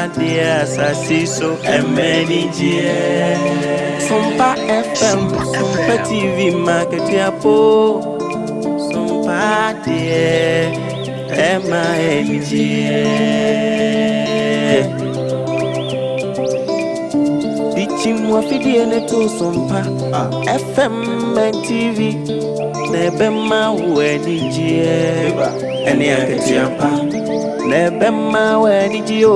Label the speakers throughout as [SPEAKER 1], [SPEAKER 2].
[SPEAKER 1] Sompa deɛ asase so ɛma anigyeɛ. Sompa FM, Sompa TV, Makatiapo. Sompa deɛ ɛma anigyeɛ. Dichimwa fidie ne to Sompa FM and TV na ɛbɛma wo anigyeɛ ɛne akatua pa na ɛbɛma wo anigyeɛ o.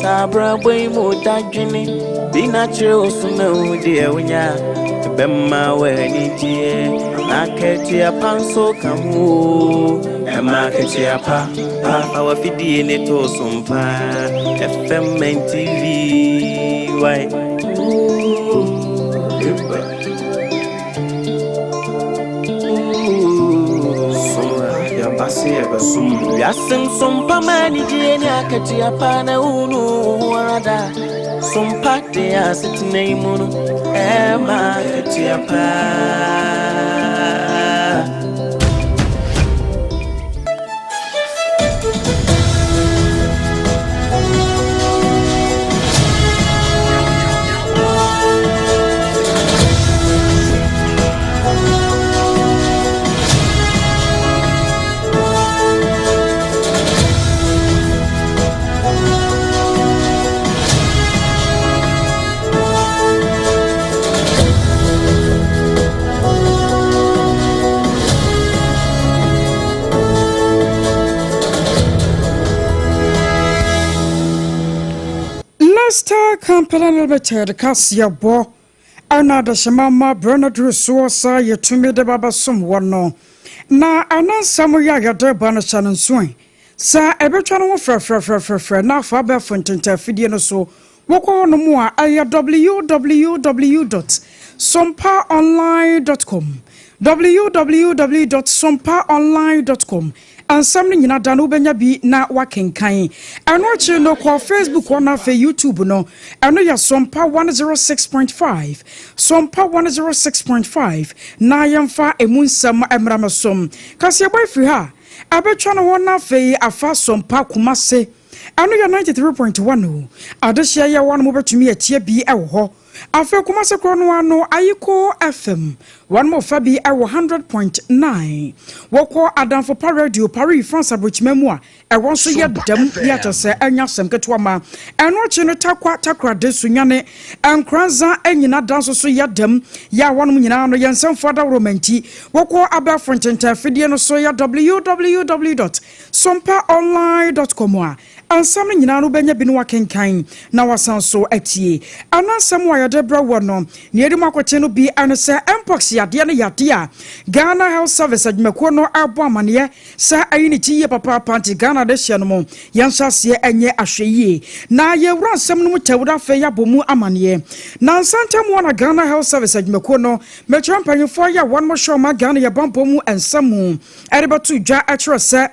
[SPEAKER 1] Saa abrabɔ yi mu dadwene bi na kyerɛ wo so na wo deɛ wonya ɛbɛma wo anigyeɛ na akatua pa nso ka ho o. Ɛma akatua pa pa fa wafidie ne to Sompa FM and TV why. Ooh.
[SPEAKER 2] Yɛaba sɛ yɛbɛsom no.
[SPEAKER 1] Wiase nsompa ma anigyeɛ ne akatua pa na wonu wo ho ara da. Sompa de asetena yi mu no ɛma akatua pa.
[SPEAKER 3] Leicester Company Limited kaseɛbɔ ɛna adehyema ma berɛ no duru soɔ saa yɛtumi de ba bɛsom wɔ no na ɛno nsɛm yɛ a yɛde ba no hyɛ no nsoe sɛ ɛbɛtwa no ho frɛfrɛfrɛfrɛ na afa abɛɛfo ntentafidie no so wokɔ hɔ no mu a ɛyɛ www.sompaonline.com, www.sompaonline.com. Ansɛm no nyina da no wobɛnya bi na wakenkan. Ɛno akyiri no kɔ Facebook hɔ no, afei YouTube no, ɛno yɛ Sompa 106.5, Sompa 106.5, na yɛmfa ɛmu nsɛm mmra me som. Kaseɛbɔ afiri ha ɛbɛtwa no hɔ no afei afa Sompa Kumase, ɛno yɛ 93.1 o. Adehyeɛ yɛ wɔ no mobɛtumi atie bi ɛwɔ hɔ. Afei Kumase korɔ no ano Ayiko FM wɔn mo fa bi ɛwɔ 100.9. Wɔkɔ Adamfo Pa Radio Paris, France aburokyima mu a ɛwɔ nso yɛ dɛm bi akyɛ sɛ ɛnya asɛm ketewa ma. Ɛno akyi no Takwa, Takorade, Sunyane, Nkranza nyina da nso so yɛ dɛm yɛ a wɔnom nyinaa no yɛn nsɛmfo adaworo manti. Wɔkɔ abɛɛfo ntentafidie no so yɛ www.sompaonline.com a ansɛm no nyinaa no wobɛnya bi no wakenkan na wasan so atie. Ɛno nsɛm a yɛde brɛ wɔ no nea yɛde mu akɔkye no bi ɛno sɛ mpox yadeɛ no yadeɛ a Ghana Health Service adwumakuo no ɛbɔ amanneɛ sɛ ɛyi ne ti yie papaapa, nti Ghana de hyɛ no mu yɛnhyɛ aseɛ ɛnyɛ ahwɛ yie. Na yɛwura nsɛm no mu tɛwura afei yɛabɔ mu amanneɛ na nsantam wɔ na Ghana Health Service adwumakuo no mɛkyerɛ mpanyinfoɔ yɛ a wɔn mo hyɛ ɔma Ghana yɛ bampɔ mu nsɛm mu ɛde bɛto dwa ɛkyerɛ sɛ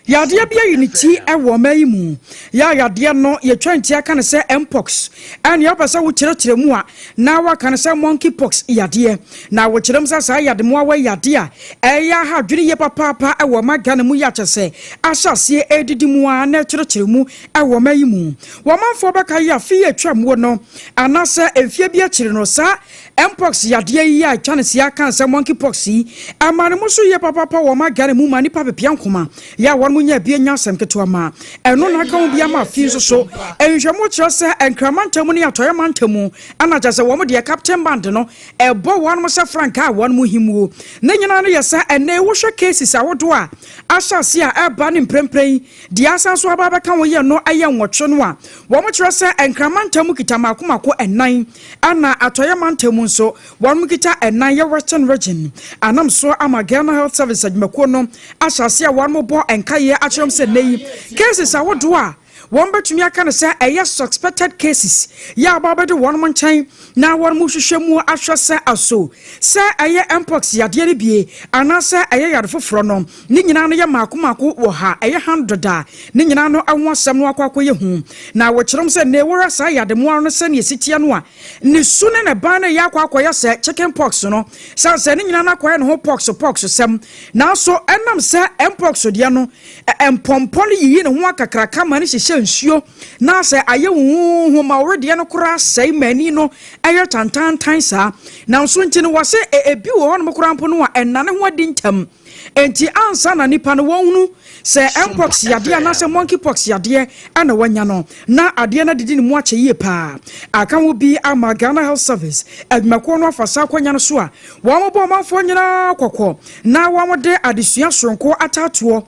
[SPEAKER 3] yadeɛ bi ayi ne ti wɔ ɔma yi mu. Yɛ a yadeɛ no yɛtwa nti aka no sɛ mpox, ɛne wopɛ sɛ wokyerɛkyerɛ mu a na waka no sɛ monkey pox yadeɛ. Na wɔkyerɛ mu sɛ saa yademoawa yadeɛ a ɛyɛ aha adwene yie papaapa wɔ ɔma Ghana mu yɛ akyɛ sɛ ahyɛ aseɛ ɛdidi mu a na ɛkyerɛkyerɛ mu wɔ ɔma yi mu. Wɔmanfoɔ bɛka yi afe yi atwa muo no anaasɛ mfie bi akyiri no saa mpox yadeɛ yi a atwa ne si aka sɛ monkey pox yi ama ne mo so yie papaapa wɔ ɔma Ghana mu ma nipa pepia nkoma yɛ a wɔn mo nya bi anya asɛm ketewa ma ɛno na aka ho bi ama afi nso so. Nhwɛmu kyerɛ sɛ Nkrama ntamu ne Atɔeɛ mantamu ana kyerɛ sɛ wɔn deɛ captain band no ɛbɔ wɔn mo sɛ frankaa a wɔn mo himuo ne nyinaa no yɛ sɛ ɛnɛ wohwɛ cases ahodoɔ a ahyɛ ase a ɛba ne mprempren deɛ asan so aba abɛka ho yɛ no ɛyɛ 8 no a wɔn kyerɛ sɛ Nkrama ntamu kita mako mako 4 ana Atɔeɛ mantamu nso wɔn kita 4 yɛ Western Region. Anam so ama Ghana Health Service adwumakuo no ahyɛ ase a wɔn bɔ nkaeɛ akyerɛ m sɛ nnɛ yi cases ahodoɔ a wɔn bɛtumi aka no sɛ ɛyɛ suspected cases yɛ aba bɛde wɔn mo nkyɛn na wɔn mo hwehwɛ mu ahwɛ sɛ aso sɛ ɛyɛ mpox yadeɛ no bie anaasɛ ɛyɛ yade foforɔ no ne nyinaa no yɛ maako maako wɔ ha ɛyɛ 100 a ne nyinaa no ɛho asɛm no akɔ akɔyɛ hu. Na wɔkyerɛm sɛ ne wɔrɛ saa yademoa no sɛnea ɛsi teɛ no a ne su ne ne ban no yɛ akɔ akɔyɛ sɛ chicken pox no sane sɛ ne nyinaa no akɔyɛ ne ho pox pox sɛm. Nanso ɛnam sɛ mpox deɛ no mpɔmpɔ no yiyi ne ho akakraka ma no hyehyɛ. ayɛ nsuo na sɛ ayɛ huhuhu ma ɔwedeɛ no koraa sɛe ma ani no ɛyɛ tantantan saa. Nanso nti no wɔse ebi wɔ hɔnom koraa mpo no a ɛnane ho adi ntɛm. Enti ansa na nipa no wɔnhunu sɛ mpox yadeɛ anaasɛ monkey pox yadeɛ ɛna wanya no, na adeɛ no adidi ne mu akyɛ yie paa. Aka ho bi ama Ghana Health Service adwumakuo no afa saa akɔnya no so a wɔn bɔ ɔmanfoɔ nyinaa kɔkɔ na wɔn de adesua soronko ataatoɔ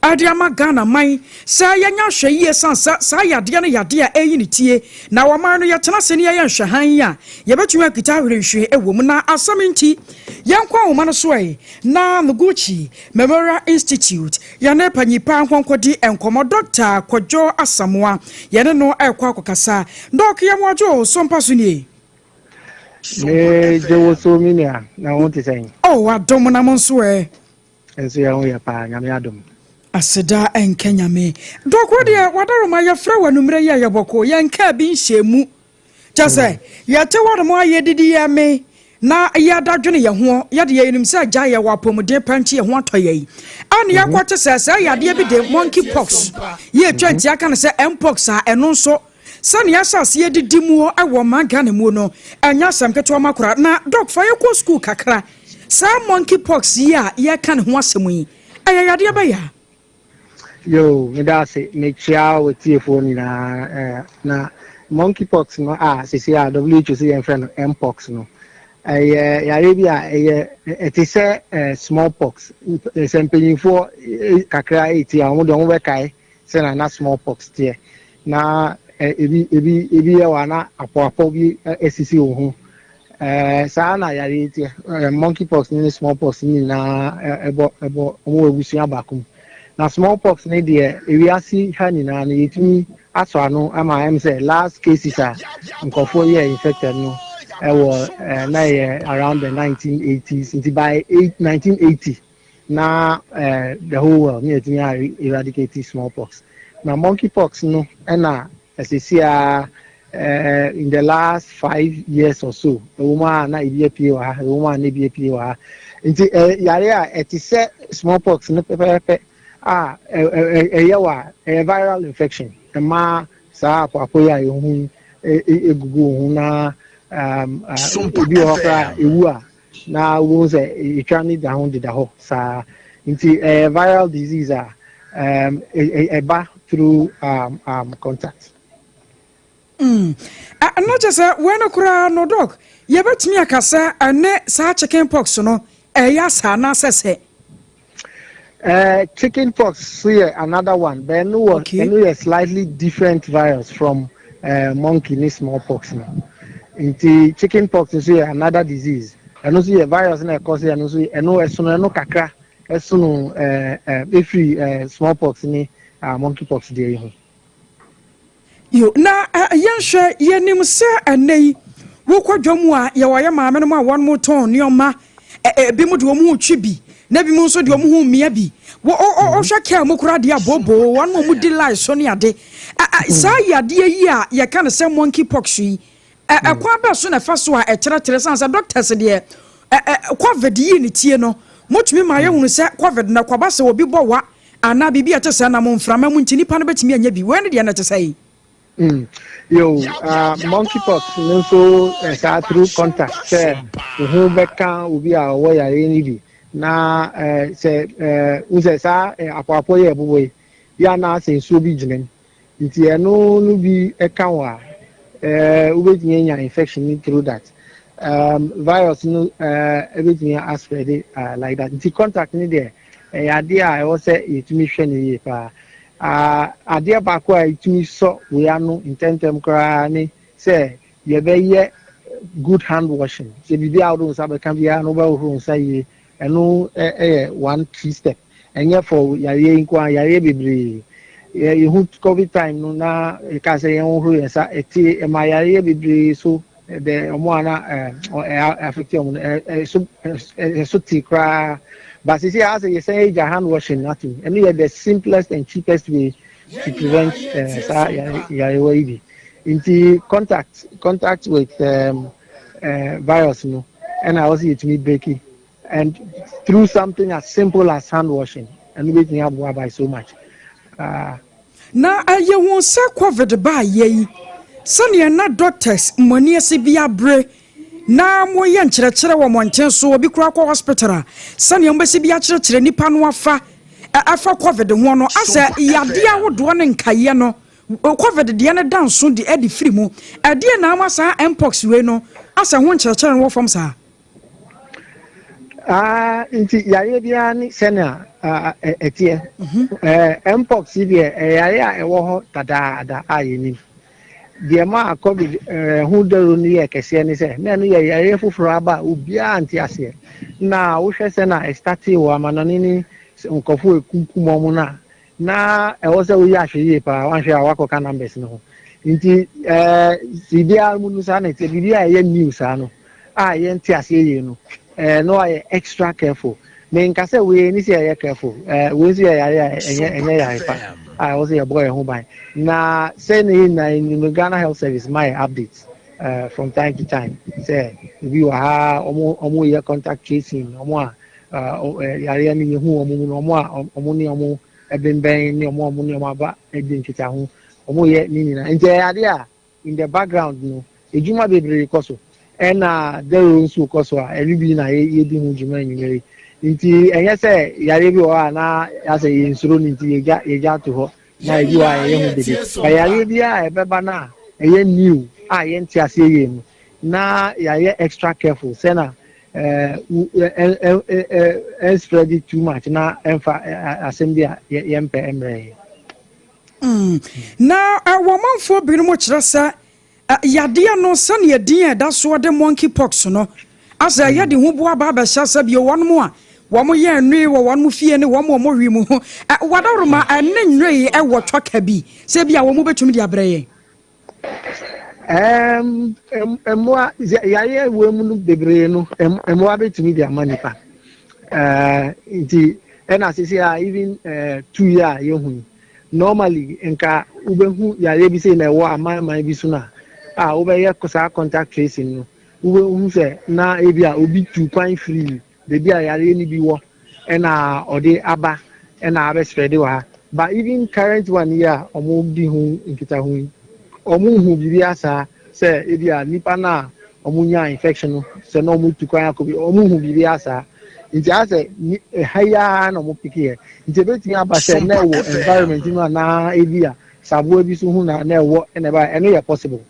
[SPEAKER 3] ɛde ama Ghana man sɛ yɛnya ahwɛ yie san sɛ saa yadeɛ no yadeɛ a ɛyi ne tie na wɔman no yɛtena se ne yɛyɛ nhwɛhan yi a yɛbɛtumi akita ahwerɛhwɛ ɛwɔ mu. Na asɛm nti yɛnkɔ ahoma no so ɛ na Noguchi Memorial Institute yɛne panyipa nkɔnkɔdi nkɔmmɔ, Dr Kwadwo Asamoa, yɛne no ɛrekɔ akɔkasa. Doc, yɛmoadwo so mpa so nie.
[SPEAKER 2] Me gye wo so, me nua, na wo te sɛn?
[SPEAKER 3] Oh, adom, na mo nso ɛ?
[SPEAKER 2] Nso yɛn ho yɛ paa, Nyame adom.
[SPEAKER 3] Aseda ɛnkɛ Nyame. Doc, wo deɛ wadaroma yɛfrɛ wɔ anummerɛ yi a yɛbɔkɔ yɛnka bi nhyɛ mu kyɛ sɛ yɛte hɔ nom a yɛdidi yɛ me na yɛda dwene yɛn ho, yɛde yɛnim sɛ agya yɛwɔ apɔmuden pa nti yɛ ho atɔ yɛ yi ane yɛkɔte sɛ sɛ yadeɛ bi de monkey pox yɛtwa nti aka no sɛ mpox a ɛno nso sɛnea ahyɛ aseɛ didi mu ɛwɔ man Ghana mu no, ɛnyɛ asɛm ketewa ma kora. Na Doc, fa yɛkɔ school kakra. Saa monkey pox yi a yɛka ne ho asɛm yi, ɛyɛ yadeɛ bɛyɛ a?
[SPEAKER 2] Yo, meda ase, mekyia wɔ tiefoɔ nyinaa. Na monkeypox no a sisi a WHO sɛ yɛmfrɛ no mpox no, ɛyɛ yare bi a ɛyɛ ɛte sɛ smallpox. Sɛ mpanyinfoɔ kakra eti a wɔn de wɔn bɛkae sɛ na smallpox teɛ na ebi yɛ wɔ na apɔapɔ bi esisi wɔn ho. Saa na yare yi teɛ. Monkeypox ne smallpox nyinaa ɛbɔ wɔn wɔ abusua baako mu. Na smallpox ne deɛ, ewiase ha nyinaa no yɛtumi asɔ ano ama sɛ last cases a nkurɔfoɔ yɛ infected no ɛwɔ na yɛ around the 1980s. Nti by 1980 na the whole world ne yɛtumi a eradicate smallpox. Na monkeypox no ɛna ɛsisi a in the last 5 years or so ɛwɔ mu a na ebi apue wɔ ha, ɛwɔ mu a na ebi apue wɔ ha. Nti yare a ɛte sɛ smallpox no pɛpɛɛpɛ a ɛyɛ wɔ a ɛyɛ viral infection, ɛma saa apɔapɔ yi a ehu egugu ho na ebi wɔ hɔ koraa ewu a na wɔn sɛ etwa ne da ho deda hɔ saa. Nti ɛyɛ viral disease a ɛba through contact.
[SPEAKER 3] Na kyɛ sɛ wei no koraa no, Doc, yɛbɛtumi aka sɛ ɛne saa chicken pox no ɛyɛ asa anaasɛ sɛ?
[SPEAKER 2] Chicken pox so yɛ another one, but ɛno wɔ ɛno yɛ slightly different virus from monkey ne smallpox no. Nti chicken pox nso yɛ another disease. Ɛno nso yɛ virus na ɛkɔ so. Ɛno nso ɛno ɛsono ɛno kakra, ɛsono efiri smallpox ne monkeypox deɛ yi ho.
[SPEAKER 3] Yo, na yɛnhwɛ, yɛnim sɛ ɛnɛ yi wokɔ dwa mu a yɛwɔ yɛ maame no mu a wɔn mo tɔn nneɛma, ebi mu de wɔn ho twi bi na ebi mu nso de wɔn ho mmea bi wɔ ɔhwɛ kaa mu koraa deɛ abooboo wɔn a wɔn di line so ne ade. Saa yadeɛ yi a yɛka no sɛ monkey pox yi, ɛkwan bɛɛ so na ɛfa so a ɛkyerɛkyerɛ san sɛ doctors deɛ COVID yi ne tie no motumi ma yɛhunu sɛ COVID na kwaba sɛ obi bɔ wa anaa biribi a ɛte sɛ nam mframa mu nti nipa no bɛtumi anya bi. Wei ne deɛ no te sɛ yi?
[SPEAKER 2] Yo, monkeypox no nso saa through contact, sɛ wo ho bɛka obi a ɔwɔ yare no bi na sɛ n sɛ saa apɔapɔ yɛ ɛbobɔ yi yɛ anaa sɛ nsuo bi gyina mu nti ɛno no bi ɛka wo a, wobɛtumi anya infection no through that. Virus no ɛbɛtumi aspread like that. Nti contact no deɛ, ɛyɛ adeɛ a ɛwɔ sɛ yɛtumi hwɛ no yie paa. Adeɛ baako a yɛtumi sɔ wei ano ntɛmntɛm koraa ne sɛ yɛbɛyɛ good hand washing. Sɛ biribi a wode wo nsa bɛka biara no, wobɛhohoro wo nsa yie. Ɛno ɛyɛ one key step. Ɛnyɛ for yareɛ yi nko a, yareɛ bebree. Yɛhu COVID time no na yɛka sɛ yɛnhohoro yɛn nsa, ɛte ɛma yareɛ bebree so ɛdɛ ɔmo a na ɛ affect ɔmo no ɛso ɛso te koraa. But sisi a sɛ yɛsɛn agya hand washing ato, ɛno yɛ the simplest and cheapest way to prevent saa yarewa yi bi. Nti contact with virus no ɛna ɛwɔ sɛ yɛtumi break it, and through something as simple as hand washing, ɛno bɛtumi aboa by so much.
[SPEAKER 3] Na yɛhu sɛ COVID baayɛ yi, sɛnea na doctors mmɔni ase bi abere na moyɛ nkyerɛkyerɛ wɔ mmɔnten so, obi koraa kɔ hospital a, sɛnea mobɛsi bi akyerɛkyerɛ nipa no afa ɛfa COVID ho no, asɛ yadeɛ ahodoɔ ne nkaeɛ no, COVID deɛ no da nso de ɛde firi mu. Ɛdeɛ na ama saa mpox wei no asɛ ho nkyerɛkyerɛ no wɔ fam saa?
[SPEAKER 2] Ah, nti yareɛ biara ne sɛnea ɛteɛ. Mpox yi deɛ, ɛyɛ yareɛ a ɛwɔ hɔ dadaada a yɛnim. Deɛ ma COVID ho dawuro no yɛ kɛseɛ ne sɛ na ɛno yɛ yareɛ foforɔ aba a obiara nte aseɛ. Na wohwɛ sɛ na ɛstarte wɔ amanɔne ne nkɔfoɔ ekunkum wɔn no a, na ɛwɔ sɛ woyi ahwɛ yie paa, wanhwɛ a wakɔka numbers no ho. Nti biribiara mu no saa na ɛteɛ. Biribiara a ɛyɛ new saa no a yɛnte aseɛ yie no, na wayɛ extra careful. Menka sɛ wei ni sɛ yɛyɛ careful. Wei nso yɛ yare a ɛnyɛ yare pa a ɛwɔ sɛ yɛbɔ yɛn ho ban. Na sɛ ne yɛ nyinaa nim no, Ghana Health Service ma yɛ update from time to time sɛ ebi wɔ ha, ɔmo yɛ contact tracing, ɔmo a yareɛ no yɛhu ɔmo mu no, ɔmo a ɔmo ne ɔmo ɛbɛnbɛn ne ɔmo a ɔmo ne ɔmo aba adi nkitaho, ɔmo yɛ ne nyinaa. Nti ɛyɛ adeɛ a in the background no, edwuma bebree kɔ so, ɛna dɛro nso kɔ so a ɛno bi na yɛdi ho dwuma enyimire yi. Nti ɛnyɛ sɛ yare bi wɔ hɔ a na asɛ yɛn nsoro no nti yɛgya ato hɔ, na ebi wɔ a yɛyɛ ho dede. Ba yare bi a ɛbɛba na ɛyɛ new a yɛnte aseɛ yie no, na yɛayɛ extra careful sɛna ɛɛ ɛ ɛ ɛ ɛ spread it too much na ɛnfa asɛm bi a yɛmpɛ mmerɛ yɛ.
[SPEAKER 3] Na wɔmanfoɔ binom kyerɛ sɛ yadeɛ no, sɛnea din a ɛda soɔ de monkey pox no, asɛ yɛde ho boa ba abɛhyɛ sɛ bio wɔnom a wɔn yɛ nnue wɔ wɔn fie ne wɔn a wɔn hwi mu ho wadaworoma ɛne nnue yi ɛwɔ twaka bi sɛ bi a wɔn bɛtumi de abrɛ yɛn.
[SPEAKER 2] Mmoa yareɛ wɔ mu no bebree no, mmoa bɛtumi de ama nipa. Nti ɛna sisi a even 2 year a yɛhu yi, normally nka wobɛhu yareɛ bi sɛ na ɛwɔ aman bi so no a wobɛyɛ saa contact tracing no, wobɛhu sɛ na ebi a obi tu kwan firi beebi a yareɛ no bi wɔ ɛna ɔde aba ɛna abɛspread wɔ ha. But even current one yi a ɔmo di ho nkitaho yi, ɔmo hu biribi asa sɛ ebi a nipa na ɔmo nya infection no sɛ na ɔmo tu kwan akɔ bi, ɔmo hu biribi asa. Nti asɛ ni ɛha yi ara na ɔmo pick yɛ. Nti ebetumi aba sɛ na ɛwɔ environment mu anaa ebi a saboa bi so ho na ɛwɔ ɛna ɛba. Ɛno yɛ possible.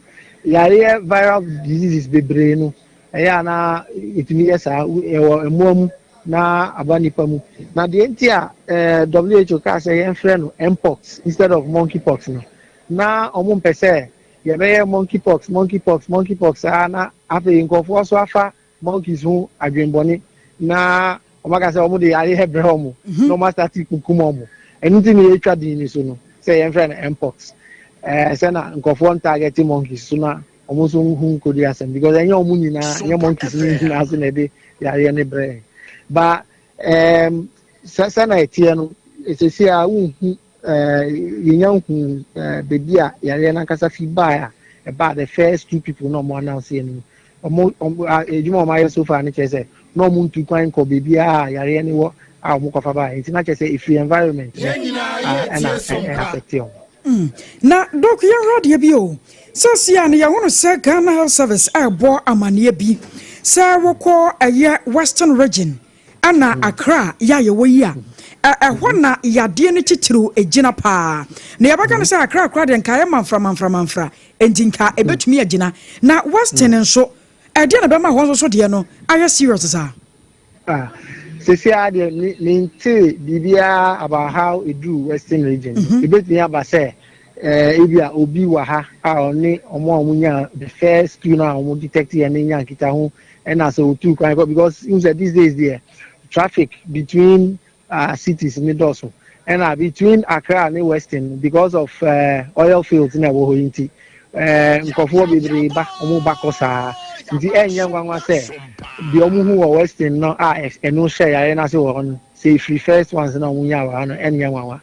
[SPEAKER 2] Yareɛ viral diseases bebree no, ɛyɛ ana etumi yɛ saa, ɛwɔ mmoa mu na aba nipa mu. Na deɛ nti a WHO kaa sɛ yɛmfrɛ no mpox instead of monkeypox no, na ɔmo mpɛ sɛ yɛbɛyɛ monkeypox, monkeypox, monkeypox saa na afei nkurɔfoɔ so afa monkeys ho adwenbɔne na ɔmo aka sɛ ɔmo de yareɛ brɛ ɔmo na ɔmo astart kukum ɔmo. Ɛno nti na yɛtwa din ni so no sɛ yɛmfrɛ no mpox, sɛ na nkurɔfoɔ ntarget monkeys so na ɔmo nso hu nkodi asɛm, because ɛnyɛ ɔmo nyinaa, ɛnyɛ monkeys no nyinaa so na ɛde yareɛ no brɛ yɛn. Ba sɛ sɛ na ɛteɛ no, esisi a wonhu yɛnya hu beebi a yareɛ n'ankasa fi baa a ɛbaa the first two people na ɔmo announce yɛ no, ɔmo edwuma a ɔmo ayɛ so far no kyerɛ sɛ na ɔmo ntu kwan kɔ beebi a yareɛ no wɔ a ɔmo kɔfa baa. Nti na kyerɛ sɛ efiri environment no a ɛna ɛ affect ɔmo.
[SPEAKER 3] Na Doc, yɛhwɛ adeɛ bi o, sɛsi a no yɛhono sɛ Ghana Health Service ɛrebɔ amanneɛ bi sɛ wokɔ ɛyɛ Western Region ɛna Accra yɛ a yɛwɔ yi a, ɛhɔ na yadeɛ no titiriw gyina paa. Na yɛbɛka no sɛ Accra kora deɛ, nka ɛyɛ manfra manfra manfra, enti nka ɛbɛtumi agyina. Na Western nso, ɛdeɛ na bɛma hɔ nso so deɛ no ayɛ serious saa?
[SPEAKER 2] Ah, sisi a deɛ me nte biribiara about how eduru Western Region. Ebetumi aba sɛ ebi a obi wɔ ha a ɔne ɔmo a ɔmo nya the first two na ɔmo detect yɛ ne nya nkita ho, ɛna sɛ otu kwan kɔ, because n sɛ these days deɛ, traffic between cities ne dɔɔso, ɛna between Accra ne Western because of oil fields na ɛwɔ hɔ yi. Nti nkurɔfoɔ bebree ba, ɔmo ba kɔ saa. Nti ɛnyɛ nwanwa sɛ deɛ ɔmo hu wɔ Western no a ɛno hyɛ yare n'ase wɔ hɔ no, sɛ efiri first ones na ɔmo nya wɔ ha no, ɛnyɛ nwanwa.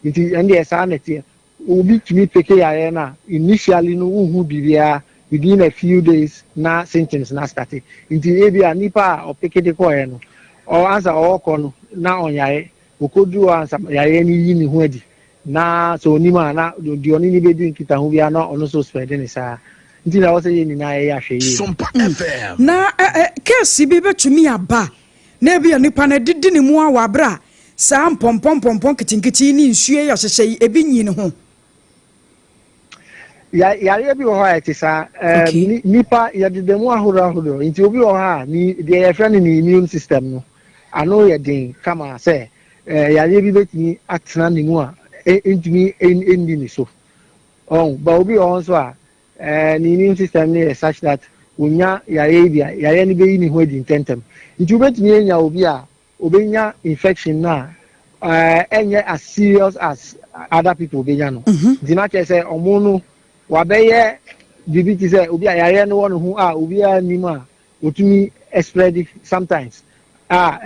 [SPEAKER 2] Nti ɛn deɛ saa na ɛteɛ. Obi tumi pick yare no a, initially no wohu biribiara, within a few days na symptoms na start. Nti ebi a nipa a ɔpick de kɔɛ no, ɔ ansa ɔɔkɔ no na ɔnyare, okoduru hɔ ansa yare no yi ne ho adi. Na sɛ ɔnim a, na deɛ ɔne no bɛdi nkitaho biara na ɔno nso spread ne saa. Nti na ɛwɔ sɛ yɛn nyinaa yɛyɛ ahwɛyie no.
[SPEAKER 4] Sompa FM.
[SPEAKER 3] Na case bi bɛtumi aba na ebia nipa no adidi ne mu a wɔ abere a saa mpɔmpɔ mpɔmpɔ nketenkete yi ne nsuo yi a ɔhyehyɛ yi ebi nyi ne ho.
[SPEAKER 2] Yareɛ bi wɔ hɔ a ɛte saa. Nipa yɛdeda mu ahoroɔ ahoroɔ. Nti obi wɔ hɔ a ne deɛ yɛfrɛ no ne immune system no ano yɛ den kama sɛ yareɛ bi bɛtumi atena ne mu a ɛntumi ɛnni ne so. Ɔn, ba obi wɔ hɔ nso a ne immune system no yɛ such that onya yareɛ yi bi a, yareɛ no bɛyi ne ho adi ntɛmntɛm. Nti wobɛtumi anya obi a obɛnya infection no a ɛnyɛ as serious as other people bɛnya no. Nti na kyerɛ sɛ ɔmo no wabɛyɛ biribi te sɛ obi a yareɛ no wɔ ne ho a obiara nim a otumi spread sometimes a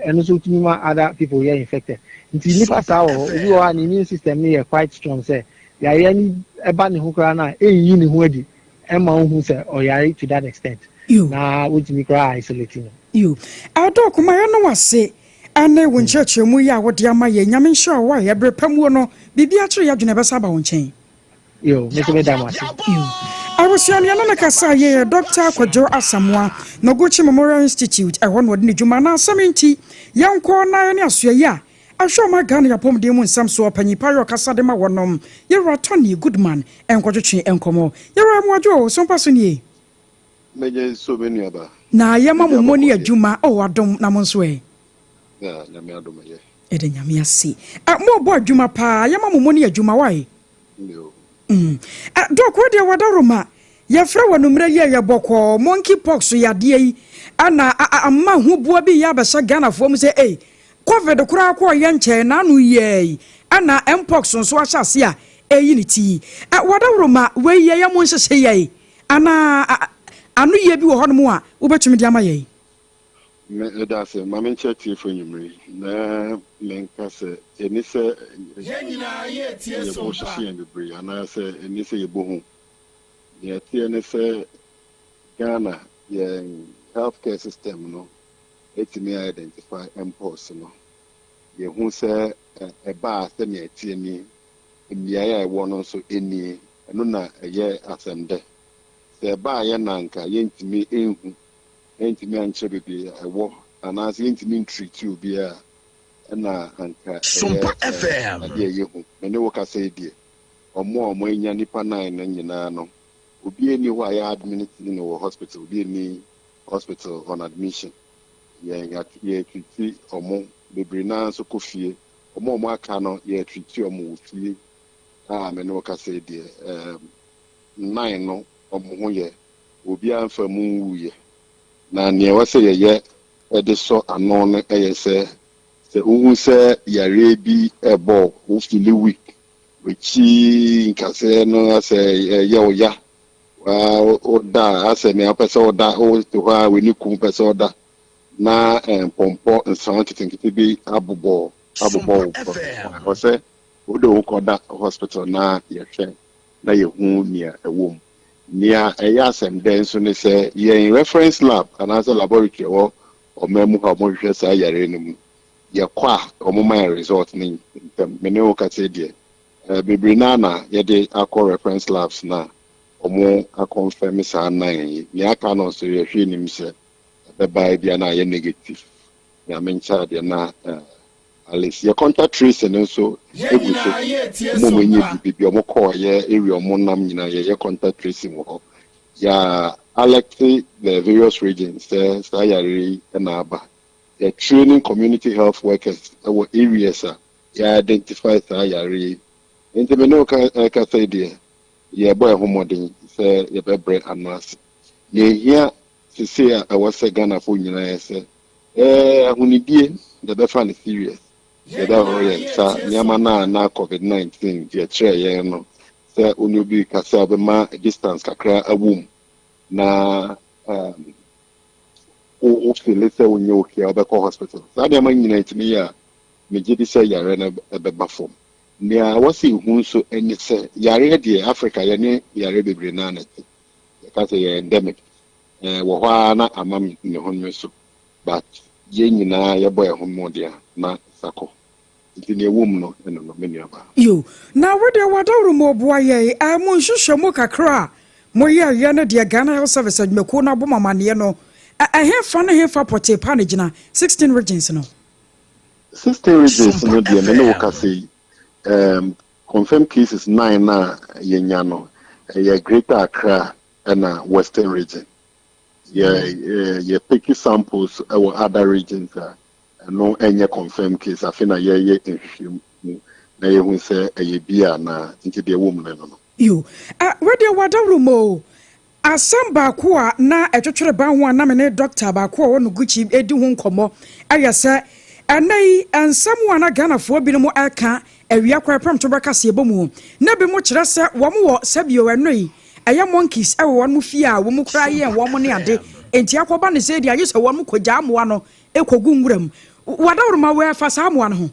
[SPEAKER 2] ɛno nso tumi ma other people yɛ infected. Nti nipa saa wɔ hɔ. Obi wɔ hɔ a ne immune system no yɛ quite strong sɛ yareɛ no ɛba ne ho koraa no a ɛnyi ne ho adi ɛma ohu sɛ ɔyare to that extent na wotumi koraa isolate no.
[SPEAKER 3] Yo, Doc, ma yɛno wase ɛne wo nkyerɛkyerɛmu yi a wode ama yɛ. Nyame nhyira wo a yɛberɛ pa muo no biribi akyerɛ yɛ adwene ɛbɛsa aba wo nkyɛn.
[SPEAKER 2] Yo, me nso meda mo ase.
[SPEAKER 3] Yo. Abusua no yɛne no kasa yɛyɛ Dr. Kwadwo Asamoa, Noguchi Memorial Institute ɛhɔ na ɔde ne dwuma. Na asɛm nti yɛnkɔ na yɛne asoɛ yi a ahwɛ ɔma Ghana yɛapɔmuden mu nsɛm soɔ panyin pa yɛ ɔkasa de ma wɔnom, yɛwura Tony Goodman, ɛnkɔtwetwe nkɔmmɔ. Yɛwura mmoadwo so mpa so nie.
[SPEAKER 5] Mɛnyɛ nso, me nuaba.
[SPEAKER 3] Na yɛma mo mmɔ ne adwuma ɔwɔ adom na mo nso ɛ.
[SPEAKER 5] Na Nyame adom yɛ.
[SPEAKER 3] Ɛda Nyame ase. Mobɔ adwuma paa, yɛma mo mmɔ ne adwuma wae.
[SPEAKER 5] Yo.
[SPEAKER 3] Doc, wo deɛ wadaroma yɛfrɛ wɔ nummerɛ yi a yɛbɔkɔɔ monkey pox yadeɛ yi ana ama huboa bi yɛ abɛhyɛ Ghanafoɔ mu sɛ ei, COVID koraa kɔɔ yɛ nkyɛn n'ano yɛi ɛna mpox nso ahyɛ ase a ɛyi ne ti. Wadaworoma, wei yɛyɛ mo nhyehyɛ yɛi anaa ano yie bi wɔ hɔnom a wobɛtumi de ama yɛi?
[SPEAKER 5] Meda ase. Ma menkyɛ tiefo anwummere na menka sɛ ɛni sɛ yɛbɔ hyehyɛ yɛn bebree anaasɛ ɛni sɛ yɛbɔ hu. Nea ɛteɛ ne sɛ Ghana yɛn healthcare system no ɛtumi identify mpox no. Yɛhu sɛ ɛbaa sɛnea ɛteɛ ni, mmeaeɛ a ɛwɔ no nso nie. Ɛno na ɛyɛ asɛm dɛ sɛ ɛbaa yɛ na nka yɛntumi nhu, yɛntumi ankyerɛ bebree a ɛwɔ anaasɛ yɛntumi ntreat obiara, ɛna anka
[SPEAKER 4] Sompa
[SPEAKER 5] ɛyɛ
[SPEAKER 4] FM.
[SPEAKER 5] Adeɛ a ɛyɛ hu. Me ne wo kasa yi deɛ, ɔmo a ɔmo anya nipa nine no nyinaa no, obi ani hɔ a yɛ admit no wɔ hospital, obi ani hospital on admission. Yɛn yɛ treat ɔmo bebree naa nso kɔ fie. Ɔmo a ɔmo aka no, yɛ treat ɔmo wɔ fie a me ne wo kasa yi deɛ, nine no ɔmo ho yɛ, obiara mfa mu nwuyɛ. Na nea ɛwɔ sɛ yɛyɛ ɛde sɔ ano no ɛyɛ sɛ wohu sɛ yareɛ bi ɛbɔ wo, feel weak, w'akyi nkasɛɛ no asɛ ɛyɛ wo ya, woda a asɛ nea wopɛ sɛ woda, wote hɔ a w'ani kum pɛ sɛ woda na mpɔmpɔ nsrawa nketenkete bi abobɔ abobɔ wo
[SPEAKER 4] Sompa FM.
[SPEAKER 5] ɛwɔ sɛ wode wo kɔda hospital na yɛhwɛ na yɛhu nea ɛwɔ mu. Nea ɛyɛ asɛm dɛ nso ne sɛ yɛn reference lab anaasɛ laboratory ɛwɔ ɔman mu ha a wɔhwehwɛ saa yare no mu, yɛkɔ a wɔn ma yɛn result ne ntɛm. Me ne wo kasa yi deɛ, bebree naa na yɛde akɔ reference labs na wɔn akɔnfɛm saa nine yi. Nea aka no nso, yɛhwɛ anim sɛ ɛbɛba bi a na ayɛ negative. Nyame nkyɛn adeɛ na at least yɛ contact tracing no nso egu so. Ɔmo a ɔmo anya bi, beebi a ɔmo kɔɔ yɛ area ɔmo nam nyinaa, yɛyɛ contact tracing wɔ hɔ. Yɛ alert the various regions sɛ saa yare yi ɛna aba. Yɛ training community health workers ɛwɔ areas a yɛ identify saa yare yi. Nti me ne wo ɛkasa yi deɛ, yɛbɔ ɛho mmɔden sɛ yɛbɛbrɛ ano ase. Nea ehia sese a ɛwɔ sɛ Ghanafoɔ nyinaa yɛ sɛ ahonidie yɛbɛfa no serious, yɛbɛhoro yɛn nsa, nneɛma no a na COVID-19 yɛkyerɛ yɛn no sɛ onye obi kasa a ɔbɛma distance kakra awɔ mu na wo feel sɛ wonyɛ okay a, wobɛkɔ hospital. Saa nneɛma nyinaa ntumi yɛ a, megye di sɛ yare no ɛbɛba fam. Nea ɛwɔ sɛ ihu nso ne sɛ yareɛ deɛ, Africa yɛne yare bebree naa na ɛte. Yɛka sɛ yɛ endemic, wɔ hɔ ara na ama ne ho no so, but yɛn nyinaa yɛbɔ yɛn ho mmɔden a na sakɔ. Nti nea ɛwɔ mu no ɛno no, me nuabaa.
[SPEAKER 3] Yo, na wo deɛ w'adaworo mu ɔboa yɛn a mo nhwehwɛmu kakra a moyɛeɛ ne deɛ Ghana Health Service adwumakuo no abɔ mo amaneɛ no, ɛhefa ne hefa pɔtee paa na ɛgyina 16 regions no?
[SPEAKER 5] 16 regions no deɛ me ne wo kasa yi, confirmed cases 9 no a yɛnya no, ɛyɛ Greater Accra ɛna Western region. Yɛ pick samples ɛwɔ other regions a ɛno ɛnyɛ confirmed case, afei na yɛyɛ nhwehwɛmu na yɛhu sɛ ɛyɛ bi anaa, nti deɛ ɛwɔ mu no no.
[SPEAKER 3] Yo, wedeɛ wadaworo mu o, asɛm baako a na ɛtwetwere ban ho a na me ne dɔkta baako a ɔwɔ Noguchi edi ho nkɔmmɔ ɛyɛ sɛ ɛnɛ yi nsɛm a na Ghanafoɔ binom ɛka awia kwan pɛm to bɛka seɛ bɔ mu na bi mo kyerɛ sɛ wɔn wɔ sɛbio ɛno yi ɛyɛ monkeys ɛwɔ wɔn mo fie a wɔn kura yɛn wɔn ne ade, nti akɔba ne sɛ deɛ agye sɛ wɔn kɔgyaa mmoa no ekɔgu nwura mu. Wadaworo ma wɔɛfa saa mmoa no ho.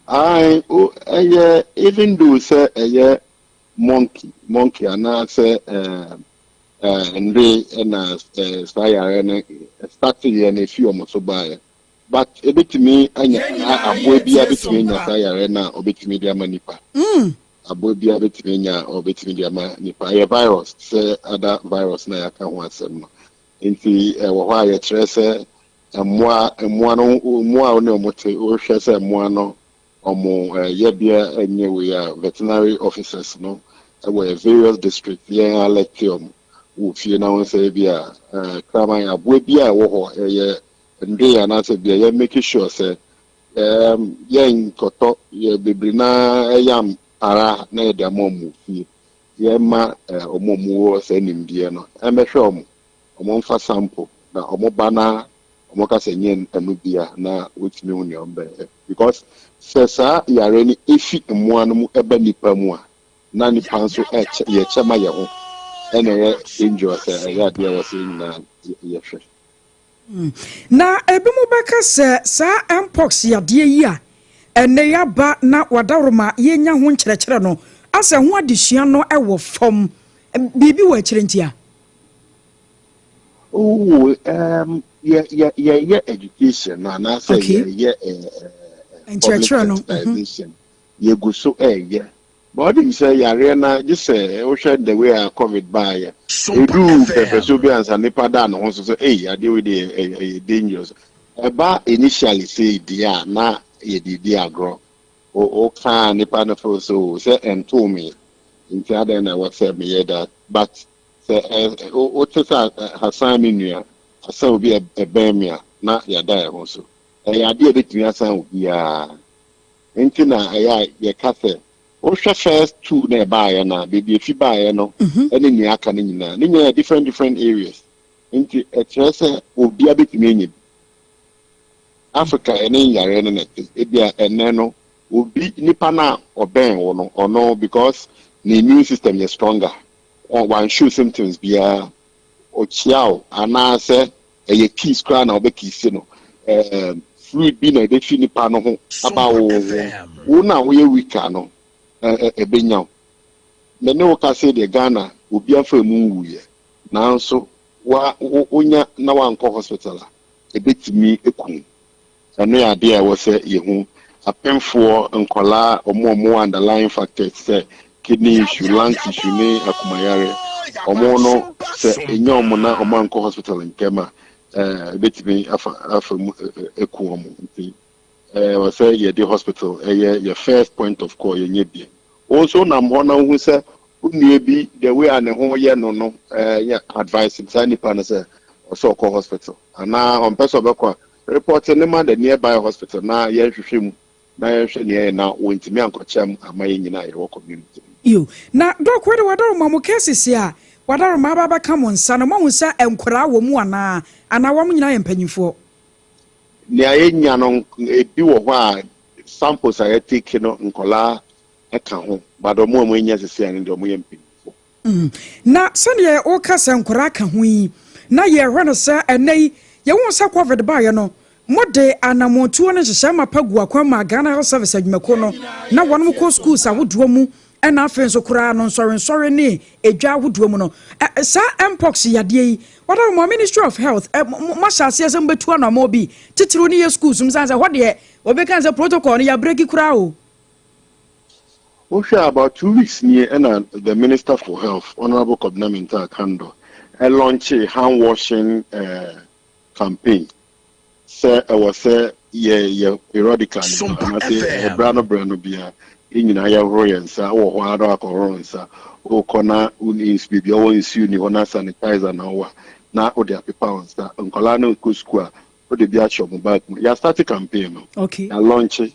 [SPEAKER 5] Ae, o ɛyɛ even though sɛ ɛyɛ monkey anaasɛ nde ɛna saa yare no start yɛ no efi wɔn so baeɛ, but ebetumi anya aboa bi a betumi anya saa yare no a obetumi de ama nipa. Aboa bi a betumi anya a obetumi de ama nipa. Ɛyɛ virus sɛ other virus na yɛaka ho asɛm no, nti ɛwɔ hɔ a yɛkyerɛ sɛ mmoa no, mmoa a wɔne wɔn te, wohwɛ sɛ mmoa no ɔmo yɛbea ɛnyɛ wei a, veterinary officers no ɛwɔ various districts yɛn alert ɔmo wɔ fie na wɔn sɛ ebi a kraman aboa bi a ɛwɔ hɔ ɛyɛ ndoe anaasɛ bia yɛ make sure sɛ yɛn nkɔtɔ yɛ bebree naa ɛyam para na yɛde ama ɔmo fie. Yɛma ɔmo a ɔmo wɔ saa nimdeɛ no ɛmɛhwɛ ɔmo, ɔmo mfa sample na ɔmo ba na ɔmo kasa nyɛ ɛno bia na wotumi hu nea ɔmo bɛyɛ, because sɛ saa yare no efi mmoa no mu ɛba nipa mu a, na nipa nso ɛkyɛ yɛkyɛ ma yɛ ho, ɛna ɛyɛ dangerous. Ɛyɛ adeɛ a wɔsɛ nyinaa yɛhwɛ.
[SPEAKER 3] Na ebi mo bɛka sɛ saa mpox yadeɛ yi a ɛnɛ yaba na wadaworoma yɛnya ho nkyerɛkyerɛ no asɛ ho adesua no ɛwɔ fam, biribi wɔ akyerɛ ntia?
[SPEAKER 5] Oh, yɛyɛ education no anaasɛ yɛyɛ public
[SPEAKER 3] nkyerɛkyerɛ no.
[SPEAKER 5] Sensitization yɛgu so ɛɛyɛ, but ɔde sɛ yareɛ na gye sɛ wohwɛ the way a COVID baayɛ, edu pɛpɛ so bi ansa nipa da ne ho so sɛ ɛyi adeɛ wei de ɛyɛ dangerous. Ɛba initially sɛ deɛ a na yɛde di agorɔ, o kaa nipa no fo so sɛ ɛntoo mi nti adan na ɛwɔ sɛ meyɛ that, but sɛ ɛ o wote sɛ Hasan mi nua asan obi ɛbɛn mi a, na yɛada yɛn ho so. Ɛyɛ adeɛ a ebetumi asan obiara, nti na ɛyɛ a yɛka sɛ wohwɛ first two na ɛbaayɛ no a, beebi efi baayɛ no ɛne nea aka no nyinaa ne nyinaa yɛ different different areas, nti ɛkyerɛ sɛ obiara betumi anya bi. Africa ɛne nyare no na ɛte ebi a ɛnɛ no obi nipa na ɔbɛn wo no, ɔno because ne immune system yɛ stronger, wan show symptoms biara, ɔkyia o anaasɛ ɛyɛ kiss koraa na ɔbɛkiss no, fluid bi na ɛbɛfi nipa no ho aba wo ho, wo na woyɛ weaker no ɛɛ ɛbɛnya wo. Mɛ ne wo ka se deɛ Ghana obi afa mu nwuyɛ, nanso wa wo wonya na wankɔ hospital a, ebɛtumi ekum. Ɛno yɛ adeɛ a ɛwɔ sɛ yɛhu apemfoɔ, nkɔlaa, ɔmo a ɔmo wɔ underlying factors sɛ kidney issue, lungs issue ne akomayare, ɔmo no sɛ enya ɔmo na ɔmo ankɔ hospital ntɛm a, ebɛtumi afa mu eku ɔmo. Nti wɔ sɛ yɛde hospital ɛyɛ yɛ first point of call. Yɛnyɛ bie wɔn nso nam hɔ na wohu sɛ onua bi, the way a ne ho yɛ no, yɛ advice saa nipa no sɛ ɔsɛ ɔkɔ hospital anaa ɔmpɛ sɛ ɔbɛkɔ a, report ne ma the nearby hospital na yɛnhwehwɛ mu na yɛnhwɛ nea ɛyɛ na wɔntumi ankɔkyɛm ama yɛn nyinaa yɛwɔ community.
[SPEAKER 3] Yo, na Doc, wede wadaroma mo cases a wadaroma aba bɛka mo nsa no, moahu sɛ nkoraa wɔ mu anaa wɔn nyinaa yɛ mpanyimfoɔ?
[SPEAKER 5] Nea yɛnya no, ebi wɔ hɔ a samples a yɛtake no nkɔlaa ɛka ho, but ɔmo a ɔmo anya sisi ano deɛ, ɔmo yɛ mpanyinfoɔ.
[SPEAKER 3] Na sɛdeɛ woka sɛ nkoraa ka ho yi, na yɛhwɛ no sɛ ɛnɛ yi yɛwo sɛ COVID baeɛ no, mode anammɔntuo no nhyehyɛ ma pa gu akwan ma Ghana Health Service adwumakuo no na wɔnom kɔ schools ahodoɔ mu, ɛna afei nso koraa no nsɔrensɔre ne edwa ahodoɔ mu no, saa mpox yadeɛ yi, wɔde mo Ministry of Health mahyɛ aseɛ sɛ mobɛtu anammɔ bi titiriw ne yɛ schools mu sane sɛ hɔ deɛ Obi ka sɛ protocol no yɛabreki koraa o.
[SPEAKER 5] Wohwɛ a about 2 weeks nie ɛna the Minister for Health, Honourable Kobina Mintah Akandoh, ɛlaunche hand washing campaign sɛ ɛwɔ sɛ yɛ yɛ periodically no
[SPEAKER 4] Sompa
[SPEAKER 5] anaasɛ
[SPEAKER 4] FM.
[SPEAKER 5] ɛbrɛ no brɛ no bia yɛn nyinaa yɛhoro yɛn nsa. Wɔ hɔ ara na wakɔhoro nsa, wokɔ na wonni nsu, baabi a ɔwɔ nsuo ni hɔ na sanitizer na ɔwɔ a na wode apepa wo nsa. Nkɔlaa no nkɔ sukuu a, wode bi ahyɛ ɔmo bag mu. Yɛastart campaign no, yɛalaunche,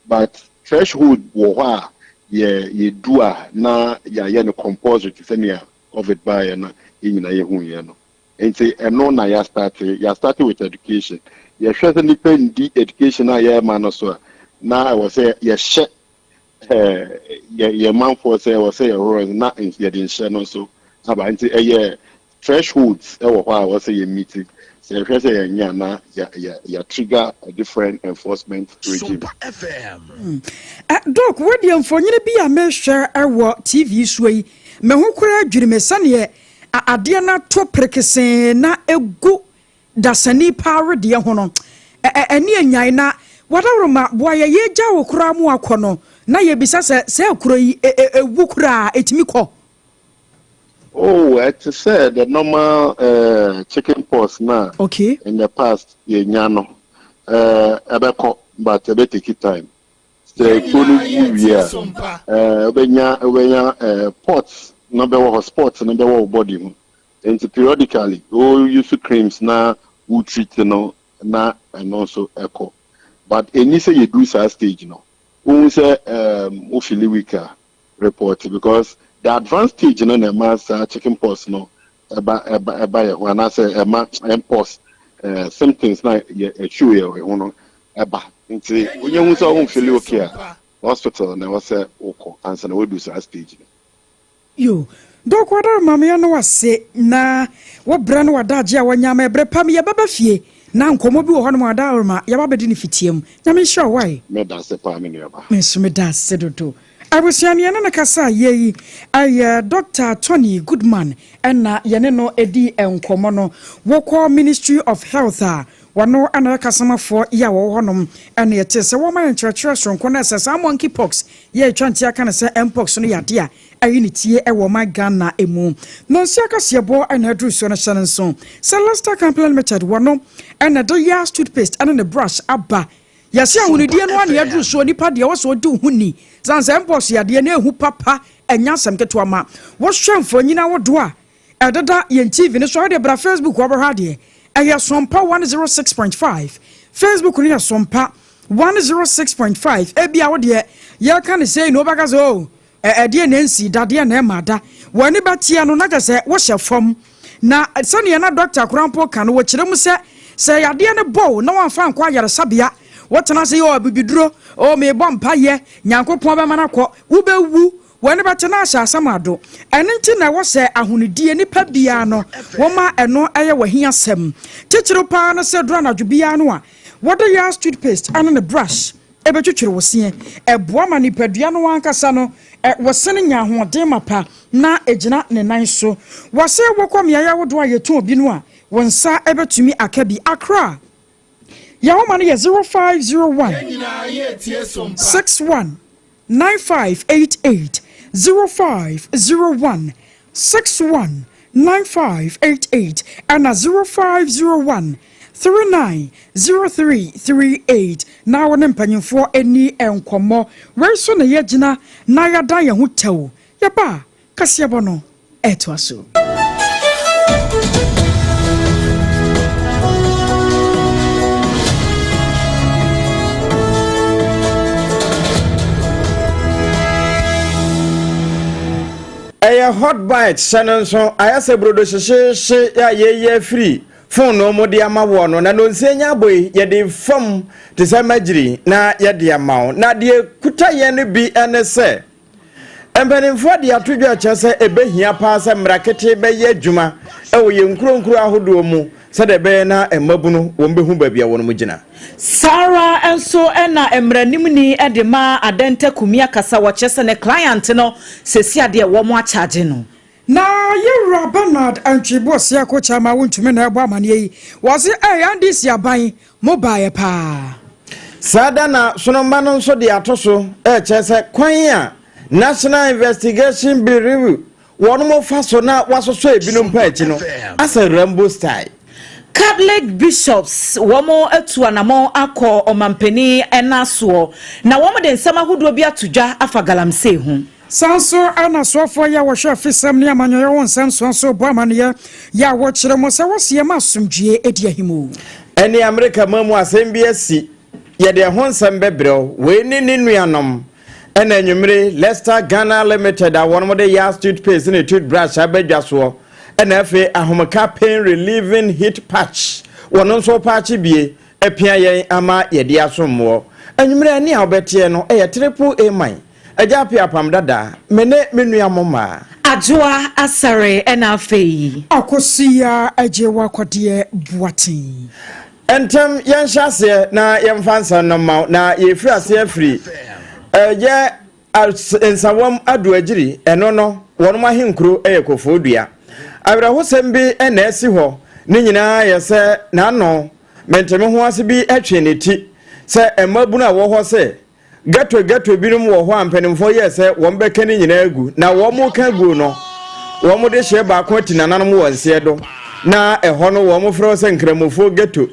[SPEAKER 5] but threshold wɔ hɔ a yɛ yɛdu a na yɛayɛ no compulsory te sɛnea COVID baeɛ no yɛn nyinaa yɛhu yɛ no. Nti ɛno na yɛastart yɛastart with education. Yɛhwɛ sɛ nipa ndi education a yɛrema no so a, na ɛwɔ sɛ yɛhyɛ yɛ manfoɔ sɛ ɛwɔ sɛ yɛhoro na yɛde nhyɛ no nso aba. Nti ɛyɛ thresholds ɛwɔ hɔ a ɛwɔ sɛ yɛ meet. Sɛ yɛhwɛ sɛ yɛnyɛ a, na yɛ yɛ yɛ trigger a different enforcement regime.
[SPEAKER 4] Sompa FM.
[SPEAKER 3] Doc, wodeɛ mfonyini bi a mehwɛ wɔ TV so yi, me ho koraa dwiri me sɛneɛ adeɛ no ato perekesee na ɛgu dasani paa wedeɛ ho no. Ɛne anyan na wadaworoma boa yɛ yɛgya wo koraa mu akɔ no na yɛbisa sɛ sɛ kuro yi ɛwu koraa ɛtumi kɔ?
[SPEAKER 5] Oh, ɛte sɛ the normal chicken pox na in the past yɛnya no, ɛbɛkɔ but ɛbɛ take time. Sɛ kuro no wu wie a, wobɛnya pox no bɛwɔ hɔ, spot no bɛwɔ wo body ho. Nti periodically wo use creams na wo treat no na ɛno nso ɛkɔ, but ɛni sɛ yɛduru saa stage no, wohu sɛ wo feel weak a, report, because the advanced stage no na ɛma saa chicken pox no ɛba yɛ ho anaasɛ ɛma mpox symptoms na yɛ ɛtwiw yɛ ho no ɛba. Nti wonye hu sɛ wo feel okay a, hospital na ɛwɔ sɛ wokɔ ansa na woadu saa stage no.
[SPEAKER 3] Yo, Doc, wadare maame no wase na wobrɛ no wadagye a wanya ma ɛberɛ pam yɛbɛba fie na nkɔmmɔ bi wɔ hɔ nom adare ma yɛba bɛdi no fitiam. Nyame nhyira wo wae.
[SPEAKER 5] Meda ase paa, me nuaba.
[SPEAKER 3] Me nso meda ase dodo. Abusua, ne no kasa a yɛ yi ɛyɛ Dr Tony Goodman ɛna yɛne no ɛdi nkɔmmɔ no. Wokɔ Ministry of Health a, wɔno ɛna yɛ kasamafoɔ yi a wɔwɔ hɔnom, ɛna yɛte sɛ wɔma yɛ nkyerɛkyerɛ soronko no ɛsɛ saa monkey pox yɛ atwa nti aka no sɛ mpox no yɛ ade a ɛyi ne tie ɛwɔ ɔman Ghana emu. Nonsi akaseɛbɔ ɛna aduru soɔ no, hyɛ no nso sɛ Lester Company Limited wɔno ɛna de Yas toothpaste ɛne ne brush aba. Yɛsɛ ahonidie no ane aduru soɔ. Nipa deɛ wɔsɛ ɔdi wo ho ni sane sɛ mpox yadeɛ no ɛhu papa, ɛnya asɛm ketewa ma wɔhwɛ mfonyin ahodoɔ a ɛdeda yɛn TV no so. Wode bra Facebook, wɔbɛhwɛ adeɛ ɛyɛ Sompa 106.5. Facebook no yɛ Sompa 106.5. Ebia wo deɛ yɛka ne sɛ na wobɛka sɛ o ɛdeɛ na ɛnsi dadeɛ na ɛma da w'ani bɛteɛ no na kyɛ sɛ wohyɛ fam. Na sɛneɛ na dɔkta koraa mpo ka no, wɔkyerɛ mu sɛ yadeɛ no bɔw na wɔamfa nkɔ ayaresabea, wotena ase yɛ abibiduro o, mebɔ mpayɛ Nyankopɔn bɛma no akɔ, wobɛwu. W'ani bɛte na ahyɛ asɛm ado. Ɛno nti na ɛwɔ sɛ ahonidie nipa biara no wɔma ɛno ɛyɛ w'ahiasɛm titiriw paa no sɛ duru anadwo biara no a, wɔde Yas toothpaste ɛne ne brush ɛbɛtwitwiri wo seɛ. Ɛboa ma nipadua no ankasa no wɔ sene nya ahoɔden mapa na ɛgyina ne nan so. Wɔsɛ wokɔ mmeaeɛ ahodoɔ a yɛtɔn bi no a, wo nsa ɛbɛtumi aka bi. Accra, yɛhoma no yɛ 0501 61 9588, 0501 61 9588 ɛna 0501 390338 na wo ne mpanyimfoɔ ani nkɔmmɔ. Wei so na yɛgyina na yɛada yɛn ho tɛw. Yɛba a, kaseɛbɔ no ɛtoa so.
[SPEAKER 6] Ɛyɛ Hot Bite. Hyɛ no nso ayɛ sɛ brodo hyehyeehye a yɛyi afiri fononoo mu de ama woɔ no, na nonsia nya abɔ yi, yɛde fam te sɛ magyiri na yɛde ama wo. Na deɛ kuta yɛn no bi ne sɛ mpanimfoɔ de ato dwa kyerɛ sɛ ɛbɛhia paa sɛ mmara ketee bɛyɛ adwuma wɔ yɛn nkuro nkuro ahodoɔ mu sɛdeɛ ɛbɛyɛ na mmabunu wɔn bɛhu baabi a wɔn gyina.
[SPEAKER 7] Saa ara nso na mmaranimni de ma Adenta Kumi akasa, wɔkyerɛ sɛ ne client no sɛsi adeɛ wɔn akyagye no.
[SPEAKER 3] Na yɛwura Bernard Antwi Bosia Kokyama wontumi na ɛbɔ amaneɛ yi, wɔse ɛyɛ NDC aban mo baeɛ paa.
[SPEAKER 6] Saa da na Sonomba no nso de ato so rekyerɛ sɛ kwan a National Investigation Bureau wɔnom fa so na wɔasosɔ ebinom paa akyi no asɛ Rambo style.
[SPEAKER 7] Catholic Bishops wɔn atu anamɔn akɔ ɔmanpanin nan soɔ na wɔn de nsɛm ahodoɔ bi ato dwa afa galamsey ho.
[SPEAKER 3] Saa nso na asoafoɔ yi a wɔhwɛ afisɛm ne amanyɔyɛ ho nsɛm soɔ nso rebɔ amaneɛ yɛ a wɔkyerɛ mu sɛ wɔsi ɛma asomdwie di ahimu.
[SPEAKER 6] Ɛne Amerika man mu asɛm bi asi, yɛde ɛho nsɛm bɛbrɛ wo. Wei ne ne nuanom. Ɛna anwummere, Lester Ghana Limited a wɔnom de Yas toothpaste ne toothbrush aba dwa soɔ. Ɛna afei Ahomeka Pain Relieving Heat Patch, wɔn nso repaakye bie apia yɛn ama yɛde asom woɔ. Anwummere, ɛnne a wobɛteɛ no yɛ Triple A man. Agya Appiah Apam Dada, me ne me nua mo mmaa.
[SPEAKER 7] Adwoa Asare ɛna afei.
[SPEAKER 3] Akosua Agyewa Kɔdeɛ Boateng.
[SPEAKER 6] Ntɛm yɛnhyɛ aseɛ na yɛmfa nsɛm no mma wo na yɛfiri aseɛ afiri ɛyɛ Nsawam Aduagyiri ɛno no wɔnom ahenkuro yɛ Kofoɔdua. Awerɛhosɛm bi na asi hɔ ne nyinaa yɛ sɛ n'ano mente me ho ase bi twee ne ti sɛ mmabunu a wɔ hɔ sɛ Ghetto ghetto binom wɔ hɔ a mpanimfoɔ yɛɛ sɛ wɔn bɛka ne nyinaa agu na wɔn reka aguo no wɔn de hyeɛ baako ati nananom wɔ nseɛ do na ɛhɔ no wɔn frɛ sɛ nkramofoɔ ghetto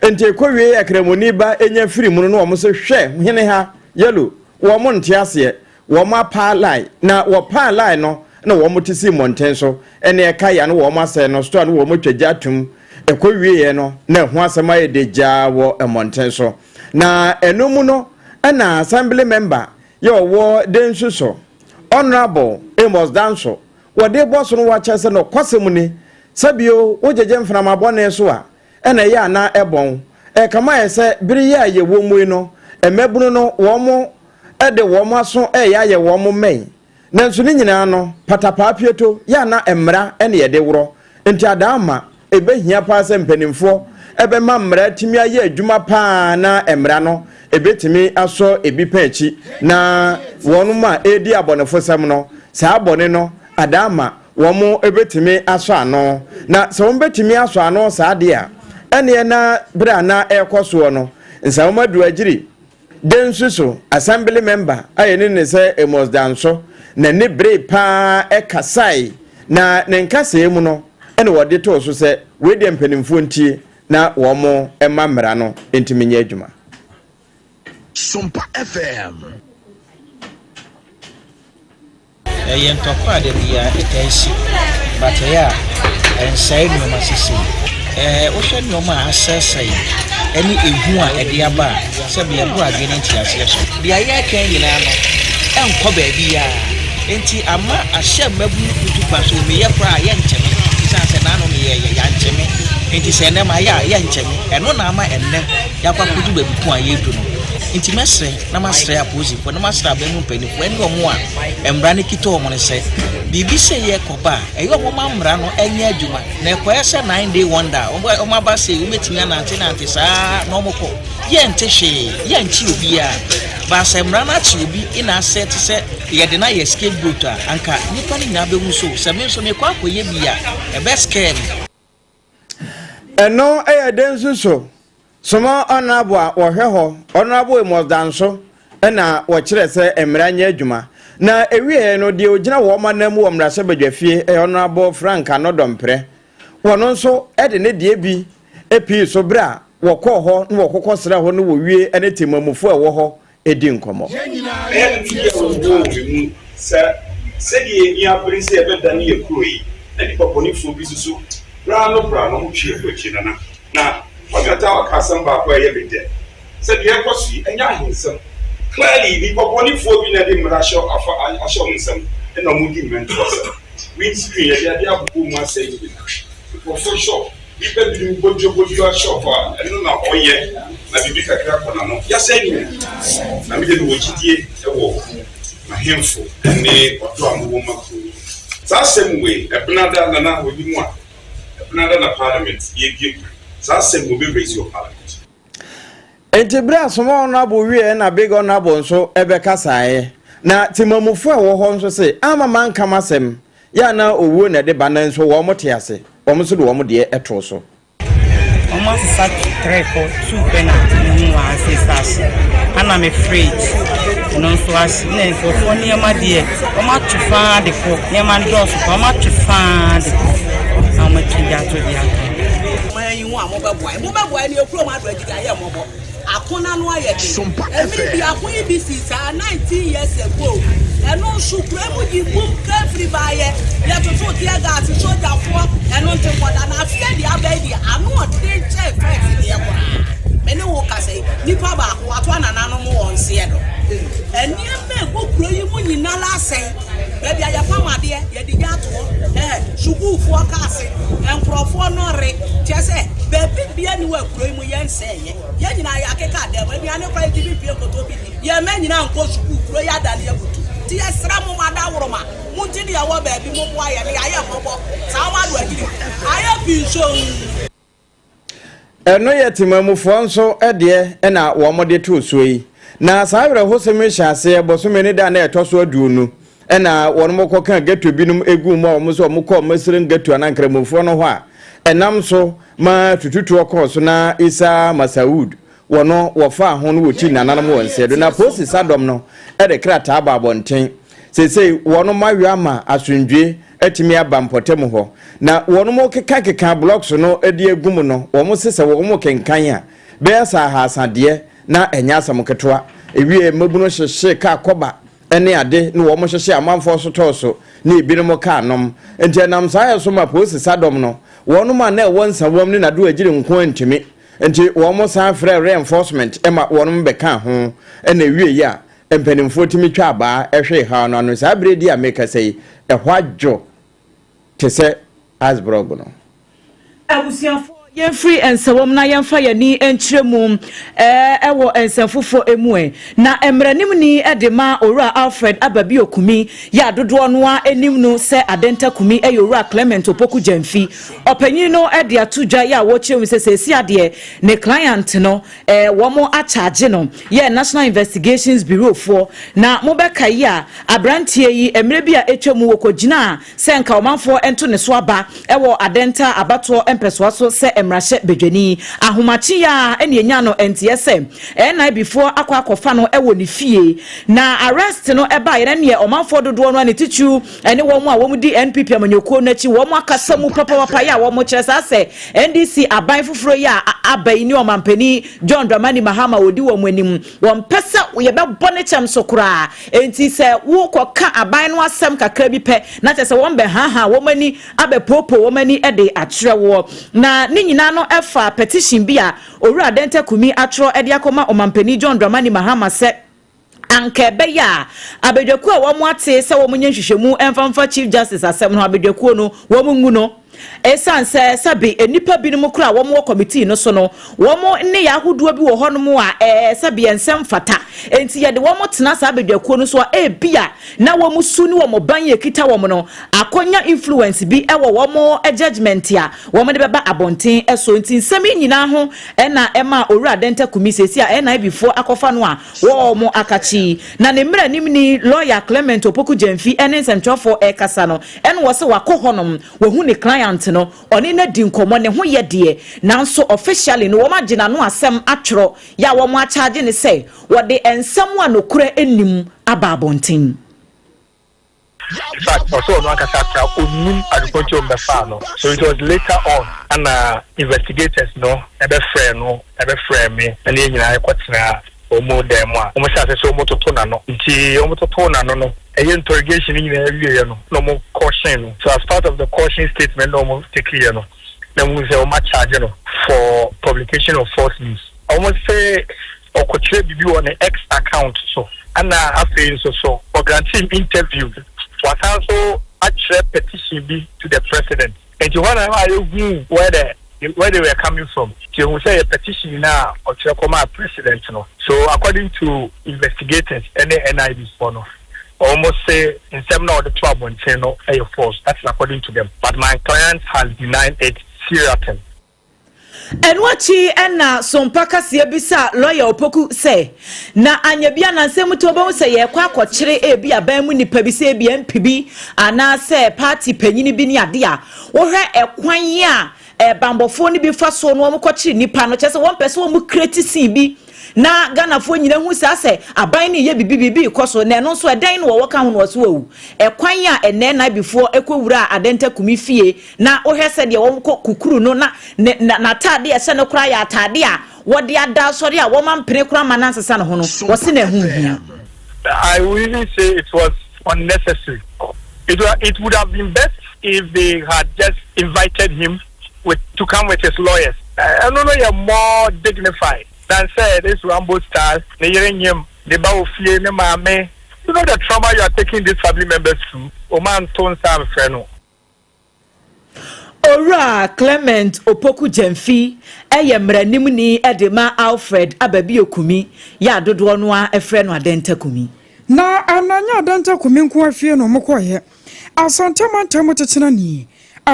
[SPEAKER 6] nti ɛkɔ wie yɛ kramoni ba nya firi mu no na wɔn sɛ hwɛ hene ha yellow wɔn nte aseɛ wɔn apaa line na wɔpaa line no na wɔn te si mmɔnten so ɛne ɛka ya no wɔn asɛe no store no wɔn atwa gya atum ɛkɔ wieɛ no na ɛho asɛm ayɛ de gyaa wɔ mmɔnten so. Na ɛno mu no na Assembly member yɛ ɔwɔ Densu so, Honourable Amos Danso, wɔde bɔ so no wakyɛ sɛ nɔkwasɛm ni, sɛ bio wogyegye mframa bɔne so a ɛna ɛyɛ a na ɛbɔn. Ɛkama ayɛ sɛ bere yi a yɛwɔ mu yi no, mmabunu no wɔn de wɔn aso reyɛ ayɛ wɔn mmɛn. Nanso ne nyinaa no, patapaa pieto yɛ a na mmara na yɛde worɔ. Enti adaa ma ɛbɛhia paa sɛ mpanimfoɔ bɛma mmara atumi ayɛ adwuma paa na mmara no ɛbɛtumi asɔ ebi pɛ akyi na wɔn a ɛredi abɔnefosɛm no, saa bɔne no adaa ma wɔn bɛtumi asɔ ano. Na sɛ wɔn bɛtumi asɔ ano saa deɛ a, ɛneɛ na berɛ a na ɛrekɔ soɔ no, Nsawam Aduagyiri Densu so Assembly member a yɛnim no sɛ Amos Danso, n'ani beree paa kasae, na ne nkasɛɛ mu no na wɔde too so sɛ wei deɛ mpanimfoɔ ntie na wɔn mma mmara no ntumi nyɛ adwuma.
[SPEAKER 4] Sompa FM.
[SPEAKER 8] Ɛyɛ ntɔkwa a da biara ɛtaa si but ɛyɛ a ɛnsɛe nneɛma sesei. Ɛɛ wohwɛ nneɛma a asɛesɛe ɛne ehu a ɛde aba a, sɛbe ɛboro adwene ne nteaseɛ so. Deɛ yɛreka yi nyinaa no ɛnkɔ baabiara nti ama ahyɛ mmabunu kutu kwa so meyɛ koraa a yɛnkyɛ me esiane sɛ naano meyɛɛyɛ yɛankyɛ me nti sɛ ɛnɛ mayɛ a yɛnkyɛ me ɛno na ama ɛnnɛ yɛakɔ akɔdu baabi ko a yɛredu no nti mɛsrɛ na masrɛ apolisifoɔ na masrɛ aban mu mpanimfoɔ ne wɔn a mmara no kita wɔn no sɛ biribi sɛ yɛ kɔba a ɛyɛ wɔn ma mmara no nyɛ adwuma na ɛkɔyɛ sɛ nine day wonder a wɔn aba sei wɔbɛtumi anante nante saa na wɔn kɔ yɛnte hwee yɛnkye obiara baasa mmara no akye obi na asɛ te sɛ yɛde no ayɛ scapegoat a anka nnipa no nyinaa bɛhu so sɛ me nso mekɔ akɔyɛ bi a ɛbɛ scare me.
[SPEAKER 6] Ɛno yɛ den nso so Soma Honourable a wɔhwɛ hɔ, Honourable Amos Danso na wɔkyerɛ sɛ mmara nyɛ adwuma. Na ɛwieɛ no, deɛ ɔgyina wɔn anan mu wɔ mmarahyɛbadwafie yɛ Honourable Frank Anodɔmprɛ. Wɔno nso de ne deɛ bi pii so berɛ a wɔkɔɔ hɔ na wɔkɔkɔsraa hɔ no wɔwie ne temamufoɔ a ɛwɔ hɔ di nkɔmmɔ.
[SPEAKER 9] Ɛyɛ me dɛ wɔ me mu sɛ sɛdeɛ yɛn ani abere sɛ yɛbɛdane yɛn kuro yi, na nnipa bɔnefoɔ bi nso so bra no bra no wɔtwe yɛn kɔ akyiri nana. Na Kwame Attaah ɔka asɛm baako a ɛyɛ me dɛ sɛ deɛ ɛrekɔ so yi ɛnyɛ ahensɛm. Clearly nnipa bɔnefoɔ bi na ɛde mmara ahyɛ afa ahyɛ wɔn nsam ɛna wɔredi mmɛntoasɛm. Windscreen yɛde adeɛ abobɔ mu asɛe ne nyinaa. Nkurɔfoɔ shop Nnipa binom bodwobodwo shop a ɛno na ɔyɛ na biribi kakra kɔ n'ano. Yɛasɛe ne nyinaa. Na me deɛ mewɔ gyidie wɔ m'ahemfo ne ɔdɔ a mowɔ ma kuro yi. Saa asɛm wei, Ɛbenada, Nana, w'anim a, Ɛbenada na parliament yɛrebue kwan. Saa asɛm wei wɔbɛ raise wɔ parliament.
[SPEAKER 6] Enti bere a Small Honourable wieɛ na Big Honourable nso bɛkasaeɛ. Na temamufoɔ a ɛwɔ hɔ nso se, Amma manka m'asɛm, yɛ a na owuo na ɛde ba, nanso wɔn te ase, wɔn nso de wɔn deɛ too so.
[SPEAKER 10] Wɔn asesa trɛ kɔ tuu pɛ na mehu a. wɔ ha sei sɛ ahye. Ɛna me fridge ɛno nso ahye. Na nkurɔfoɔ nneɛma deɛ wɔn atwe faa de kɔ. Nneɛma no dɔɔso paa wɔn atwe faa de kɔ. Na wɔn atwe de ato de aka.
[SPEAKER 11] Ɔman yi ho a mobɛboa yɛn. Mobɛboa yɛn na yɛn kurom adɔ agyidi ayɛ mmɔbɔ. Ako no ano ayɛ den. Mmere bi ako yi bi sii saa 19 years ago. Ɛno nso kura mu gye bum kafiri baayɛ. Yɛtotoo tear gas, sogyafoɔ, ɛno nti nkɔda. Na afei deɛ aba yi deɛ ano ɔden kyɛn first deɛ koraa. Me ne wo kasa yi, nipa baako wato anananom wɔ nseɛ do. Nneɛma egu kuro yi mu nyinaa asɛe. Baabi a yɛpam adeɛ, yɛde gya ato hɔ. Ɛɛ sukuufoɔ kaase, nkurɔfoɔ nɔre. Kyerɛ sɛ baabi bia ni wɔ kuro yi mu yɛnsɛeɛ. Yɛn nyinaa yɛakeka dan mu. Aduane koraa yɛtumi pie nkotɔ bi di. Yɛn mma nyinaa nkɔ sukuu. Kuro yi adane abutu. Nti yɛsrɛ mo, mo adaworoma, mo nti ne yɛwɔ baabi, mommoa yɛn na yɛayɛ mmɔbɔ. Saa mo ado agyiri ayɛ pii nso.
[SPEAKER 6] Ɛno yɛ temamufoɔ nso deɛ na wɔde too soɔ yi. Na saa awerɛhosɛm yi hyɛ aseɛ bosome ne da na ɛtɔ so 20 ɛna wɔn kɔka ghetto binom egu mu a wɔn nso wɔn kɔɔ Muslim ghetto anaa nkramofoɔ no hɔ a ɛnam so ma tututuo kɔɔ so na Isa Masaud wɔno wɔfaa ho no wɔkyi nananom wɔ nsɛdo na polisi sadɔm no de krataa ba abɔnten. Seesei wɔn awe ama asomdwe atumi aba mpɔtam hɔ na wɔn kekakeka blocks no de agu mu no, wɔn se sɛ wɔn kenkan a bɛyɛ sɛ 300 deɛ na ɛnyɛ asɛm ketewa. Ewie mmabunu hyehyɛ kaa kɔba ne ade na wɔn hyehyɛ amanfoɔ so tɔɔ so ne ebinom kaa nom. Nti ɛnam saa yɛ so ma polisi sadɔm no wɔn a na ɛwɔ Nsawam ne Nado Agyiri nko ntumi, nti wɔn san frɛ reinforcement ma wɔn bɛka ho. Ɛna ewie yi a mpanimfoɔ tumi twa abaa ɛhwee haw no ano. Saa bere di a mekasa yi, ɛhɔ adwo te sɛ iceberg no.
[SPEAKER 7] Abusuafoɔ, yɛmfiri Nsawam na yɛmfa yɛni nkyerɛ mu ɛwɔ nsɛm foforɔ mu ɛ. Na mmaranimni de ma Owura Alfred Ababio Kumi yɛ adodoɔ no a anim no sɛ Adenta Kumi ɛyɛ Owura Clement Opoku Gyamfi. Ɔpanyin no de ato dwa yɛ a wɔkyerɛ mu sɛ sɛsi adeɛ ne client no wɔn akyagye no yɛ National Investigations Bureau foɔ. Na mobɛka yi a aberanteɛ yi mmerɛ bi a atwa mu wɔkɔgyina sɛ nka ɔmanfoɔ nto ne so aba ɛwɔ Adenta abatoɔ mpɛsoa so sɛ mmarahyɛ badwani. Ahomakye yi a ɛne enya no nteɛ sɛ NIB foɔ akɔ akɔfa no ɛwɔ ne fie. Na arrest no ɛba yɛn neɛ ɔmanfoɔ dodoɔ no a ne titiriw ɛne wɔn a wɔn di NPP amanyɔkuo no akyi wɔn akasa mu papapapa yɛ a wɔn kyerɛ saa sɛ NDC aban foforɔ yi a aba yi ne ɔmampanin John Dramani Mahama odi wɔn anim, wɔn pɛ sɛ yɛbɛbɔ ne kyɛm so koraa. Enti sɛ wokɔka aban no asɛm kakra bi pɛ na kyerɛ sɛ wɔn bɛhaha wɔn ani abɛpoopoo wɔn ani de akyerɛ woɔ. Na ne nyinaa no ɛfa petition bi a Owura Adenta Kumi atwerɛ de akɔma ɔmampanin John Dramani Mahama sɛ anka ɛbɛyɛ a abadwakuo a wɔn ate sɛ wɔn nyɛ nhwehwɛmu mfamfa Chief Justice asɛm no, abadwakuo no wɔn ngu no, ɛsiane sɛ sɛbe nnipa binom koraa a wɔn wɔ committee no so no wɔn nneyɛ ahodoɔ bi wɔ hɔnom a sɛbe nsɛm fata, nti yɛde wɔn tena saa abadwakuo no so a ebi a na wɔn su ne wɔn ban yɛ kita wɔn no akɔnya influence bi wɔ wɔn judgement a wɔn de bɛba abɔnten so. Nti nsɛm yi nyinaa ho ɛna ɛma Owura Adenta Kumi sɛsi a NIB foɔ akɔfa no a wɔn akakyi. Na ne mmeranimni lawyer Clement Opoku Gyamfi ne nsɛmtwerɛfoɔ ɛrekasa no, ɛna wɔ sɛ wakɔ hɔnom wahu ne client no, ɔne no adi nkɔmmɔ, ne ho yɛ deɛ, nanso officially no wɔn agye n'ano asɛm atwerɛ yɛ a wɔn akyagye ne sɛ wɔde nsɛm a nokorɛ nnim aba abɔnten.
[SPEAKER 12] In fact, ɔsɛ ɔno ankasa kora onim adekonti ɔmbɛfaa no. So it was later on ana investigators no ɛbɛfrɛ no, ɛbɛfrɛ me, ɛne yɛn nyinaa yɛkɔtena wɔn dan mu a wɔn hyɛ ase sɛ wɔn toto n'ano. Nti wɔn toto n'ano no, ɛyɛ interrogation no nyinaa wieɛ no na wɔn caution no. So as part of the caution statement na wɔn take yɛ no, na wɔn sɛ wɔn acharge no for publication of false news. Wɔn sɛ ɔkɔkyerɛ biribi wɔ ne X account so, ɛna afei nso so ɔgrant him interview, wasan so akyerɛ petition bi to the president. Nti hɔ na ayɛ hu where they were coming from. Nti ehu sɛ yɛ petition na ɔkyerɛ kɔma president no. So according to investigators ɛne NIB foɔ no, wɔn se nsɛm na ɔde to abɔnten no ɛyɛ false. That's according to them, but my client has denied it seriously.
[SPEAKER 7] Ɛno akyi ɛna Sompa kaseɛ bisa lɔya Opoku sɛ na anya bi anansɛm mu to wobɛhu sɛ yɛkɔ akɔkyere ebi aban mu nipa bi sɛ ebi MP bi anaasɛ party panyini bi ne ade a wohwɛ ɛkwan a bambɔfoɔ no bi fa so no wɔn kɔkyere nipa no, kyerɛ sɛ wɔn pɛ sɛ wɔn create scene bi. Na Ghanafoɔ nyina hu saa sɛ aban no reyɛ biribi, biribi rekɔ so, na ɛno nso ɛdɛn na wɔwɔ ka ho na wɔse wawu? Ɛkwan a ɛnnɛ Naibifoɔ kɔ wuraa Adenta Kumi fie na wohwɛ sɛdeɛ wɔkɔ kukuru no na ne na n'ataadeɛ a ɛhyɛ no koraa yɛ ataadeɛ a wɔde ada asɔre a wɔma mpene koraa ma no ansesa ne ho no, wɔse na ɛho nhia.
[SPEAKER 12] I will even say it was unnecessary. It, it would have been best if they had just invited him with to come with his lawyers. Ɛno no yɛ more dignified than sɛ this Rambo style, ne yere nyem, ne ba wɔ fie, ne maame. You know the trauma you are taking these family members through? Wɔn anto nsa amfrɛ no.
[SPEAKER 7] Owura Clement Opoku Gyamfi yɛ mmaranimni de ma Alfred Ababio Kumi yɛ a dodoɔ no ara frɛ no Adenta Kumi.
[SPEAKER 3] Na na nyɛ Adenta Kumi nko ara fie na wɔkɔeɛ. Asante mantam tetenani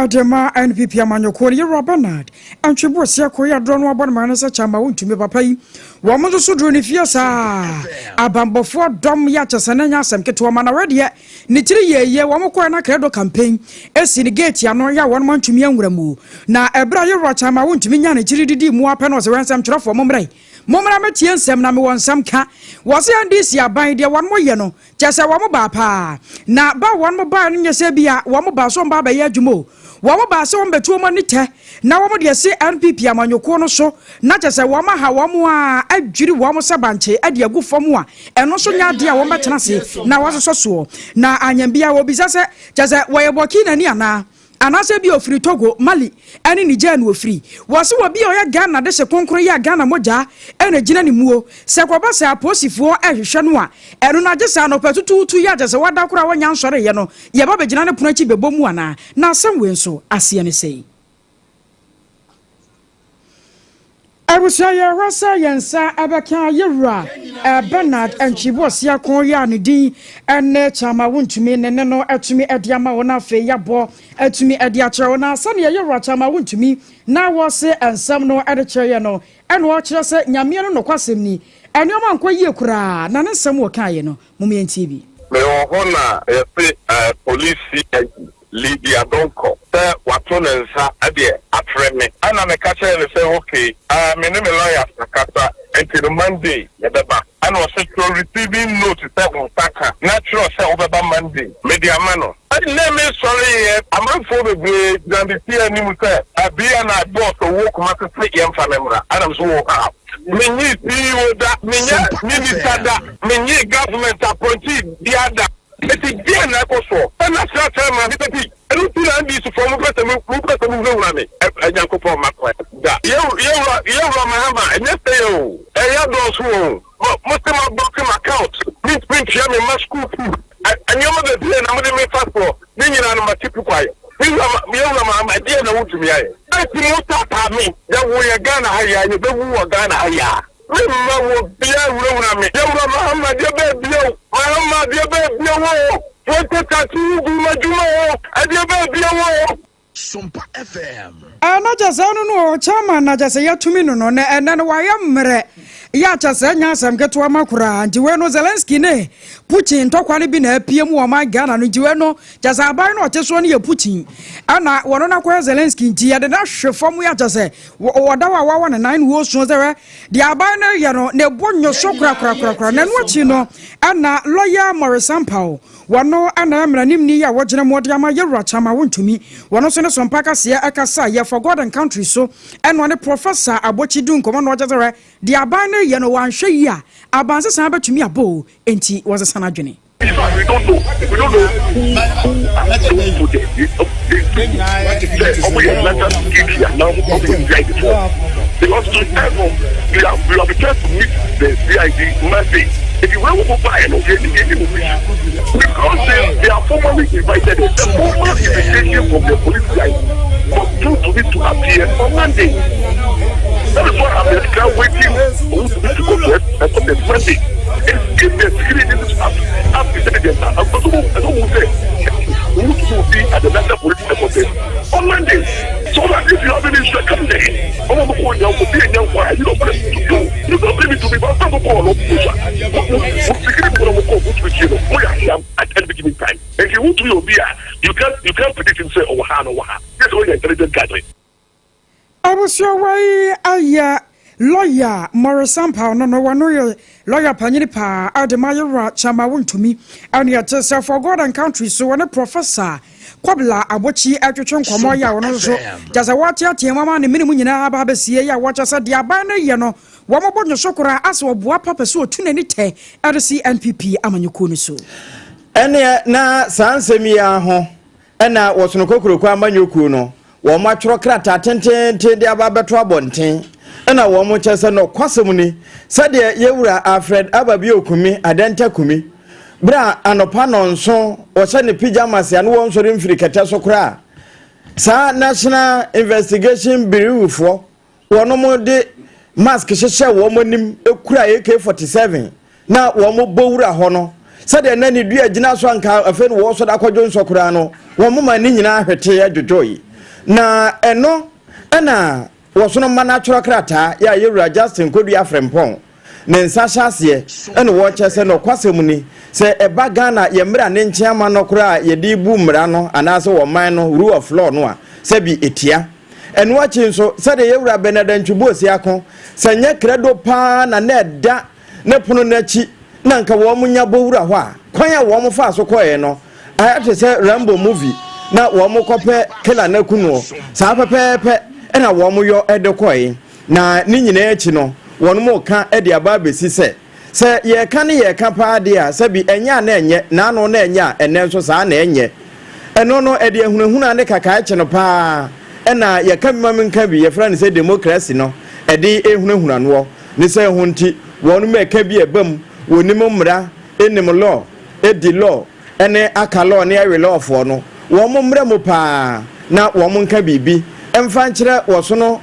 [SPEAKER 3] de ma NPP amanyɔkuo no, Yewura Bernard Antwi Boasia kɔeɛ adorɔ no abɔ no ma no sɛ kyɛ ama wontumi papa yi. Wɔn nso so duruu ne fie saa. Abanbɔfoɔ dɔm yɛ akyɛ sɛ na ɛnyɛ asɛm ketewa ma na wei deɛ Ne tiri yɛɛ yie, wɔn kɔɛ na Credo campaign si ne gate ano yɛ a wɔn antumi anwura mu. Na ɛberɛ a Yewura Kyama wontumi nyaa ne tiri didii mu ara pɛ na ɔse wɛ nsɛmtwerɛfoɔ mommra yi, mommra mɛtie nsɛm na mewɔ nsɛm ka. Wɔse NDC aban deɛ wɔn yɛ no kyerɛ sɛ wɔn baa paa. Na ba a wɔn baeɛ no nyɛ sɛ ebia wɔn baa sɛ wɔn ba abɛyɛ adwuma o, Wɔn baa sɛ wɔn bɛtu wɔn ani tɛ na wɔn de asi NPP amanyɔkuo no so na kyerɛ sɛ wɔn aha wɔn a adwiri wɔn sɛ bankye de agu fam a ɛno nso nyɛ adeɛ a wɔn bɛtena ase na wɔasosɔ soɔ. Na anyambia wɔbisa sɛ kyerɛ sɛ wɔyɛ Burkinani anaa? Anaasɛ ebia ɔfiri Togo, Mali ne Niger na ɔfiri? Wɔse obi a ɔyɛ Ghana dehye kronkron yi a Ghana mogya na ɛgyina ne muo, sɛ kɔba sɛ apolisifoɔ rehwehwɛ no a, ɛno no agye sɛ anɔpa tutuutu yi a kyerɛ sɛ wada koraa a wɔnnya nsɔreeɛ no, yɛba bɛgyina ne pono akyi bɛbɔ mu anaa? Na asɛm wei nso, aseɛ ne sɛn? Abusua yɛhwɛ sɛ yɛn nsa bɛka yɛwura Bernard Antwi Boasiako yi a ne din ne Kyama Wontumi ne ne no atumi de ama wo na afei yɛabɔ atumi de akyerɛ wo na sɛdeɛ yɛwura Kyama Wontumi na wɔse nsɛm no de kyerɛ yɛ no ɛna ɔkyerɛ sɛ Nyameɛ no nokwasɛm ni nneɛma nkɔ yie koraa na ne nsɛm wɔkaeɛ no mom yɛntie bi.
[SPEAKER 13] Mewɔ hɔ na yɛse police CID Lydia Donkor sɛ wato ne nsa de afrɛ me. Ɛna meka kyerɛɛ no sɛ ok, me ne me lawyers akasa nti no Monday yɛbɛba. Ɛna ɔse twerɛ receiving note sɛ wo nsa ka na twerɛ sɛ wobɛba Monday. Mede ama no. Ɛnnɛ mesɔreeɛ, amanfoɔ bebree gyina me fie anim sɛ BNI boss ɔwɔ Kumasi se yɛmfa no mmra. Ɛna mese oh how? Menyee CEO da, menyɛ minister da, menyee government appointee biara da. Enti deɛn na ɛkɔ soɔ? Sɛ na srasra ma nnipa bi, ɛno nti na NDC foɔ mopɛ sɛ mopɛ sɛ mohunahuna me. Nyankopɔn mma kwan da. Yɛwura yɛwura Mahama ɛnyɛ sɛ yɛ o, ɛyɛ adɔɔso o. Mo mo se ma block m'account, mentumi ntua me mma school fees, nneɛma bebree na mode me fa soɔ, ne nyinaa no mate puku ayɛ. Me wura yɛwura Mahama ɛdeɛn na wontumi ayɛ? Enti mo taataa me, yɛwoo yɛ Ghana ha yi ara, yɛbɛwu wɔ Ghana ha yi ara. Me mma wɔ bia wura wura me. Yɛwura Mahama deɛ bɛɛ bia o. Mahama deɛ bɛɛ bia wo o. 2030 wo gu ma dwuma o. Ɛdeɛ bɛɛ bia wo o.
[SPEAKER 4] Sompa FM.
[SPEAKER 3] Ɛɛ na kyɛ sɛ ɛno no o chairman na kyɛ sɛ yɛatumi no no na ɛnɛ no wayɛ mmerɛ yɛ a kyɛ sɛ ɛnyɛ asɛm ketewa ma koraa nti wei no Zelensky ne Putin ntɔkwa no bi na apue mu wɔ ɔman Ghana no nti wei no kyɛ sɛ aban no ɔte soɔ no yɛ Putin ɛna wɔno no akɔyɛ Zelensky nti yɛde no ahwe fam yɛ a kyɛ sɛ Wɔda hɔ a wɔawa ne nan na wɔresu sɛ hwɛ deɛ aban no reyɛ no na ɛbɔ nnwo so korakorakorakora. Na ɛno akyi no ɛna lɔya Maurice Ampaw, wɔno ɛna ɛyɛ mmaranimni yi a wɔgyina mu de ama Yɛwura Kyama Wontumi, wɔno nso ne Sompa Kaseɛ ɛkasa yɛ For God and Country so ɛna ɔne Professor Abokyi di nkɔmmɔ na ɔkyerɛ sɛ hwɛ deɛ aban no reyɛ no wɔanhwɛ yie a abansesa bɛtumi abɔ o, enti wɔnsesa no adwene.
[SPEAKER 13] In fact, we don't know. We don't know who who put it. Sɛ ɔmo yɛ national security anaa ɔmo yɛ CID foɔ. Because to tell no, we are we are prepared to meet the CID Monday. If you wait for buy no, you need you because they they are formally invited. The formal invitation from the police CID for two to be to appear on Monday. That is why I'm now waiting for to go to on the Monday. If the security agencies have have intelligence, I'm going to say, who will be at the national police headquarters on Monday. So that if you have any issue, come there. I'm going to call you, be a young boy, you don't want to do. You don't bring me to me, but I'm going to call you. Security people will call you, you at any given time. If you want to be a, you can't predict him say, oh, ha, no, ha. Yes, oh, yeah, intelligent gathering.
[SPEAKER 3] Abusua wei ayɛ Lɔya Maurice Ampaw no no wɔno yɛ lɔya panyini paa a de ma yewura Kyama Wontumi ɛne ɛte sɛ For God and Country so wɔne Professor Kwabla Abokyi ɛtwetwe nkɔmmɔ yɛ a wɔno nso kyɛ sɛ wɔateatea mu ama ne mene mu nyinaa aba abɛsie yɛ a wɔkyɛ sɛ deɛ aban no yɛ no wɔn bɔ nwoso koraa asɛ ɔboa pa pɛ sɛ ɔtu n'ani tɛ ɛde si NPP amanyɔkuo no so.
[SPEAKER 6] Ɛneɛ na saa nsɛm yi ara ho na Wɔsono Kokuroko amanyɔkuo no Wɔatwerɛ krataa tenteenten de aba abɛto abɔnten na wɔkyerɛ sɛ nɔkwasɛm ni sɛdeɛ yɛn wura Alfred Ababio Kumi, Adenta Kumi, berɛ a anɔpa nnɔnson ɔhyɛ ne pyjamas a na wɔnsɔre mfiri kɛtɛ so koraa saa National Investigation Bureau foɔ wɔnom de mask hyehyɛ wɔn anim kura AK-47 na wɔn bɔ wura hɔ no sɛdeɛ na ne dua gyina so anka afei no wɔsɔ da akɔdwo nsɔ koraa no wɔn ma ne nyinaa hwete dwodwoe na ɛno ɛna wɔsono mma no atwerɛ krataa yɛ a yɛwura Justin Kodua Frempɔn ne nsa hyɛ aseɛ ɛna wɔkyɛ sɛ nɔkwasɛm ni sɛ ɛba Ghana yɛ mmara ne nkyɛn ama no koraa yɛde bu mmara no anaasɛ wɔman no rule of law no a sɛbi ɛtia Ɛno akyi nso, sɛdeɛ yɛn wura Bernard Antwi Boasiako, sɛ nyɛ krado paa na na ɛda ne pono no akyi na anka wɔn nya bɔ wura hɔ a, kwan a wɔn faa so kɔeɛ no, ayɛ te sɛ Rambo movie na wɔn kɔpɛ killer no aku noɔ. Saa pɛpɛɛpɛ na wɔn yɔ de kɔe. Na ne nyinaa akyi no, wɔn reka de aba abɛsi sɛ, Sɛ yɛreka ne yɛreka paa deɛ a, sɛbi ɛnyɛ a na ɛnyɛ, naano na ɛnyɛ a, ɛnnɛ nso saa na ɛnyɛ. Ɛno no, ɛde ahunahuna ne kakaakye no paa ɛna yɛka bi ma menka bi, yɛfrɛ no sɛ demokrasi no, ɛde rehunahuna noɔ. Ne sɛ ho nti, wɔnom ɛka bi ɛba mu, wɔnim mmara, ɛnim law, ɛdi law, ɛne aka law ne ɛwe law foɔ no, wɔn mmra mu paa na wɔn nka biribi mfa nkyerɛ wɔsono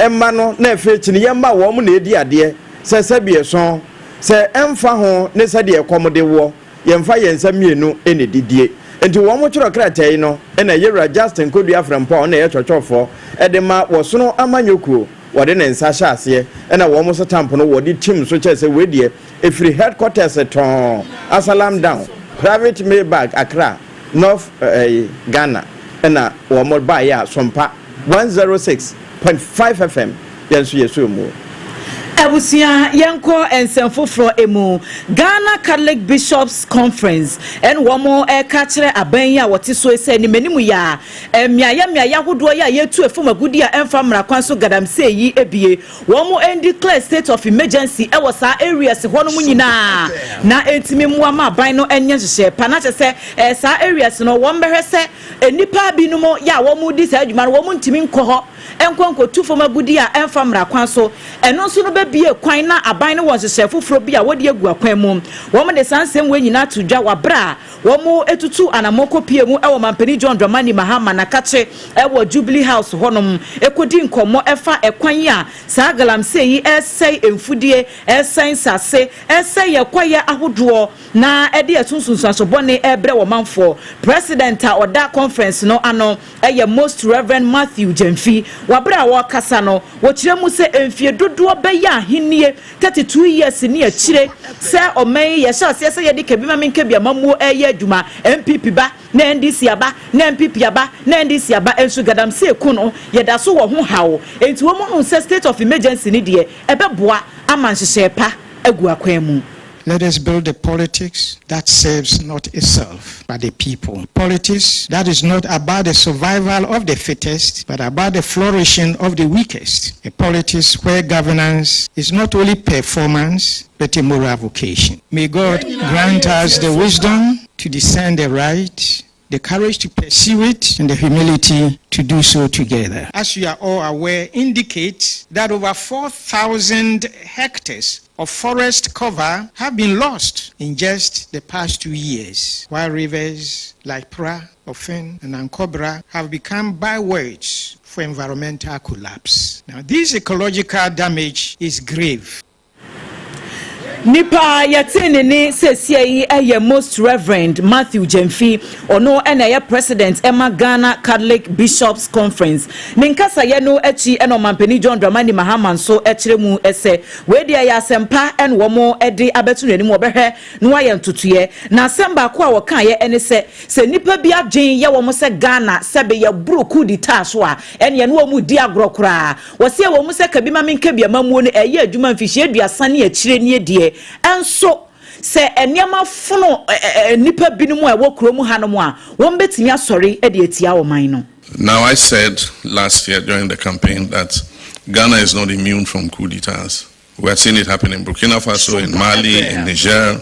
[SPEAKER 6] mma no na afei akyi no yɛmma wɔn na ɛdi adeɛ. Sɛ sɛbi ɛsõ, sɛ ɛmfa ho ne sɛdeɛ ɛkɔm de woɔ, yɛmfa yɛn nsa mmienu na ɛdidie. Enti wɔn twerɛ krataa yi no na Yɛwura Justin Kodua Frempong a ɔno na ɛyɛ twɔtwɔfoɔ de ma Wɔsono Amanyɔkuo, wɔde ne nsa hyɛ aseɛ na wɔn setamp no wɔde tim so kyerɛ sɛ wei deɛ ɛfiri headquarters tɔnn, Asalam Down, Private Maybag Accra, North Ghana na wɔn baeɛ a Sompa 106.5 FM yɛn nso yɛsɔɔ mu.
[SPEAKER 7] Abusua yɛnkɔ nsɛm foforɔ mu. Ghana Catholic Bishops Conference ɛna wɔn ɛreka akyerɛ aban yi a wɔte so yi sɛ anim anim yi a mmeaeɛ mmeaeɛ ahodoɔ yi a yɛtu ɛfam agudie a ɛmfa mmara kwan so galamsey yi ebie wɔn ɛndeclare state of emergency ɛwɔ saa areas hɔ nom nyinaa na ɛntumi mmoa ma aban no ɛnyɛ nhyehyɛɛ pa na kyerɛ sɛ ɛɛ saa areas no wɔn bɛhwɛ sɛ nnipa binom yɛ a wɔn di saa adwuma no wɔn ntumi nkɔ hɔ nkɔ nkɔtu fam agudeɛ a ɛmfa mmara kwan so. Ɛno nso no bɛbue kwan na aban no wɔ nhyehyɛe foforɔ bi a wɔde agu akwan mu. Wɔde saa nsɛm wei nyinaa to dwa wɔ aberɛ a wɔtutu anammɔn kɔpue mu wɔ Mampanin John Dramani Mahama n'akakye wɔ Jubilee House hɔnom kɔdi nkɔmmɔ ɛfa ɛkwan a saa galamsey yi resɛe mfudie, resɛe nsase, resɛe yɛn kwaeɛ ahodoɔ na ɛde ɛso nsunsuanso bɔne rebrɛ wɔ manfoɔ. President a ɔda conference no ano yɛ Most Rev. Matthew Gyamfi. Wɔ bere a ɔrekasa no, wɔkyerɛ mu sɛ mfie dodoɔ bɛyɛ ahennie, 32 years ne akyire, sɛ ɔman yi yɛhyɛ aseɛ sɛ yɛde kabi-ma-menka-bi amammuo reyɛ adwuma, NPP ba, na NDC aba, na NPP aba, na NDC aba, nso Galamsey ko no, yɛda so wɔ ho haw. Enti wɔhunu sɛ state of emergency no deɛ, ɛbɛboa ama nhyehyɛe pa agu akwan mu.
[SPEAKER 14] Let us build a politics that serves not itself, but the people. Politics that is not about the survival of the fittest, but about the flourishing of the weakest. A politics where governance is not only performance, but a moral vocation. May God grant us the wisdom to discern the right, the courage to pursue it, and the humility to do so together. As you are all aware, indicates that over 4,000 hectares of forest cover have been lost in just the past two years, while rivers like Pra, Ofen, and Ankobra have become bywords for environmental collapse. Now, this ecological damage is grave.
[SPEAKER 7] Nipa a yɛtee ne nne seesia yi yɛ Most Reverend Matthew Gyamfi. Ɔno na ɛyɛ President ma Ghana Catholic Bishops Conference. Ne nkasayɛ no akyi na Ɔmanpanin John Dramani Mahama nso kyerɛ mu sɛ wei deɛ ɛyɛ asɛmpa na wɔde abɛto n'anim, wɔbɛhwɛ na wɔayɛ ntotoeɛ. Na asɛm baako a wɔkaeɛ ne sɛ, sɛ nnipa bi adwene yɛ wɔn sɛ Ghana sɛbe yɛboro coup d'etat so a, ɛneɛ na wɔn redi agorɔ koraa. Wɔse ɛwɔ mu sɛ kabi ma menka bi amammuo no ɛyɛ adwuma mfihyia aduasa ne akyire nie deɛ, nso sɛ nneɛma fono nnipa binom a ɛwɔ kurom hanom a, wɔn bɛtumi asɔre de atia ɔman no.
[SPEAKER 15] Now I said last year during the campaign that Ghana is not immune from coup d'etats. We have seen it happen in Burkina Faso, in Mali, in Niger,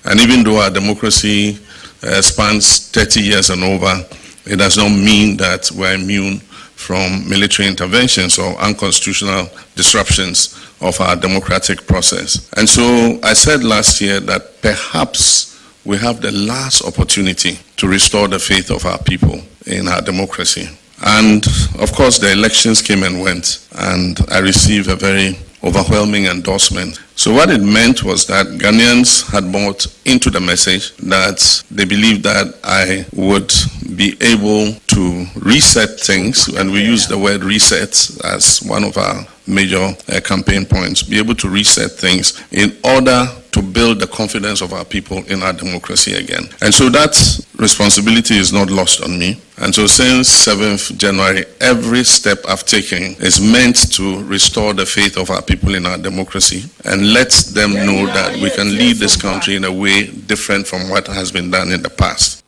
[SPEAKER 15] and even though our democracy uh, spans 30 years and over, it does not mean that we're immune from military interventions or unconstitutional disruptions of our democratic process. And so I said last year that perhaps we have the last opportunity to restore the faith of our people in our democracy. And of course, the elections came and went, and I received a very overwhelming endorsement. So what it meant was that Ghanaians had bought into the message that they believed that I would be able to reset things, and we use the word reset as one of our major uh, campaign points, be able to reset things in order to build the confidence of our people in our democracy again. And so that responsibility is not lost on me. And so since 7th January, every step I've taken is meant to restore the faith of our people in our democracy and let them know that we can lead this country in a way different from what has been done in the past.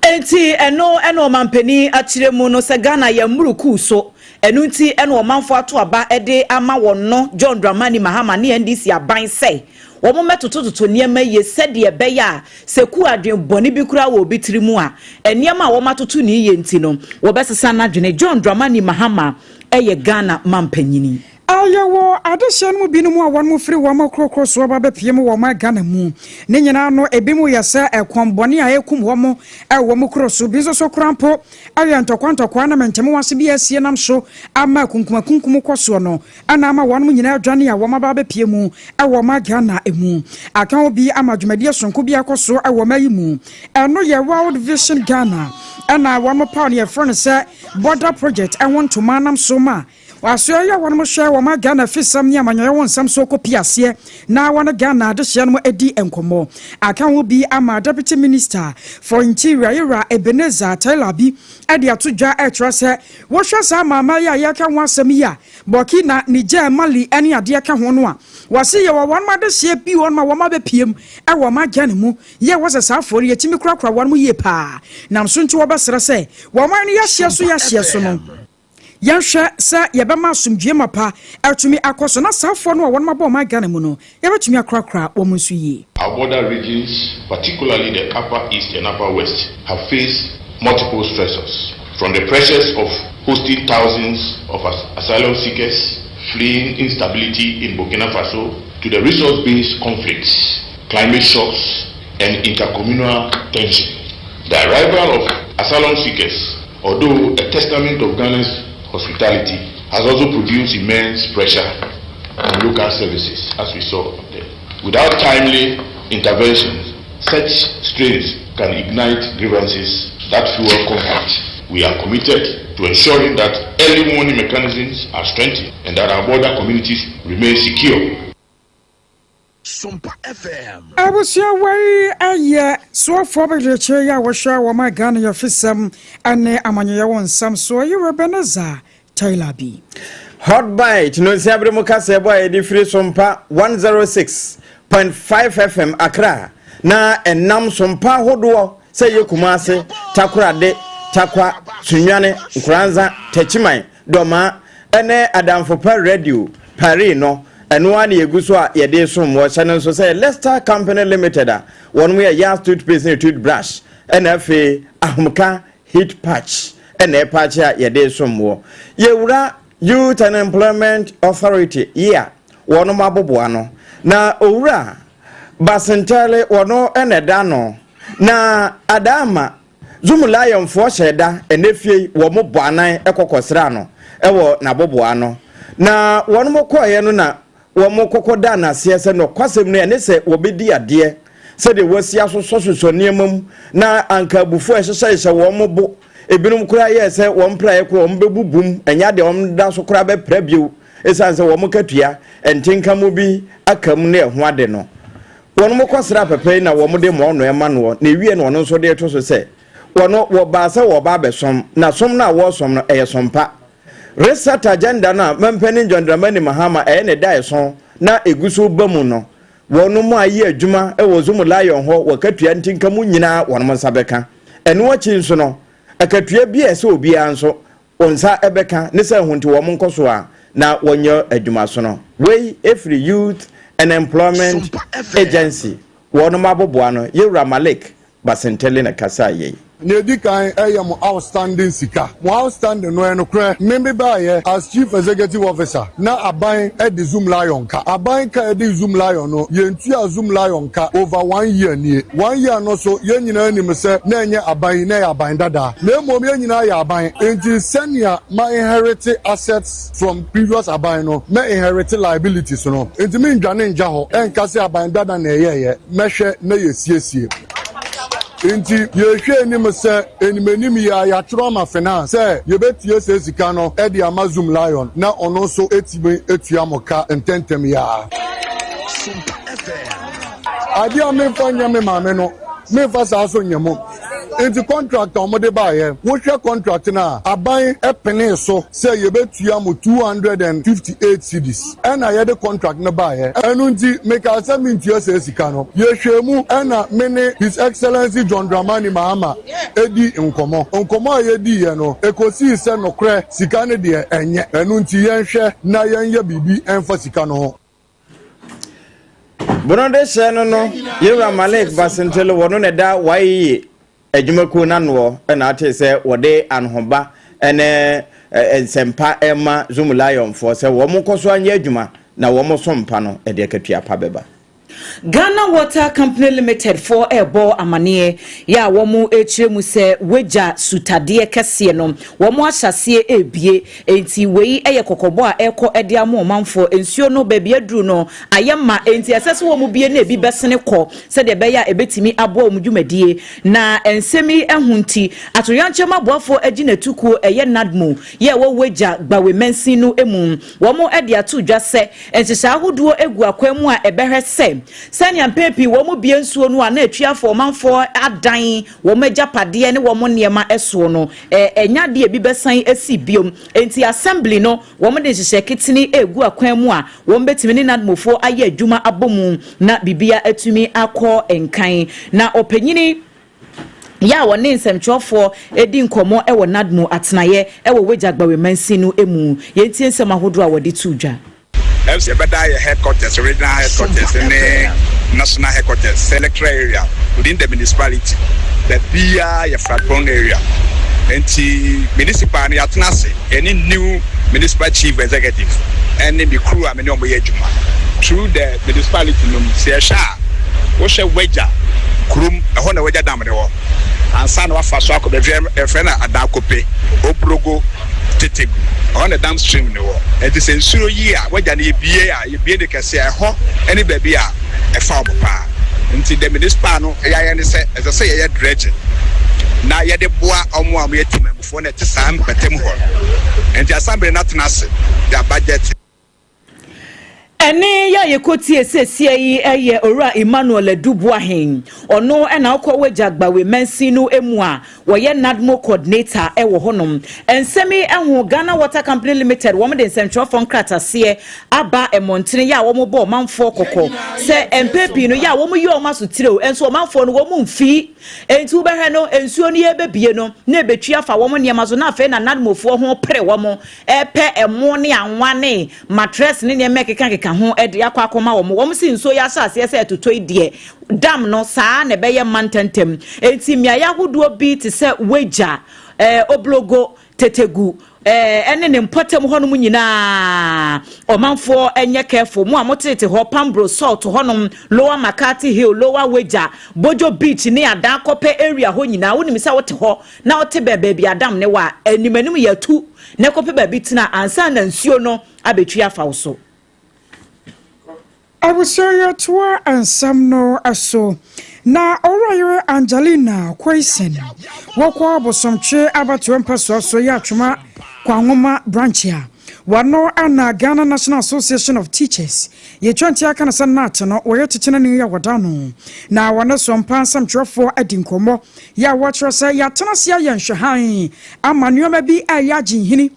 [SPEAKER 7] Enti ɛno na ɔmanpanin akyerɛ mu no sɛ Ghana yɛ mmurukuu so, ɛno nti na ɔmanfoɔ ato aba de ama wɔn no John Dramani Mahama ne NDC aban sɛ wɔn mmɛtotototo nneɛma yie sɛdeɛ ɛbɛyɛ a sɛ kuo adwene bɔne bi koraa wɔ obi tiri mu a nneɛma a wɔatoto no yie nti no wɔbɛsesa n'adwene. John Dramani Mahama yɛ Ghana mampanyini.
[SPEAKER 3] A Yɛwɔ adehyeɛ no mu binom a wɔnom firi wɔn akurokuro soɔ ba bɛpue mu wɔ ɔman Ghana mu. Ne nyinaa no, ebinom yɛ sɛ ɛkɔm bɔne a ɛrekum wɔn wɔ wɔn kuro so. Bi nso so koraa mpo yɛ ntɔkwa ntɔkwa na mentemehoase bi a asie nam so ama akunkumakunkum kɔ soɔ no na ama wɔnom nyinaa adwane a wɔn aba abɛpue mu wɔ ɔman Ghana mu. Aka ho bi ama dwumadie sononko bi akɔ so wɔ ɔman yi mu. Ɛno yɛ World Vision Ghana na wɔnom paw nea yɛfrɛ no sɛ Border Project ho ntoma nam so ma Asoɛeɛ a wɔnom hwɛ wɔma Ghana afisɛm ne amanyɔyɛ ho nsɛm so kɔ pii aseɛ na wɔne Ghana adehyeɛ nom adi nkɔmmɔ. Aka ho bi ama Deputy Minister for Interior Yewura Ebenezer Taylor-Bi de ato dwa rekyerɛ sɛ wohwɛ saa amanaman yi a yɛreka ho asɛm yi a Burkina, Niger, Mali ne adeɛ ka ho no a wɔse yɛwɔ wɔnom adehyeɛ bi wɔ hɔnom a wɔn abɛpiem wɔ ɔman Ghana mu yɛ wɔ sɛ saa afoɔ no yɛtumi korakora wɔnom yie paa nam so nti wɔbɛsrɛ sɛ wɔn man no yɛahyeɛ so yɛahyeɛ so no Yɛnhwɛ sɛ yɛbɛma asomdwoeɛ mapa atumi akɔ so na saa afoɔ no a wɔnom abɔ ɔman Ghana mu no, yɛbɛtumi akorakora wɔn nso yie.
[SPEAKER 16] Our border regions, particularly the Upper East and Upper West, have faced multiple stressors, from the pressures of hosting thousands of asylum seekers fleeing instability in Burkina Faso to the resource-based conflicts, climate shocks, and intercommunal tension. The arrival of asylum seekers, although a testament of Ghana's hospitality, has also produced immense pressure on local services, as we saw up there. Without timely interventions, such strains can ignite grievances that fuel conflict. We are committed to ensuring that early warning mechanisms are strengthened and that our border communities remain secure.
[SPEAKER 4] Sompa FM.
[SPEAKER 3] Abusua wei yɛ soafoɔ abɛdwerekyerɛ yi a wɔhwɛ wɔn a Ghana yɛfisɛm ne amanyɔyɛ wɔ nsɛm soɔ yi Ebenezer Taylor bi.
[SPEAKER 6] Hot Bite no nsiabere mu kaseɛbɔ a yɛde firi Sompa 106.5 FM Accra na ɛnam sompa ahodoɔ sɛ ɛyɛ Kumase, Takorade, Tarkwa, Sunyani, Nkoranza, Techiman, Dɔmaa ne Adamfo Pa Radio, Paris no, ɛno ara na yɛgu so a yɛde resom. Wɔhyɛ no nso sɛ Lester Company Limited a wɔnom yɛ Yas toothpaste ne toothbrush ɛna afei Ahomka heat patch ɛna ɛpaakye a yɛde resom wɔ. Yɛwura Youth and Employment Authority, YEA, wɔnom aboboa no na Owura Basintale wɔno ɛna ɛda ano na Adaama Zoom Lionfoɔ hyɛɛ da ɛnɛ fie yi wɔn bɔ anan kɔ kɔsraa no wɔ n'aboboa ano. Na wɔn kɔeɛ no na wɔn kɔkɔ daa no aseɛ sɛ nɔkwasɛm no ɛne sɛ wɔbɛdi adeɛ sɛdeɛ wɔasi asosɔsosɔ nneɛma mu na anka abufuo a ɛhyehyɛhyehyɛ wɔn bo. Ebinom koraa yɛɛ sɛ wɔn praeɛ korɔ wɔn bɛbubum, ɛnyɛ adeɛ wɔn da so koraa bɛpra bio ɛsiane sɛ wɔn katua ntenka mu bi aka mu ne ɛho ade no. Wɔn kɔsraa papa yi na wɔn de mɔɔno ɛma noɔ na ɛwie na ɔno nso de to so sɛ wɔn wɔbaa sɛ wɔba abɛsom na som no a wɔresom no ɛyɛ som pa. Reset agenda no a Mampanin John Dramani Mahama ɛyɛ ne daeɛso na ɛgu so ba mu no Wɔnom a yɛ adwuma wɔ Zoomlion hɔ wɔ akatua ntinka mu nyinaa wɔnom nsa bɛka. Ɛno akyi nso no, akatua bi a ɛsɛ obiara nso wɔn nsa bɛka ne sɛ ɛho nti wɔn nkɔ so a na wɔnyɛ adwumasono. Wei firi Youth and Employment Agency wɔnom aboboano, Yewura Malik Basintale na ɛkasaa yei.
[SPEAKER 17] Nea edi kan ɛyɛ mo outstanding sika. Mo outstanding no ɛyɛ nokorɛ. Me me baayɛ as Chief Executive Officer na aban de Zoomlion ka. Aban ka ɛde Zoomlion no, yɛntua Zoomlion ka over one year nie. One year no so yɛn nyinaa nim sɛ na ɛnyɛ aban yi na ɛyɛ aban dadaa. Na mmom yɛn nyinaa yɛ aban. Nti sɛnea ma inherit assets from previous aban no, mɛ inherit liabilities no. Nti me ndwane ngya hɔ ɛnka sɛ aban dada na ɛyɛɛyɛ. Mɛhwɛ na yɛsiesie. Enti yɛrehwɛ anim sɛ animanim yi ara yɛatwerɛ ama Finance sɛ yɛbɛtua saa sika no de ama Zoomlion na ɔno nso atumi atua mo ka ntɛntɛm yi ara. Adeɛ a memfa nyɛ me maame no, memfa saa nso nyɛ mo. Enti contract a wɔde baeɛ, wohwɛ contract no a, aban penee so sɛ yɛbɛtua mo 258 cedis. Ɛna yɛde contract no baeɛ. Ɛno nti mekaa sɛ mentua saa sika no. Yɛhwɛɛ mu ɛna me ne His Excellency John Dramani Mahama di nkɔmmɔ. Nkɔmmɔ a yɛdiiɛ no, ɛkɔsii sɛ nokorɛ sika no deɛ ɛnyɛ. Ɛno nti yɛnhwɛ na yɛnyɛ biribi mfa sika no ho.
[SPEAKER 6] Bono de hyɛ no no, Yewura Malik Basintale wɔ no na ɛda YEA adwumakuo no anoɔ na ate sɛ wɔde anohoba ne nsɛmpa rema Zoomlionfoɔ sɛ wɔn nkɔ so anyɛ adwuma na wɔn som pa no de akatua pa bɛba.
[SPEAKER 7] Ghana Water Company Limited foɔ rebɔ amaneɛ yɛ a wɔn rekyerɛ mu sɛ wagya sutadeɛ kɛseɛ no wɔn ahyɛ aseɛ rebue enti wei yɛ kɔkɔbɔ a ɛrekɔ de ama ɔmanfoɔ nsuo no baabi aduru no ayɛ ma enti ɛsɛ sɛ wɔn bue na ebi bɛsene kɔ sɛdeɛ ɛbɛyɛ a ɛbɛtumi aboa wɔn dwumadie na nsɛm yi ho nti atoyerɛnkyɛm aboafoɔ agyinatukuo ɛyɛ NADMO yɛ ɛwɔ Wagya Gbawe mansin no mu wɔn de ato dwa sɛ Nhyehyɛe ahodoɔ gu akwan mu a ɛbɛhwɛ sɛ, sɛnea mpɛn pii wɔbue nsuo no a na atuafoɔ ɔmanfoɔ adan wɔn agyapadeɛ ne wɔn nneɛma soɔ no, ɛnyɛ adeɛ a ebi bɛsan asi bio. Enti Assembly no, wɔde nhyehyɛe ketene regu akwan mu a wɔbɛtumi ne NADMOfoɔ ayɛ adwuma abɔ mu na biribiara atumi akɔ nkan. Na ɔpanyini. Yɛ a wɔne nsɛmtwerɛfoɔ redi nkɔmmɔ wɔ NADMO atenaeɛ wɔ Wagya Gbawe mansin no mu. Yɛntie nsɛm ahodoɔ a wɔde too dwa.
[SPEAKER 9] Ɛfs yɛbɛda yɛ headquarters, regional headquarters ne national headquarters, sɛ electoral area within the municipality, baabiara yɛ flood prone area. Nti municipal no yɛatena ase, yɛne new municipal chief executive ɛne me crew a me ne wɔn yɛ adwuma through the municipality no mu, sɛ yɛhwɛ a, Wohwɛ Wagya kurom, ɛhɔ na Wagya Dam no wɔ ansa na woafa so akɔ baabi a yɛfrɛ no Adakope, Obrogo, Tetegu. Ɛhɔ na dam stream no wɔ. Enti sɛ nsuo yi a, Wagya no yɛbue a, yɛbue no kɛse a, ɛhɔ ne baabi a ɛfa wɔn paa. Nti the municipal no yɛayɛ ne sɛ, ɛsɛ sɛ yɛyɛ dredging na yɛde boa wɔn a wɔyɛ temanmufoɔ na ɛte saa mpɔtam hɔ no. Nti assembly no atena ase de abudget.
[SPEAKER 7] Ɛnne yi a yɛkɔtie seesia yi yɛ Owura Emmanuel Adu Boahen. Ɔno na ɔkɔ Wagya Gbawe mansin no mu a wɔyɛ NADMO coordinator wɔ hɔnom. Nsɛm yi ho Ghana Water Company Limited wɔn de nsɛntwerɛfoɔ nkrataseɛ aba mmɔntene yɛ a wɔbɔ ɔmanfoɔ kɔkɔ sɛ mpɛn pii no yɛ a wɔyi wɔn asotire o nso ɔmanfoɔ no wɔn mfi. Enti wobɛhwɛ no nsuo no yɛbɛbie no na ɛbɛtwi afa wɔn nneɛma so na afei na NADMOfoɔ ho pere wɔn repɛ ɛmo ne anwa ne matress ne nneɛma ɛkekakeka ho de akɔ akɔma wɔn. Wɔn se nsuo yi ahyɛ aseɛ sɛ ɛtotɔ yi deɛ, dam no saa na ɛbɛyɛ mma ntɛmntɛm. Enti mmeaeɛ ahodoɔ bi te sɛ Wagya, eh, Oblogo, Tetegu, eh, ɛne ne mpɔtam hɔnom nyinaa, ɔmanfoɔ nyɛ careful. Mo a motete hɔ, Pambro, Salt hɔnom, Lower McCarthy Hill, Lower Wagya, Bojo Beach ne Adaakɔpɛ area hɔ nyinaa, wonim sɛ wote hɔ na wote bɛn baabi a dam ne wɔ a, anim anim yɛ tu na kɔpɛ baabi tena ansa na nsuo no abɛtwi afa wo so.
[SPEAKER 3] Abusua yɛtoa nsɛm no so na Owurayere Angelina Quayson wɔkɔ Abosomtwe abatoɔ mpɛsoa so yɛ Atwoma Kwanwoma branch a wɔno na Ghana National Association of Teachers yɛtwa nti aka no sɛ NAT no wɔyɛ kyekyena yɛ wɔda no na wɔne so mpa nsɛmtwerɛfoɔ adi nkɔmmɔ yɛ a wɔkyerɛ sɛ yɛatena ase ayɛ nhwɛhan ama nneɛma bi a ɛyɛ agye nhini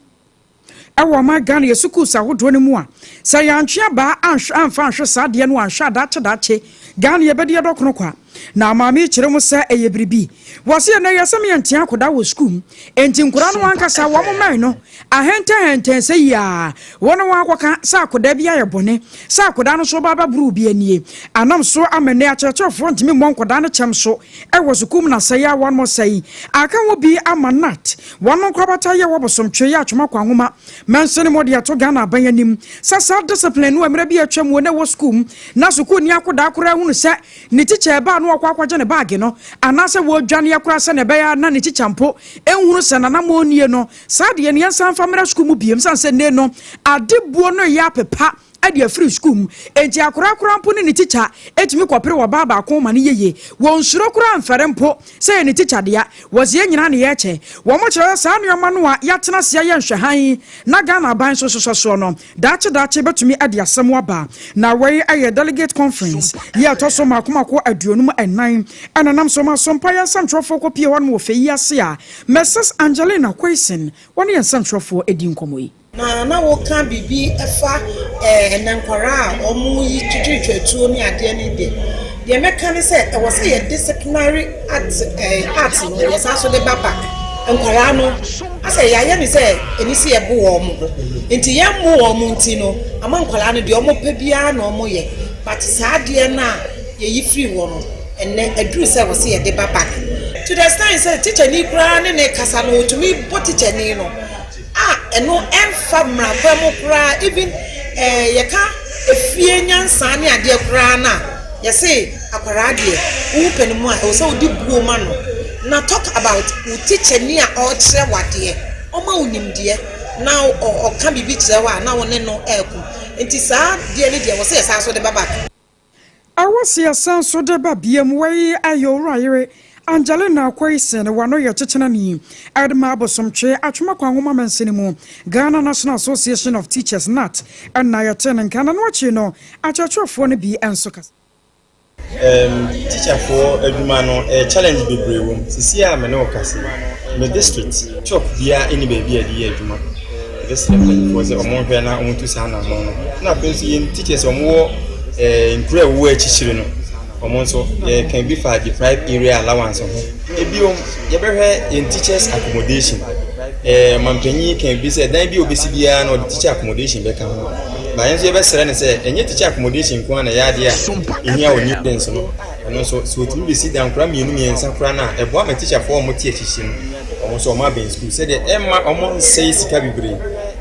[SPEAKER 3] ɛwɔ ɔman Ghana yɛ sukuus ahodoɔ no mu a sɛ yɛantwe abaa anhwɛ amfa anhwɛ saa adeɛ no anhwɛ adaakye daakye Ghana yɛbɛdi ɛdɔkono kwa. Na maame yi kyerɛ mu sɛ ɛyɛ biribi wɔse ɛnɛ yɛ sɛ meyɛntea akɔda wɔ sukuu mu enti nkwadaa no ankasa wɔn mmɛn no ahɛntɛhɛntɛn sɛ yia wɔn wɔn akɔka sɛ akɔda bi ayɛ bɔne sɛ akɔda no so ba abɛboro obi anie anam so ama nnɛ akyerɛkyerɛfoɔ ntumi mmɔ nkɔdaa no kyɛm so ɛwɔ sukuu mu na sɛe a wɔn mo sɛe aka ho bi ama nat wɔn nkorabata yɛ wɔ bosomtwe yɛ atwoma kɔ ahoma mansini mu de ato Ghana aban anim sɛ saa discipline no mmerɛ bi atwa mu na ɛwɔ sukuu mu na sukuu ni akɔdaa koraa hunu sɛ ne tikya ɛbaa no ɔkɔ akɔgye ne baage no anaasɛ wɔredwane akora sɛ ne ɛbɛyɛ na ne tikya mpo nhunu sɛ nanamɔ nie no. Saa deɛ ne yɛnsan fa mmra sukuu mu biem sane sɛ nne no ade buo no yɛ apepa de afiri sukuu mu enti akora akora mpo ne ne tikya etumi kɔpere wɔ baa baako ma ne yeye. Wɔn suro koraa mfɛre mpo sɛ yɛ ne tikya dea. Wɔsi yɛn nyinaa ne yɛkyɛ wɔn kyerɛ sɛ saa nneɛma no a yɛatena ase ayɛ nhwɛhan na Ghana aban nso hyehyɛ soɔ no daakye daakye bɛtumi de asɛm aba. Na wei yɛ delegate conference yi a ɛtɔ so mako mako 54 ɛna nam so ma so mpa yɛn nsɛmtwerɛfoɔ kɔpie hɔ nom wɔ fɛ yi ase a Mrs Angelina Quayson wɔne yɛn nsɛmtwerɛfoɔ di nkɔmmɔ yi.
[SPEAKER 18] Na woka biribi ɛfa ɛnɛ nkwaraa a wɔn yi twitwiritwi tuo ne adeɛ ne deɛ deɛ mɛka ne sɛ ɛwɔ sɛ yɛ disciplinary act act no yɛsan so de ba back. Nkwaraa no asɛ yɛayɛ ne sɛ ɛni sɛ yɛbo wɔn mo ho nti yɛmmo wɔn mo nti no ama nkwaraa no deɛ wɔn pɛ biara na wɔn yɛ, but saa adeɛ no a yɛyi firi hɔ no, ɛnɛ aduru sɛ wɔ sɛ yɛde ba back to the extent sɛ teacher ni koraa ne ne kasa no otumi bɔ teacher ni no a ɛno ɛmfa mmarakwa mu koraa. Even yɛka efie nyansa ne adeɛ koraa na yɛse akwaraa deɛ wohu panin mu a ɛwɔ sɛ wodi buo ma no, na talk about wo teacher ni a ɔrekyerɛ wadeɛ, ɔma wo nimdeɛ na ɔka biribi kyerɛ wo a na wo ne no ɛɛko. Nti saa deɛ ne deɛ wɔ sɛ yɛsan so de ba back.
[SPEAKER 3] Ɛwɔ sɛ yɛsan so de ba biam. Wei ayɛ Owura yere Angelina Quayson wano yɛ kyekyena ɛde ma Abosomtwe Atwoma Kwan Nwoma mansini mu Ghana National Association of Teachers NAT ɛna yɛte ne nka. Na no akyi no akyerɛkyerɛfoɔ no bi nso kasa.
[SPEAKER 19] Teacherfoɔ adwuma no challenge bebree wɔ mu. Sisi a me ne wo kasa, me district chalk biara ɛni baabi a yɛde yɛ adwuma. Yɛbɛsrɛ mpanyinfoɔ sɛ ɔmo nhwɛ na ɔmo ntu saa anammɔn no. Na afei nso yɛn teachers a ɔmo wɔ nkuro a ɛwɔ akyikyiri no, ɔmo nso yɛka bi fa deprived area allowance ho. Ebiom, yɛbɛhwɛ yɛn teachers accommodation. Mampanyin ka bi sɛ dan bi a obesi biara na ɔde teacher accommodation bɛka ho, na yɛn nso yɛbɛsrɛ no sɛ ɛnyɛ teacher accommodation nko ara na ɛyɛ adeɛ a ehia wɔ new dens no. Ɛno nso sɛ otumi besi dan koraa mmienu mmiɛnsa koraa no a, ɛboa ma teacherfoɔ a wɔte akyikyi no, wɔn nso wɔn abɛn school sɛdeɛ ɛmma wɔn nsɛe sika bebree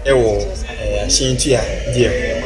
[SPEAKER 19] ɛwɔ ahyɛntua deɛ ho.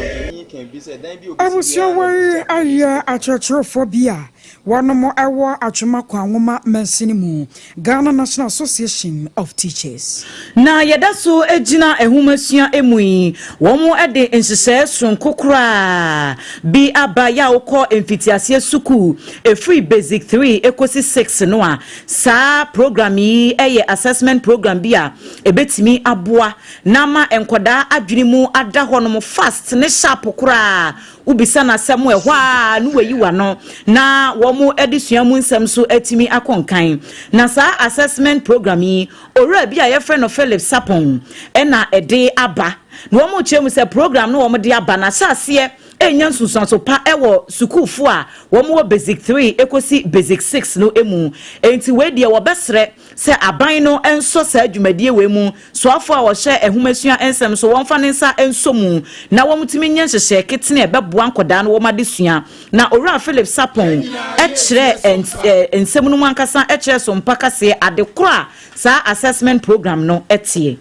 [SPEAKER 3] Abusua wei ayɛ akyerɛkyerɛfoɔ bi a wɔnom ɛwɔ Atwoma Kwan Nwoma mansini mu, Ghana National Association of Teachers.
[SPEAKER 7] Na yɛda so gyina nhomasua mu yi, wɔn de nhyehyɛe soronko koraa bi aba yɛ a wokɔ mfitiaseɛ sukuu ɛfiri basic 3 ɛkɔsi 6 no a, saa program yi yɛ assessment program bi a ɛbɛtumi aboa na ama nkɔdaa adwene mu ada hɔnom fast ne sharp koraa. Wobisa n'asɛm ɛhɔ a ne wayi w'ano na wɔn de sua mu nsɛm so atumi akɔ nkan. Na saa assessment program yi, owura bi a yɛfrɛ no Philip Sapon ɛna ɛde aba, na wɔn kyerɛ mu sɛ program no wɔn de aba na ahyɛ aseɛ ɛnya nsunsuanso pa ɛwɔ sukuufoɔ a wɔn wɔ basic 3 ekosi basic 6 no mu. Nti wei deɛ, wɔbɛsrɛ sɛ aban no nsɔ saa dwumadie wei mu, soafoɔ a wɔhyɛ nhomasua nsɛm so wɔmfa ne nsa nsɔ mu na wɔmtumi nyɛ nhyehyɛ ketene a ɛbɛboa nkɔdaa no wɔn adesua. Na Owura Philip Sapon kyerɛ nsɛm no mu ankasa kyerɛ so mpa kaseɛ ade koro a saa assessment program no teɛ.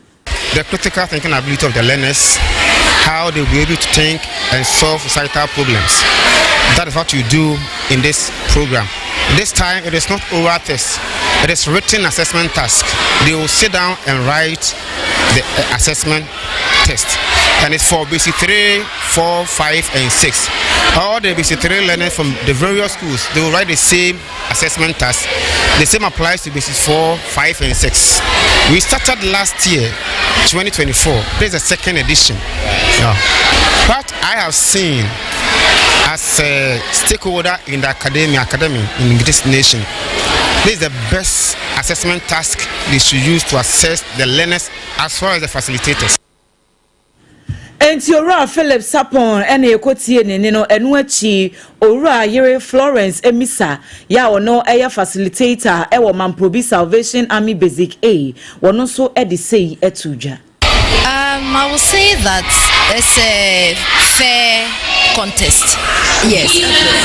[SPEAKER 20] The critical thinking ability of the learners, how they will be able to think and solve societal problems. That is what you do in this program. This time it is not oral test, it is written assessment task. They will sit down and write the assessment test. And it's for basic 3, 4, 5, and 6. All the basic 3 learners from the various schools, they will write the same assessment task. The same applies to basic 4, 5, and 6. We started last year, 2024. This is the second edition. Yeah. What I have seen as a stakeholder in the academy, academy in this nation, this is the best assessment task they should use to assess the learners as well as the facilitators.
[SPEAKER 7] Enti Owura Philip Sarpong na yɛkɔtiee ne nne no, ɛno akyi Owura yere Florence Amisa yɛ a ɔno yɛ facilitator wɔ Mamprobi Salvation Army Basic A, wɔno nso de sei too dwa.
[SPEAKER 21] Um, I will say that it's a fair contest. Yes,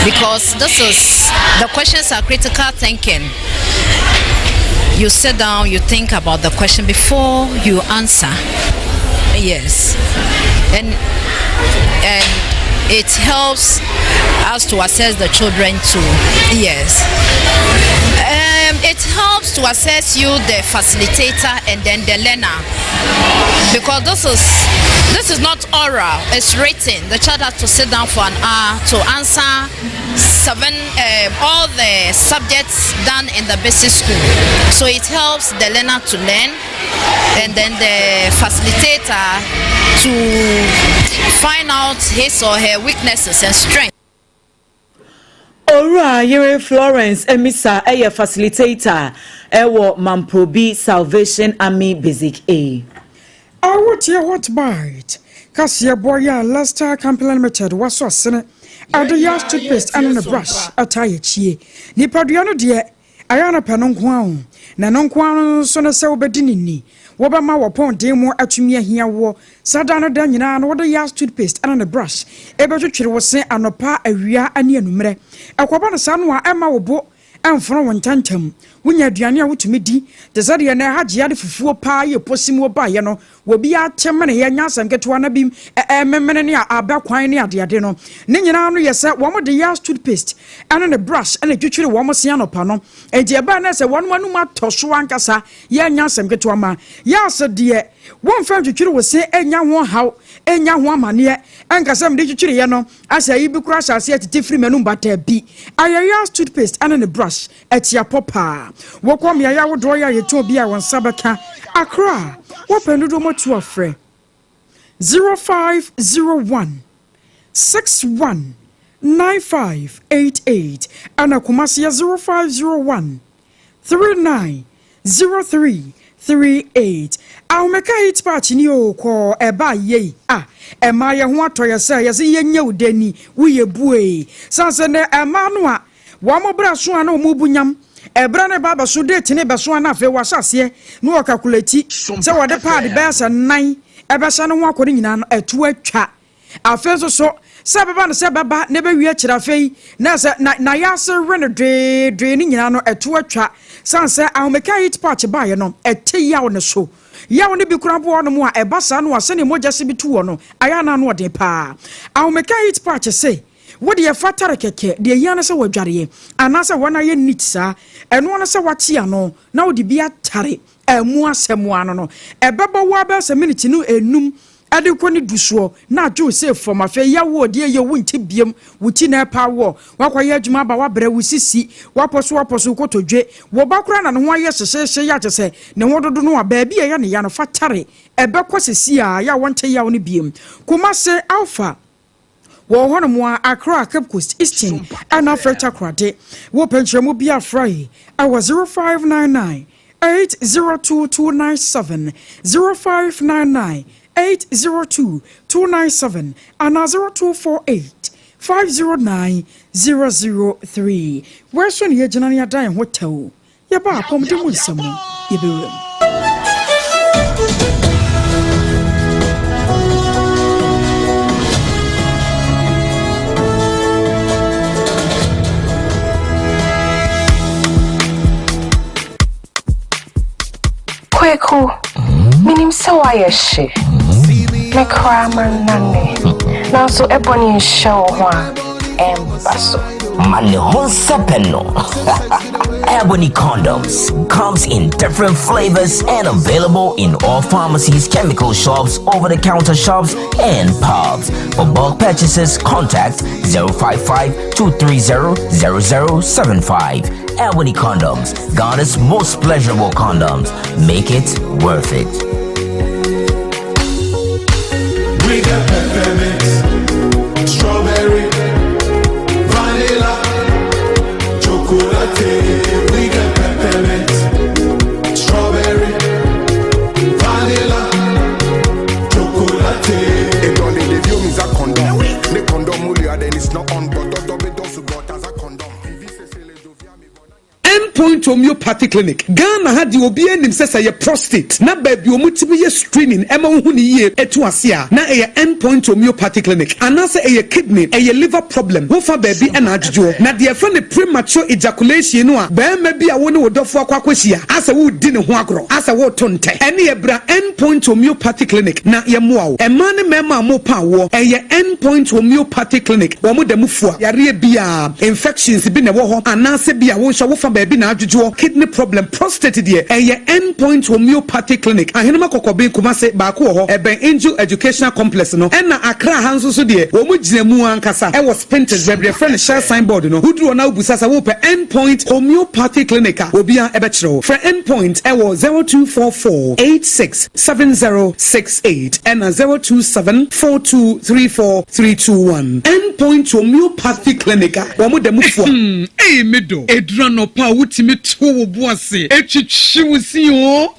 [SPEAKER 21] because this is the questions are critical thinking. You sit down, you think about the question before you answer. Yes, and and it helps us to assess the children too. Yes. Um, it helps to assess you, the facilitator, and then the learner, because this is this is not oral; it's written. The child has to sit down for an hour to answer seven um, all the subjects done in the basic school. So it helps the learner to learn, and then the facilitator to find out his or her weaknesses and strengths.
[SPEAKER 7] Owura yere Florence Amisa yɛ facilitator wɔ Mamprobi Salvation Army Basic A.
[SPEAKER 3] Awoteɛ Hot Bite kaseɛbɔ yɛ a Lester Company Limited wasɔ asene de yɛ toothpaste ne ne brush taa yɛ kyie. Nipadua no deɛ ɛyɛ a na pɛ no nko ara o, na ɛno nko ara nso ne sɛ wobɛdi no ni. Wobɛma w'apɔmuden mu atumi ahia woɔ. Saa da no da nyinaa no wode Yas toothpaste ne ne brush bɛtwitwiri wo se anɔpa, awia ne anwummerɛ. Ɛkɔba no saa no a ɛmma wo bo mfono wo ntɛmntɛm. Wonya aduane a wotumi di te sɛ deɛ na Hajia de fufuo paa yɛ posim wɔ baeɛ no. Obiara te meneeɛ nyɛ asɛm ketewa na bi memene ne abɛ kwan ne adeade no. Ne nyinaa no yɛ sɛ wɔde Yas toothpaste ne ne brush na ɛtwitwiri wɔn se anɔpa no. Enti ɛbaa no sɛ wɔn anum atɔ so ankasa. Yɛnyɛ asɛm ketewa ma Yas deɛ womfa ntwitwiri wo se nnya ho haw, nnya ho amaneɛ, nka sɛ mede twitwiriiɛ no asɛ ayi bi koraa hyɛ aseɛ tete firi m'anum ba daabi. Ayɛ Yas toothpaste ne ne brush atiapɔ paa. Wokɔ mmeaeɛ ahodoɔ yɛ a yɛtɔn bi a wo nsa bɛka. Accra, wopɛ ndodoɔ motu a frɛ 0501 61 9588 ɛna Kumasi yɛ 0501 39 03 38 Ahomeka heat patch ni oo kɔɔ ɛbaa yei ah ɛmaa yɛ ho atɔ yɛ sɛ yɛse yɛnyɛ wo dɛ ni wo yɛ buee san sɛ nɛ ɛmaa no a wɔn bra so a na wɔn bu nyam ɛbrɛ no ba bɛso date ne bɛso a na afei wɔahyɛ aseɛ na wɔ kakulati sɛ wɔde paad bɛyɛ sɛ nan ɛbɛhyɛ no ho akɔ no nyinaa no ɛto atwa Afei nso so, sɛ ɛbɛba no sɛ ɛbɛba na ɛbɛwie akyiri afei na sɛ na n'ayase we no dweedwee ne nyinaa no ɛto atwa. Sane sɛ ahomeka heat patch baeɛ no, ɛte yaw no so. Yaw no bi koraa mpo wɔ hɔnom a ɛba saa no a sɛdeɛ mogya si bi tu wɔ no, ayɛ a na ano ɔden paa. Ahomeka heat patch se, wo deɛ fa tare kɛkɛ, deɛ ɛhia ne sɛ wɔadwareɛ anaasɛ wɔn ayɛ neat saa. Ɛno ara ne sɛ woate ano na wode bi atare ɛmu asɛm ano no, ɛbɛbɔ wo ara bɛyɛ sɛ miniti no enum de kɔ ne du soɔ na adwo wo sɛ fam. Afei yaw wɔ deɛ yɛ wo nti biam, wo ti na ɛpa woɔ, woakɔyɛ adwuma aba woabrɛ, wo sisi, woapɔso woapɔso wo kotodwe, wo ba koraa na ne ho ayɛ hyehyeehye yɛ a kyerɛ sɛ ne ho dodo no a baabi a ɛyɛ ne ya no fa tare, ɛbɛkɔ sɛsi a yɛ a wɔnte yaw no biam. Kumase, Alpha. Wɔ hɔnom a, Accra, Cape Coast, Eastern ɛna afei Takoradi. Wopɛ nkyerɛmu bi a frɛ yi ɛwɔ 0599 802 297, 0599 802 297 anaa 0248 509 003. Wei so na yɛgyina na yɛada yɛn ho tɛw. Yɛba apɔmuden mu nsɛm mu, yɛbɛwura mu.
[SPEAKER 22] Kweku, minim sɛ woayɛ hye. Me koraa mannane. Nanso ɛbɔ ne nhyɛ wo ho a, ɛmba so.
[SPEAKER 1] Ma ne ho nsɛpɛ no. Ebony Condoms comes in different flavors and available in all pharmacies, chemical shops, over-the-counter shops, and pubs. For bulk purchases, contact 055 230 0075. Ebony Condoms, Ghana's most pleasurable condoms. Make it worth it.
[SPEAKER 2] We got peppermint, strawberry, vanilla, chocolate. We got peppermint, strawberry, vanilla, chocolate.
[SPEAKER 23] Ne condom then it's not on, but as a condom.
[SPEAKER 24] Endpoint Homeopathy Clinic, Ghana ha deɛ obiara nim sɛ sɛ yɛ prostate na baabi wɔn tumi yɛ screening ɛma wohu ne yie etu ase a, na ɛyɛ Endpoint Homeopathy Clinic, anaasɛ ɛyɛ kidney, ɛyɛ liver problem, wofa baabi ɛna adwodwoɔ, na deɛ ɛfɛ ne premature ejaculation no a, bɛrima bi a wo ne wo dɔfo akɔ akɔhyia asɛ wodi ne ho agorɔ asɛ woto ntɛ, ɛne yɛ bra Endpoint Homeopathy Clinic na yɛmmoa wo. Mmaa ne mmarima a mopa awoɔ, ɛyɛ Endpoint Homeopathy Clinic. Wɔn da mu fua yareɛ biara, infections bi na ɛwɔ hɔ, anaasɛ bi a wo nso wofa baabi na adwodwoɔ, kidney problem, prostate deɛ, ɛyɛ Endpoint Homeopathy Clinic. Ahenema Kɔkɔben, Kumase, baako wɔ hɔ, ɛbɛn Angel Educational Complex no, ɛna Accra ha nso so deɛ, wɔn gyina mu ankasa ɛwɔ Spintex, baabi yɛfrɛ no Shell signboard no. Woduru hɔ na wobusa sɛ wopɛ Endpoint Homeopathy Clinic a, obiara ɛbɛkyerɛ wo. Frɛ Endpoint ɛwɔ 0244 86 7068 ɛna 027 4234 321. Endpoint Homeopathy Clinic a wɔn da mu fua.
[SPEAKER 25] Ɛyi mi do edura nɔpa a wotumi to wo bo ase etwitwi wo si o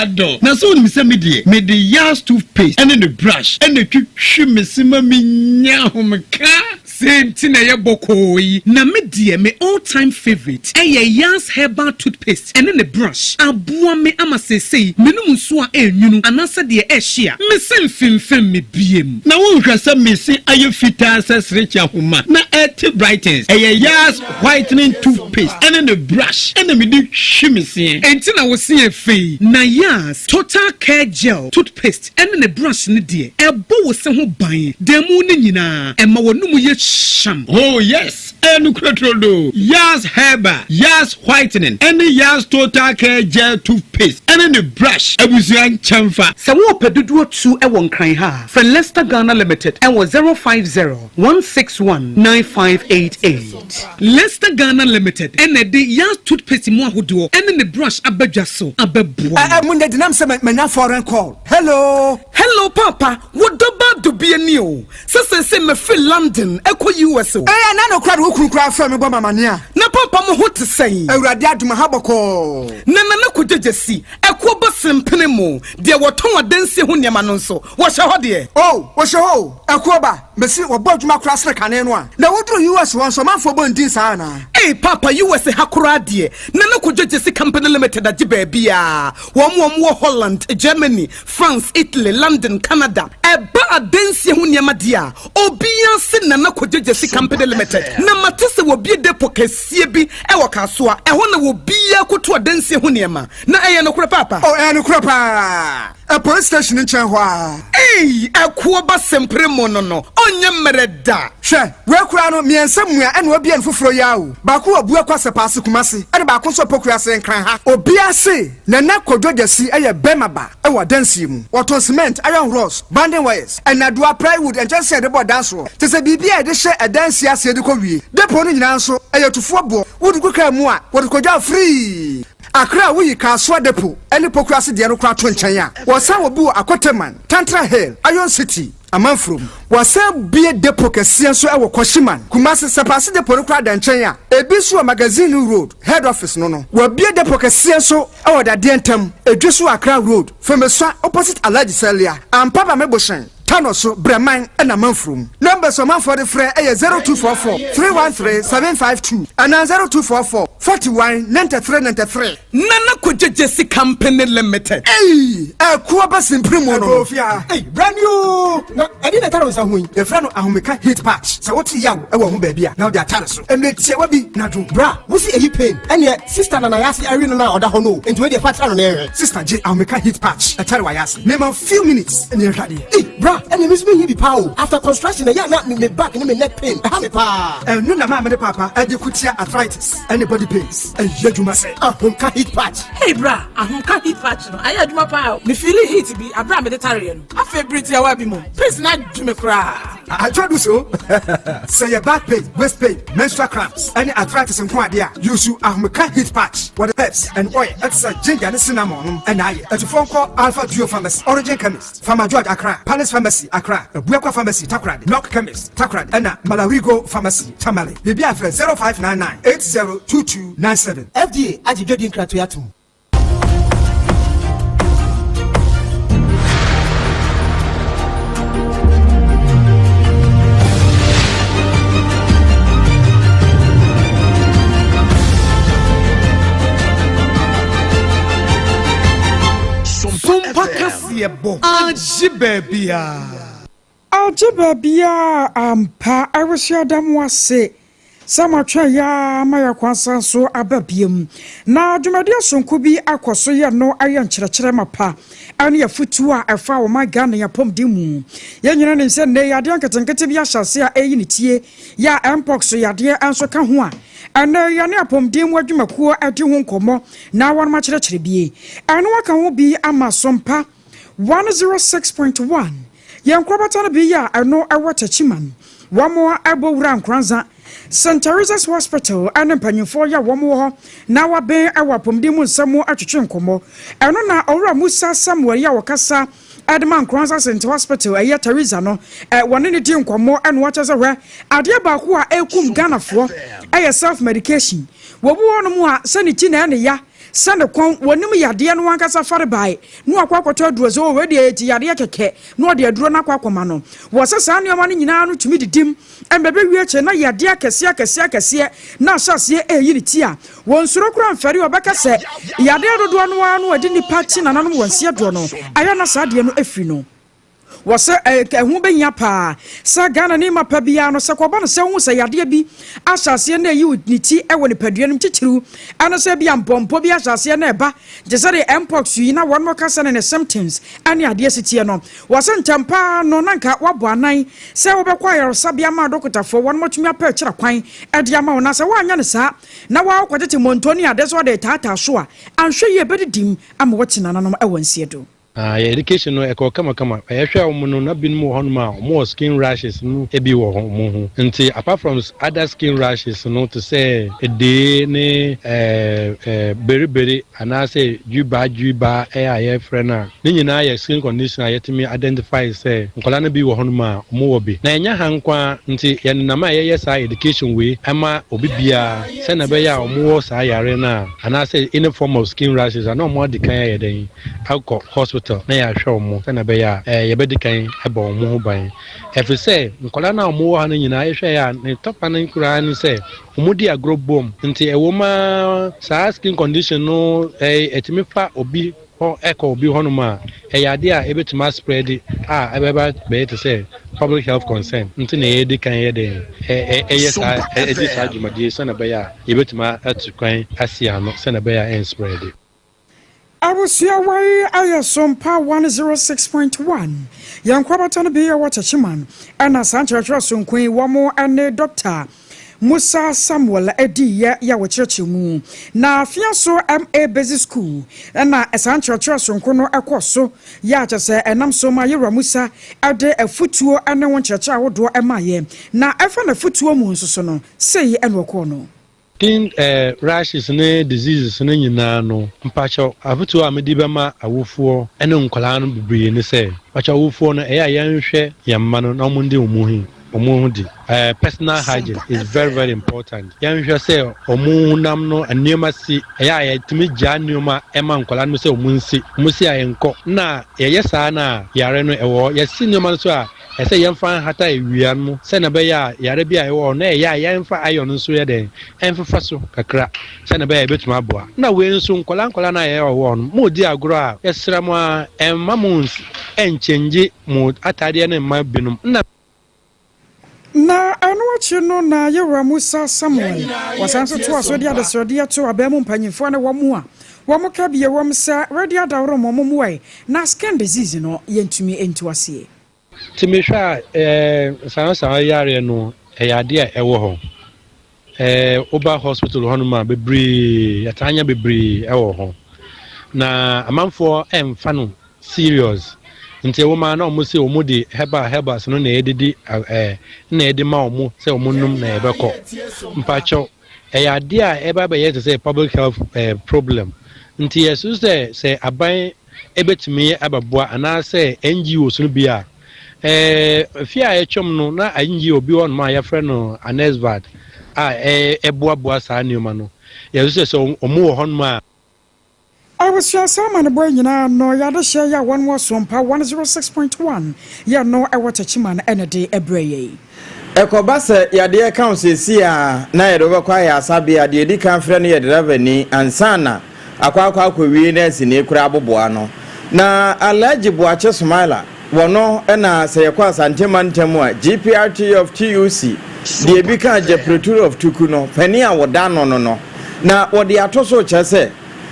[SPEAKER 25] dɔ na so wonim sɛ me deɛ, mede Yas toothpaste ɛne ne brush ɛna etwitwi me se ma me nya ahomeka.
[SPEAKER 24] Same ti na ɛyɛ bɔkɔɔ yi na me deɛ, me all time favourite ɛyɛ Yas Herbal Toothpaste ɛne ne brush. Aboa me ama seesei menom nsuo a ɛnwunu anaasɛ deɛ ɛhye a, me se mfimfim me biem.
[SPEAKER 25] Na wonhwɛ sɛ mese ayɛ fitaa sɛ serekye ahoma na ɛte brightens, ɛyɛ Yas whitening toothpaste ɛne ne brush ɛna mede hwi me seɛ.
[SPEAKER 24] Enti na wo se yɛ fei. Na Yas Total Care Gel Toothpaste ɛne ne brush ne deɛ, ɛbɔ wo se ho ban dan mu no nyinaa, ɛma w'anum yɛ hyam.
[SPEAKER 25] Oh yes, ɛyɛ nokorɛ turodoo. Yas Herbal, Yas Whitening ɛne Yas Total Care Gel Toothpaste ɛne ne brush, abusua nkyɛnfa.
[SPEAKER 24] Sɛ wɔɔpɛ dodoɔ tu wɔ Nkran ha a, frɛ Lester Ghana Limited ɛwɔ 050 161 9588. Lester Ghana Limited ɛna ɛde Yas Toothpaste mu ahodoɔ ɛne ne brush abadwa so abɛboa.
[SPEAKER 26] Ɛ ɛ mu nyɛ denam sɛ manya foreign call. Hello.
[SPEAKER 24] Hello papa, wo dɔba dubie ni o. Sɛ sɛ mefiri London ɛkɔ US o.
[SPEAKER 26] Ɛyɛ na no kora de wo kunu kora frɛ me bɔ mamane a.
[SPEAKER 24] Na papa, mo ho te sɛn?
[SPEAKER 26] Awurade adom, ha bɔkɔɔ.
[SPEAKER 24] Na Nana Kodwagya si ɛkoɔ ba sempene mu deɛ, wɔtɔn adansie ho nneɛma no nso wɔhyɛ hɔ deɛ.
[SPEAKER 26] O wɔhyɛ hɔ o, ɛkoɔ ba mesi wɔbɔ adwuma kora sere kane no a, na woduru US hɔ nso, ɔmanfoɔ bɔ ndin saa anaa?
[SPEAKER 24] Ei papa, US ha koraa deɛ, Nana Kodwagya si Company Limited agye baabiaa. Wɔn wɔ Holland, Germany, France, Italy, London, Canada. Ɛba adansie ho nneɛma deɛ a, obiara se Nana Kodwagya si Company Limited. Na mate sɛ wɔbie depot kɛseɛ bi ɛwɔ Kasoa, ɛhɔ na wɔbiara koto adansie ho nneɛma. Na ɛyɛ nokorɛ paapa?
[SPEAKER 26] O, ɛyɛ nokorɛ paa, ɛ police station nkyɛn hɔ a.
[SPEAKER 24] Ei, ɛkoɔ ba sempere mu no, ɔnyɛ mmerɛ da.
[SPEAKER 26] Hwɛ, wei koraa no mmiɛnsa mua ɛna wabie no foforɔ yi a o. Baako wɔ Buakwa Sɛpaase Kumase, ɛna baako nso Pokuase ase Nkran ha. Obiara se Nana Kodwo Gyasi ɛyɛ bɛrima ba ɛwɔ adansie mu. Wɔtɔn cement, iron rods, bonding wires, ɛnadoa, plywood, nkyɛnsee a yɛde bɔ dan soɔ, te sɛ biribi a yɛde hyɛ ɛdansie aseɛ de kɔ wie. Depot no nyinaa nso ɛyɛ tufoɔ boɔ. Wode gu kaa mu a, wɔde kɔgya free. Akra a woyi Kasoa Depot ne Pokuase deɛ no koraa to nkyɛn a, wɔsan wɔ bi wɔ Akoteman, Tantra Hill, Iron City, Amanfurom. Wɔsan bue depot kɛseɛ nso wɔ Kwashiman, Kumasi. Sɛpaase depot no koraa da nkyɛn a, ebi nso wɔ Magazine Road, Head Office no. Wɔabue depot kɛseɛ nso wɔ Dadeɛ Ntam, Edweso Accra Road, Fomesua opposite Alhaji Salia, Ampaba Mebohyɛn, Tano so, Brɛman ɛna Amanfurom. Numbers ɔmanfoɔ de frɛ ɛyɛ 0244 313 752 anaa 0244 41 93 93.
[SPEAKER 24] Nana Kodwagya si Company Limited.
[SPEAKER 26] Ei, ɛkoɔ ba simpiri mu no.
[SPEAKER 27] Ɛkɔ fia. Ei, brand new. Na ɛde na ɛtare nsa ho yi, yɛfrɛ no Ahomeka Heat Patch. Sɛ wote yaw ɛwɔ ho baabi a, na wode atare so. Mmerɛ tiawa bi na dwo. Bra, wosi eyi pain. Ɛneɛ, sister na n'ayase awe no na ɔda hɔ no o. Nti wei deɛ fa tra no na ɛhwɛ.
[SPEAKER 26] Sister, gye Ahomeka Heat Patch ɛtare w'ayase. Mema few minutes ɛne ɛhwɛ adeɛ. Ei.
[SPEAKER 27] Bra, ɛneɛ me nso mehia bi paa o. After construction ɛyɛ a na me me back ne me neck pain ɛha me paa.
[SPEAKER 26] Ɛno na maame ne paapa de ko tia arthritis ne body pains. Ɛyɛ adwuma sɛ ahomka heat patch.
[SPEAKER 5] Hey bra, ahomka heat patch no ayɛ adwuma paa o. Me feeli heat bi aberɛ a mede tareɛ no. Afei bere tiawa bi mu, pains no adwo me koraa.
[SPEAKER 26] Atwa du so. Sɛ yɛ back pain, waist pain, menstrual cramps, ɛne arthritis nko adeɛ a, use ahomeka heat patch. Wɔde herbs and oil ɛte sɛ ginger ne cinnamon nom ɛna ayɛ. Atufoɔ nkɔ Alpha Duo Pharmacy, Origin Chemist, Farmer George Accra, Palace Pharmacy Accra, Abuakwa Pharmacy Takoradi, Knock Chemist Takoradi, ɛna Malarigo Pharmacy Tamale. Biribi a frɛ 0599 802297.
[SPEAKER 27] FDA agye dwadie nkratoe atom.
[SPEAKER 24] Sompa kaseɛ bɔ agye baabiara.
[SPEAKER 3] Agye baabiara ampa. Awusia da mo ase sɛ moatwɛn yɛ ara ma yɛakɔ asan so aba biom. Na dwumadie sononko bi akɔ so yɛ no ayɛ nkyerɛkyerɛ mapa ne afutuo a ɛfa ɔman Ghana yɛn apɔmuden mu. Yɛn nyinaa nim sɛ nnɛ yi adeɛ nketenkete bi ahyɛ aseɛ a ɛreyi ne tie yɛ a Mpox yadeɛ nso ka ho a ɛnnɛ yi yɛne apɔmuden mu adwumakuo adi ho nkɔmmɔ na wɔnom akyerɛkyerɛ bie. Ɛno aka ho bi ama Sompa 106.1 Yɛn nkorabata no bi yɛ a ɛno ɛwɔ Techiman. Wɔn ɛbɔ wura Nkoranza, St. Teresa's Hospital ɛne mpanyinfoɔ yɛ a wɔn wɔ hɔ na waben ɛwɔ apɔmuden mu nsɛm mu atwetwe nkɔmmɔ. Ɛno na Owura Musa Samuel yi a ɔkasa ɛde ma Nkoranza St. Hospital ɛyɛ Teresa no wɔne no di nkɔmmɔ ɛna wakyɛ sɛ hwɛ adeɛ baako a ɛkum Ghanafoɔ ɛyɛ self medication. Wɔbi wɔ hɔnom a sɛ ne ti na ɛne ya Sɛ ne kɔn, wɔnim yadeɛ no ankasa farebae, na wakɔ akɔtɔ aduro sɛ, oh, wei deɛ ɛti yadeɛ kɛkɛ, na ɔde aduro no akɔ akɔma no. Wɔ sɛ saa nneɛma no nyinaa no tumi didim ma ɛbɛwie akyire na yadeɛ akɛseɛ akɛseɛ akɛseɛ na ahyɛ aseɛ ɛreyi ne ti a, wɔnsuro koraa mfɛre ɔbɛka sɛ yadeɛ dodoɔ no ara no a ɛde nnipa kyi nananom wɔn nseɛ doɔ no, ɛyɛ na saa adeɛ no afiri no. Wɔ sɛ ɛho bɛhia paa sɛ Ghanani mapa biara no, sɛ kɔba no sɛ wohu sɛ yadeɛ bi ahyɛ aseɛ na ɛyi ne ti wɔ nipadua no mu titiriw ɛne sɛ ebia mpɔmpɔ bi ahyɛ aseɛ na ɛba te sɛ deɛ mpox yi na wɔn ka sɛ ne ne symptoms ɛne adeɛ si teɛ no, wɔ sɛ ntɛm paa no na nka woabɔ anan sɛ wobɛkɔ ayaresabea ma adɔkotafoɔ wɔn atumi apɛ akyira kwan de ama wo na sɛ woanyɛ no saa na woakɔtete mmɔntɔ ne adeɛ sɛ wɔde retaataa so a, anhwɛ yie ɛbɛdidim ama woate nananom wɔ nseɛ do.
[SPEAKER 8] Ah yɛ education no ɛkɔɔ kama kama but yɛhwɛ wɔn no na binom wɔ hɔnom a wɔn wɔ skin rashes no bi wɔ wɔn ho nti apart from other skin rashes no te sɛ edee ne ɛɛ ɛɛ beriberi anaasɛ dwibaa dwibaa ɛyɛ a yɛfrɛ no a ne nyinaa yɛ skin condition a yɛtumi identify sɛ nkwadaa no bi wɔ hɔnom a wɔn wɔ bi na ɛnyɛ ha nko ara nti yɛnenam a yɛyɛ saa education wei ɛma obi biara sɛnea ɛbɛyɛ a wɔn wɔ saa yare no a anaasɛ any form of skin rashes a na wɔn adi kan ayɛ dɛn akɔ hospital na yɛahwɛ wɔn sɛnea ɛbɛyɛ a yɛbɛdi kan abɔ wɔn ho ban. Ɛfiri sɛ nkwadaa no a wɔwɔ ha no nyinaa yɛhwɛ a ne tɔfa no koraa ne sɛ wɔdi agorɔ bom nti ɛwɔ mu ara saa skin condition no ɛtumi fa obi hɔ ɛkɔ obi hɔnom a ɛyɛ adeɛ a ɛbɛtumi aspread a ɛbɛba bɛyɛ te sɛ public health concern nti na yɛdi kan yɛ dɛn ɛyɛ saa ɛdi saa dwumadie sɛnea ɛbɛyɛ a yɛbɛtumi atu kwan asi ano sɛnea ɛbɛyɛ a ɛnspread.
[SPEAKER 3] Abusua wei ayɛ Sompa 106.1 Yɛn nkorabata no bi wɔ Techiman ɛna saa nkyerɛkyerɛ sononko yi wɔn ne Dɔkta Musa Samuel diiɛ yɛ wɔkyerɛkyerɛ mu. Na Fiaso MA Basic School ɛna saa nkyerɛkyerɛ sononko no ɛkɔ so yɛ a kyerɛ sɛ ɛnam so ma Yewura Musa de afutuo ne ho nkyerɛkyerɛ ahodoɔ ɛmaeɛ. Na ɛfa n'afutuo mu nso so no sei ɛna ɔkɔɔ no.
[SPEAKER 8] Skin rashes ne diseases no nyinaa no, mpakyɛw afotuo a mede bɛma awofoɔ ne nkwadaa no bebree ne sɛ, mpakyɛw awofoɔ no ɛyɛ a yɛnhwɛ yɛn mma no na wɔn ndi wɔn ho wɔn ho di. Personal hygiene is very very important. Yɛnhwɛ sɛ wɔn honam no nneɛma si, ɛyɛ a yɛtumi gyaa nneɛma ɛma nkwadaa no sɛ wɔn nsi, wɔn si a ɛnkɔ. Na yɛyɛ saa no a yare no ɛwɔ hɔ. Yɛsi nneɛma no so a Ɛsɛ sɛ yɛmfa nhata awia no mu sɛnea ɛbɛyɛ a yare bi a ɛwɔ hɔ no, na ɛyɛ a yɛmfa iron nso yɛ dɛn mfefa so kakra sɛnea ɛbɛyɛ a ebetumi aboa. Na wei nso, nkwadaa nkwadaa no a yɛwɔ hɔ no, moredi agorɔ a, yɛsrɛ mo ara, mma mo nkyɛngye mo ataadeɛ no mma binom. Na.
[SPEAKER 3] Na ɛno akyi no na Yewura Musa Samuel, wɔsan nso toa so de adesrɛdeɛ too aban mu mpanyinfoɔ ne wɔn a wɔn ka bi ɛwom sɛ redi adaworo ma wɔn mmuae na skin disease no yɛntumi ntu aseɛ.
[SPEAKER 8] Nti mehwɛ a ɛɛ nsansan yareɛ no ɛyɛ adeɛ a ɛwɔ hɔ. Ɛɛ woba hospital hɔnom a bebree yɛtaa nya bebree ɛwɔ hɔ. Na amanfoɔ ɛmfa no serious. Nti ɛwɔ mu a na wɔn se wɔn de herbal herbals no na yɛde di ɛɛ na yɛde ma wɔn sɛ wɔn nom na ɛbɛkɔ. Mpakyɛw ɛyɛ adeɛ a ɛba bɛyɛ te sɛ public health ɛɛ problem. Nti yɛsusu sɛ sɛ aban ɛbɛtumi abɛboa anaasɛ NGOs no bi a ɛɛ fie a ɛtwam no na NGO bi wɔ nom a yɛfrɛ no Anesvad a ɛboaboa saa nneɛma no. Yɛsusu sɛ sɛ wɔn wɔ hɔnom a.
[SPEAKER 3] Abusua saa amanebɔ yi nyinaa no yɛadehyɛ yɛ a wɔn wɔ Sompa 106.1 yɛ no ɛwɔ Techiman ɛna de ɛbrɛ yɛn.
[SPEAKER 6] Ɛkɔba sɛ yadeɛ ka wo seesei a na yɛde wo bɛkɔ ayaresabea, deɛ ɛdi kan frɛ no yɛ dravani ansa na akɔ akɔ akɔwie nɛɛseni koraa aboboa ano. Na Alhaji Boakye Sumaila, wɔno na sɛ yɛkɔ Asante mantam a, GPRT of TUC, deɛ ɛbi ka Gyepretur of Tuku no, panin a wɔda ano no no, na wɔde ato so kyerɛ sɛ,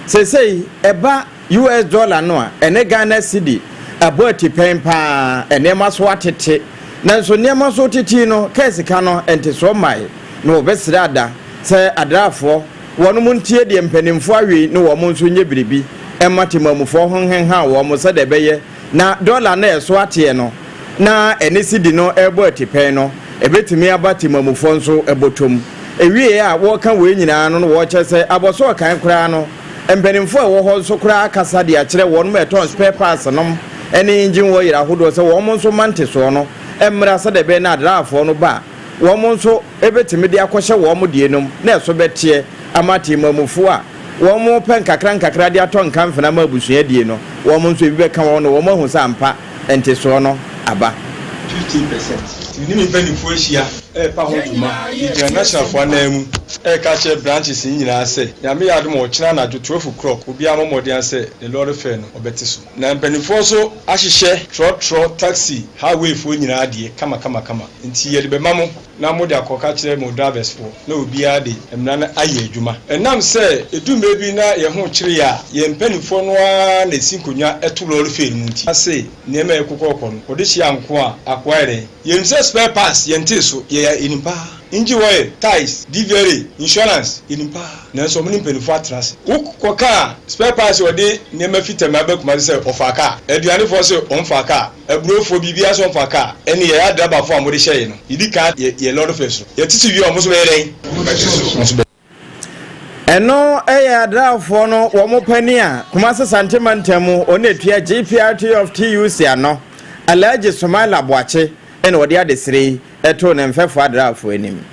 [SPEAKER 6] Seesei ɛba US dɔla no a, ɛne Ghana cedi abɔ atipɛn paa, nneɛma so atete. Nanso nneɛma so tete yi no, kaa sika no ntesoɔ mmae, na wɔbɛsrɛ ada sɛ adraafoɔ wɔnom ntie deɛ mpanimfoɔ awe ne wɔn nso nyɛ biribi mma temamufoɔ ho nhenhan wɔn sɛdeɛ ɛbɛyɛ na dɔla no a ɛso ateɛ no na ɛne sidi no rebɔ atipɛn no, ɛbɛtumi aba temamufoɔ nso bɔtɔm. Ɛwieɛ a wɔreka wei nyinaa no na wɔrekyerɛ sɛ abɔso ɔkan koraa no, mpanimfoɔ a ɛwɔ hɔ nso koraa akasa de akyerɛ wɔnom a ɛtɔn spare parts nom ne engine oil ahodoɔ sɛ wɔn nso mma ntesoɔ no mmra sɛdeɛ ɛbɛyɛ na adraafoɔ no ba a wɔn nso bɛtumi de akɔhyɛ wɔn deɛ nom na ɛso bɛteɛ ama temamufoɔ a wɔpɛ nkakra nkakra de atɔ nkamfena ama abusua die no wɔn nso ebi bɛka wɔn na wɔn ahu sɛ ampa ntesoɔ no aba.
[SPEAKER 19] 15%. Nti me ne me mpaninfoɔ ahyia repa ho dwuma. Yɛgyina Nationalfoɔ ananmu reka akyerɛ branches no nyinaa sɛ, Nyame yɛ adom a ɔkyena anadwo 12 o'clock obiara mmɔ mmɔden ara sɛ ne lɔre fare no ɔbɛte so. Na mpaninfoɔ nso ahyehyɛ trɔtrɔ, taxi, highwayfoɔ nyinaa deɛ kama kama kama. Nti yɛde bɛma mo. na mode akɔka akyerɛ mo drivers foɔ na obiara de mmara no ayɛ adwuma. Ɛnam sɛ ɛdu mmerɛ bi na yɛn ho kyere yɛn a, yɛn mpaninfoɔ no ara na ɛsi nkonnwa to lɔɔre fare mu nti, ase nneɛma a ɛkokɔɔkɔ no, wɔde hyia nko a, akoa yɛ dɛn? Yɛnim sɛ spare parts yɛntee so, yɛyɛ yɛnim paa. Engine oil, tyres, DVLA, insurance, yɛnim paa. Nanso wɔn ne mpaninfoɔ atena ase. Wo kɔka a, spare parts wɔde nneɛma fi Tema ba Kumasi sɛ ɔfaa kaa, aduanefoɔ se wɔmfaa kaa. Aburofoɔ biribiara sɛ ɔmfa kaa ɛne yɛn adrabafoɔ a mode hyɛeɛ no yɛdi kan yɛ yɛ lɔre fɛ so yɛte so wie a wɔn nso bɛyɛ dɛn? Wɔn nso bɛ.
[SPEAKER 6] Ɛno yɛ adraafoɔ no wɔn panin a Kumasi Sante mantam mu ɔno ɛtua GPRT of TUC ano, Alhaji Sumaila Boakye na ɔde adesrɛ yi too ne mfɛfoɔ adraafoɔ anim.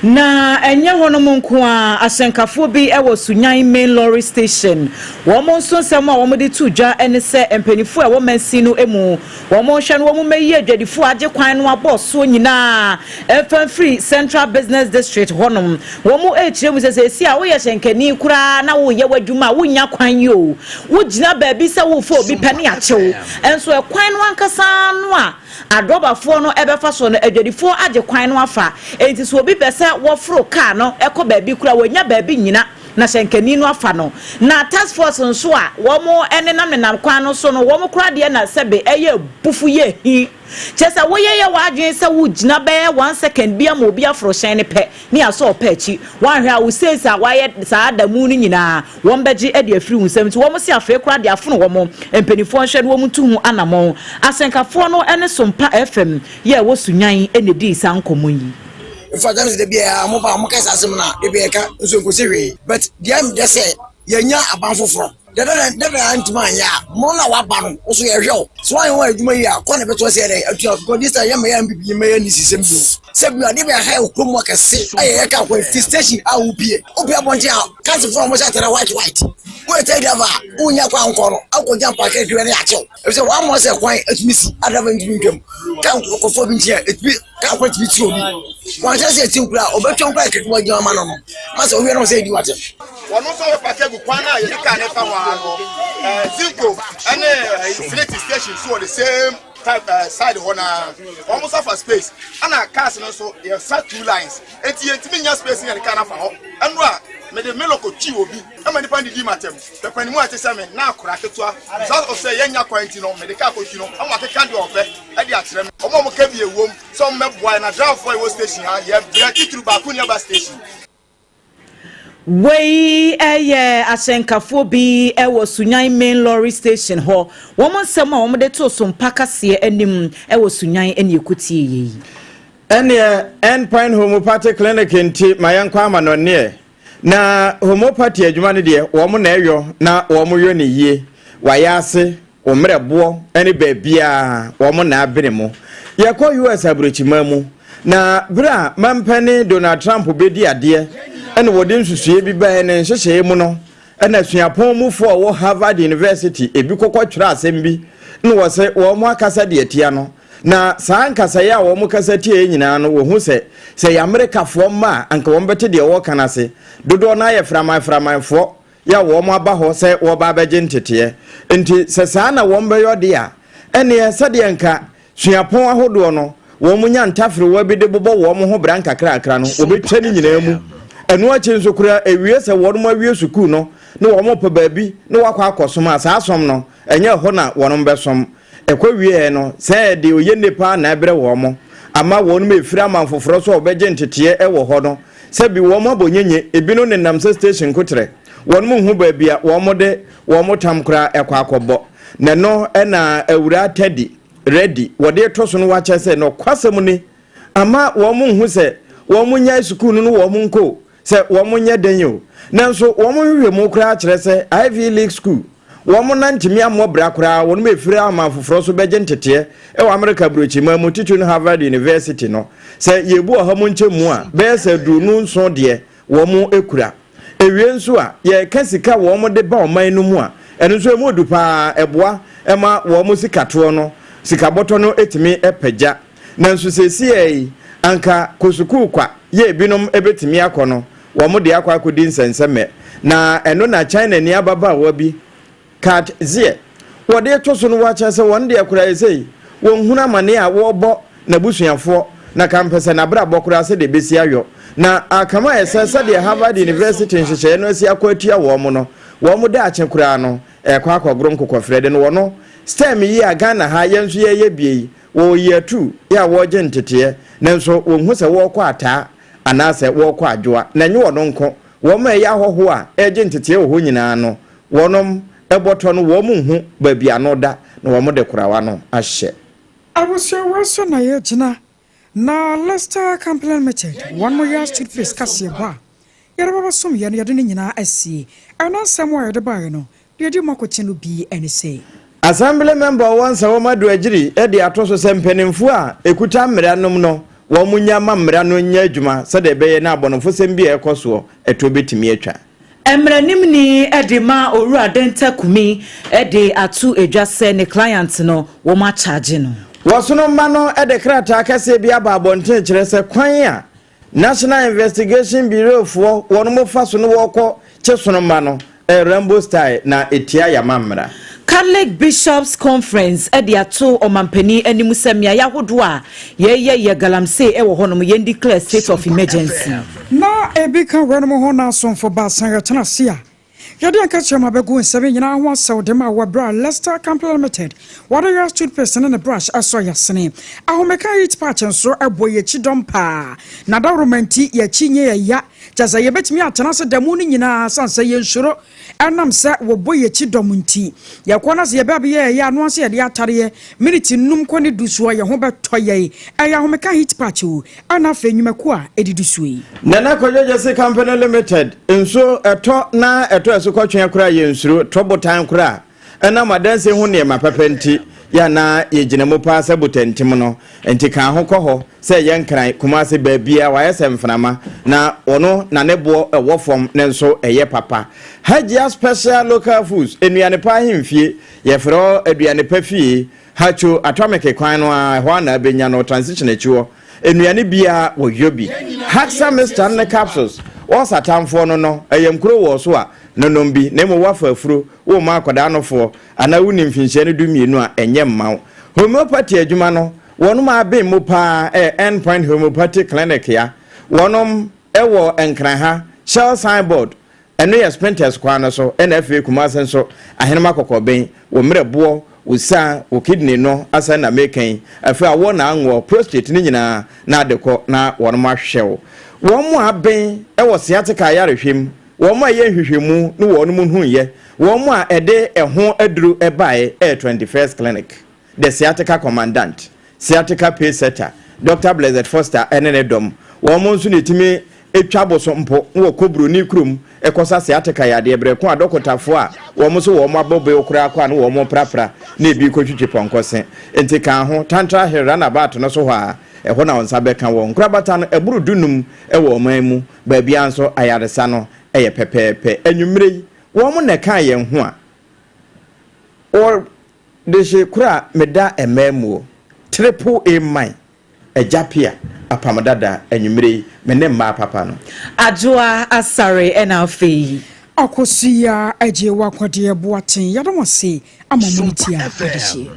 [SPEAKER 7] Na ɛnyɛ hɔnom nko ara, ahyɛnkafoɔ bi wɔ Sunyani Main Lorry Station, wɔn nso nsɛm a wɔde too dwa ne sɛ mpanimfoɔ a ɛwɔ mansin no mu, wɔnhwɛ na wɔmmɛyi adwadifoɔ a agye kwan no abɔ soɔ nyinaa mfa mfiri Central Business District hɔnom. Wɔrekyerɛ mu sɛ seesei a woyɛ hyɛnkani koraa na woreyɛ w'adwuma a, wonnya kwan yi o. Wogyina baabi sɛ worefa obi pɛ ne akye wo. Nso ɛkwan no ankasa no a Adrɔbafoɔ no bɛfa soɔ no, adwadifoɔ agye kwan no afa. Enti sɛ obi pɛ sɛ wɔforo kaa no kɔ baabi koraa a, wɔnnya baabi nnyina na hyɛnkani no afa no. Na task force nso a wɔnenam nenam kwan no so no, wɔn koraa deɛ na sɛbe ɛyɛ abufu yɛ hi. Kyerɛ sɛ woyɛyɛ w'adwene sɛ wogyina bɛyɛ one second bi ama obi aforo hyɛn no pɛ, ne asɔ ɔpɛ akyi. Woanhwɛ a wo sales a woayɛ saa da mu no nyinaa, wɔbɛgye de afiri wo nsam. Nti wɔn se afei koraa deɛ afono wɔn. Mpanimfoɔ nhwɛ na wɔn ntu ho anamɔn. Asɛnkafoɔ no ne Sompa FM yɛ ɛwɔ Sunyani na ɛdii saa nkɔmmɔ yi.
[SPEAKER 10] In fact, ɛna sɛ da biara mo ba mo ka saa asɛm no a da biara yɛka nso nkosi hwee but deɛ ɛmdɛ sɛ yɛnya aban foforɔ dada dada antumi anyɛ a mo na waba no wo so yɛhwɛ wo so woanyɛ wɔn adwuma yi a kɔ na ɛbɛto sɛ yɛdɛ atua because this time yɛmma yɛ MPP yɛmma yɛ NDC sɛm bio sɛ bio adeɛ bɛ ha yɛ kurom akɛse ayɛ yɛ kaa kwan fi station a wopie wopie abɔnten a kansefoɔ a wɔhyɛ atare white white woyɛ taxi driver a wonya kwan nkɔ no akɔgya mpaakɛ hwɛ ne akyew efisɛ wɔammɔ sɛ kwan atumi si adrama ntumi ntwam ka nkurɔfoɔ bi nkyɛn ɛtumi ka kwan tumi ti obi wɔnhyɛ sɛ ɛti nkura ɔbɛtwa nkura kɛkɛ wɔn gyina ma no no ma sɛ owia no sɛ ɛdi wate.
[SPEAKER 11] Wɔn nso wɔpake agu kwan no a yɛde kaa no fa hɔ ara no, zinco ne ɛɛ station so wɔ the same. Type ɛɛ side hɔ naa wɔn nso afa space ɛna cars no nso yɛsa two lines eti yɛntumi nya space yɛn car nafa hɔ ɛno a mede melo kɔ twi obi ɛma nipa didi ma tɛm pɛpɛ ne mu a ɛte sɛ me na akora ketewa because of sɛ yɛnya kwan ti no mede car kɔ twi no ɛma akeka deɛ ɔpɛ ɛde akyerɛ me wɔn a wɔn ka bi ewom sɛ wɔn mɛboa yɛn na driverfoɔ a ɛwɔ station ha yɛ brɛ titiri baako ni ɛba station.
[SPEAKER 7] Wei yɛ ahyɛnkafoɔ bi wɔ Sunyani Main Lorry Station hɔ. Wɔn nsɛm a wɔde too Sompa kaseɛ anim wɔ Sunyani ne ɛkɔtieeɛ yi.
[SPEAKER 6] Ɛnneɛ End Point Homeopathic Clinic nti ma yɛnkɔ amanɔnneɛ. Na homeopathy adwuma no deɛ wɔn na ɛyɔ na wɔn yɔ no yie. Wayɛ ase, wo mmerɛboɔ ne baabiara wɔn na abene mu. Yɛkɔ US aburokyiman mu, na berɛ a mampanin Donald Trump bɛdi adeɛ na wɔde nsusuiɛ bi baeɛ ne nhyehyɛeɛ mu no, ɛna suapɔn mufoɔ a wɔwɔ Harvard University ebi kɔkɔ twerɛ asɛm bi na wɔsɛ wɔn akasa deɛ atia no. Na saa nkasaeɛ a wɔn kasa tiaeɛ nyinaa no wɔhu sɛ sɛ yɛ Amerikafoɔ mma a anka wɔn bɛte deɛ wɔreka no ase. Dodoɔ no ara yɛ framan framanfoɔ yɛ a wɔn aba hɔ sɛ wɔreba abɛgye nteteɛ. Enti sɛ saa na wɔn bɛyɔ deɛ a, ɛnneɛ sɛdeɛ nka suapɔn ahodoɔ no wɔn nya ntaferewa bi de bobɔ wɔn ho bra nkakrakra no, wɔbɛtwa ne nyinaa mu. Ɛno akyi nso koraa, ɛwie sɛ wɔn awie sukuu no na wɔn repɛ baabi na wɔakɔ akɔsom a, saa som no, ɛnyɛ ɛhɔ na wɔn bɛsom. Ɛkɔ wieɛ no, sɛ deɛ ɔyɛ nne paa na ɛbrɛ wɔn, ama wɔn ɛfiri aman foforɔ so a wɔbɛgye nteteɛ wɔ hɔ no, sɛ bi wɔn abɔ nyenye, ebinom nenam sɛ station koterɛ, wɔn nhu baabi a wɔn de wɔn tam koraa ɛkɔ akɔbɔ. Na ɛno na Awuraa Teddy Reddy wɔde reto so no wakyɛ sɛ nɔkwasɛm ni, ama wɔn nhu sɛ wɔn nyae sukuu no no wɔn nkɔ o, sɛ wɔn nyɛ dɛn o. Nanso wɔn nhwehwɛmu koraa kyerɛ sɛ Ivy League School wɔn na ntumi ammɔ bra koraa wɔn bɛfiri aman foforɔ so bɛgye nteteɛ wɔ Amerika aburokyiman mu titiriw no Harvard University no. Sɛ yɛbu ɔha mu nkyɛmu a, bɛyɛ sɛ 27 deɛ wɔn kura. Ewie nso a, yɛreka sika a wɔn de ba ɔman no mu a, ɛno nso ɛmu du paa, ɛboa ma wɔn sikatoɔ no, sikabɔtɔ no tumi pagya. Nanso seesei yi, anka kɔ sukuu kwa yɛ ebinom bɛtumi akɔ no, wɔn de akɔ akɔdi nsɛnsɛmmɛ. Na ɛno na Chinani ababaawa bi, Kat Xie, wɔde reto so no wɔakyerɛ sɛ wɔn deɛ koraa seesei wɔnhunu amane a wɔrebɔ n'abusuafoɔ na kampɛsɛ n'abrabɔ koraa sɛdeɛ ɛbɛsi ayɔ. Na akam ayɛ sɛ sɛdeɛ Harvard University nhyehyɛeɛ no asi akɔ atia wɔn no, wɔn daakye koraa no ɛrekɔ akɔgoro nkokɔfrɛ de no. Wɔno STEM yi a Ghana ha yɛn nso yɛreyɛ bie yi, Wɔwɔ yiatu yɛ a wɔregye nteteɛ, nanso wɔnhu sɛ wɔrekɔ ataa anaasɛ wɔrekɔ adwoa. Na ɛnyɛ wɔn nko, wɔn a ɛyɛ ahɔhoɔ a ɛregye nteteɛ wɔ hɔ nyinaa no, wɔnom bɔtɔ no wɔn nhu baabi ano da na wɔn de korawa no ahyɛ.
[SPEAKER 3] Abusua wei so na yɛgyina na Lester Company Limited wɔn mo yɛ toothpaste kaseɛbɔ a yɛde bɛbɔ som yɛ no yɛde ne nyinaa asie. Ɛno nsɛm a yɛde baeɛ no Deɛ ɛdi mu akoten no bi ne sɛ.
[SPEAKER 6] Assembly member ɔwɔ Nsawam Aduagyiri de ato so sɛ mpanimfoɔ a ɛkuta mmara nom no wɔn nya ma mmara no nyɛ adwuma sɛdeɛ ɛbɛyɛ na abɔnefosɛm bi a ɛrekɔ soɔ ɛtoɔ bɛtumi atwa.
[SPEAKER 7] Mmaranimni de ma Owura Denta Kumi de ato dwa sɛ ne client no wɔn akyagye no.
[SPEAKER 6] Wɔsono mma no de krataa kɛseɛ bi aba abɔnten kyerɛ sɛ kwan a National Investigation Bureau foɔ wɔn fa so no wɔkɔ kye sono mma no ɛyɛ Rambo style na ɛtia yama mmara.
[SPEAKER 7] Catholic Bishops Conference de ato ɔmanpanin anim sɛ mmeaeɛ ahodoɔ a yɛyɛ yɛ galamsey wɔ hɔ nom yɛn declare state of emergency.
[SPEAKER 3] Na ebi ka weinom ho na asomfo baasa yɛtena ase a Yɛde yɛn kɛtrɛma bɛgu nsɛm yi nyinaa ho asɛw de ma wɔ bere a Lester Company Limited wɔde yɛn toothpaste ne ne brush sɔ yɛn asene. Ahomeka heat patch nso bɔ yɛn akyi dɔm paa. Na dawuroma nti, yɛn akyi nyɛ yɛn ya. Kyerɛ sɛ, yebetumi atena ase da mu no nyinaa esiane sɛ yensuro ɛnam sɛ wɔbɔ yɛn akyi dɔm nti. Yɛkɔ na sɛ yɛbɛ abɛyɛ yɛn ya a, ano ara sɛ yɛde atareɛ miniti nnum kɔ ne du so a, yɛn ho bɛtɔ yɛn. Ɛyɛ ahomeka heat patch o, ɛna afei nnwumakuo a ɛdidi soɔ yi.
[SPEAKER 6] Nana Kwadwo Gyasi Company Limited nsuo ɛtɔ na ɛtɔ asukɔtweaa koraa yɛnsuro, tɔ botan koraa ɛnam adansie ho nneɛma papa nti yɛ a na yɛgyina mu paa sɛ botantim no nti kaa ho kɔ hɔ sɛ ɛyɛ Nkran, Kumasi, baabiara wayɛ sɛ mframa na ɔno na ne boɔ ɛwɔ fam ne nso ɛyɛ papa. Hajia Special Local Foods, nnuane pa ahemfie, yɛfrɛ hɔ aduane pa fie, Hacho Atomic kwan no ara, ɛhɔ ara na abɛnya no, transition akyi hɔ. Nnuane biara wɔ Yobi. Haxa mixture ne capsules, wɔsa atamfoɔ no no, ɛyɛ nkuro wɔ so a, nonom bi, na mmom woafa afuro, worema akwadaa nofoɔ, anaa wonni mfinhyia no 12 a, ɛnyɛ mma wo. Homeopathy adwuma no, wɔnom aben mu paa ɛyɛ End Point Homeopathy Clinic ya. Wɔnom ɛwɔ Nkran ha, Shell signboard, ɛno yɛ Spintex kwan no so, ɛna afei Kumasi nso, Ahenema Kɔkɔben, wo mmerɛboɔ, wo saa, wo kidney no asɛm na meka yi, afei awɔ na anwoɔ, prostate no nyinaa na ade kɔ na wɔnom ahwɛ wo. Wɔn aben ɛwɔ sciatica ayarehwɛ mu, Wɔn a ɛyɛ nhwehwɛmu ne wɔn nhunuiɛ, wɔn a ɛde ɛho aduru baeɛ yɛ 21st Clinic, The Sciatica Commandant, Sciatica Pace Setter, Doctor Blessed Foster ne ne dɔm. Wɔn nso na ɛtumi twa boso mpo na wɔkɔ buroni kurom kɔsa sciatica yadeɛ berɛ ko a dɔkotafoɔ a wɔn nso wɔn abɔ bew koraa kɔ a na wɔn reprapra na ebi rekɔtwitwi pɔnkɔ se. Nti ka ho, Tantra Hill runabout no so hɔ a, ɛhɔ na wo nsa bɛka wɔn. Nkorabata no, ɛboro dunum wɔ ɔman mu. Baabiara nso ayaresa no yɛ pɛpɛɛpɛ. Anwummere yi, wɔn na ɛkaa yɛn ho a wɔde hye koro a meda mmaa mu o. Triple A man, Agya Pia, Apam Dada, anwummere yi, me ne mmaa papa no.
[SPEAKER 7] Adwoa Asare ɛna afei.
[SPEAKER 3] Akosua Adjei Wakwadeɛ Boateng yɛda mo ase ama mo ne tia adehyeɛ.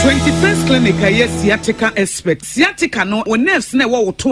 [SPEAKER 24] 21st Clinic a ɛyɛ sciatica expert. Sciatica no, wo nerves na ɛwɔ wo to.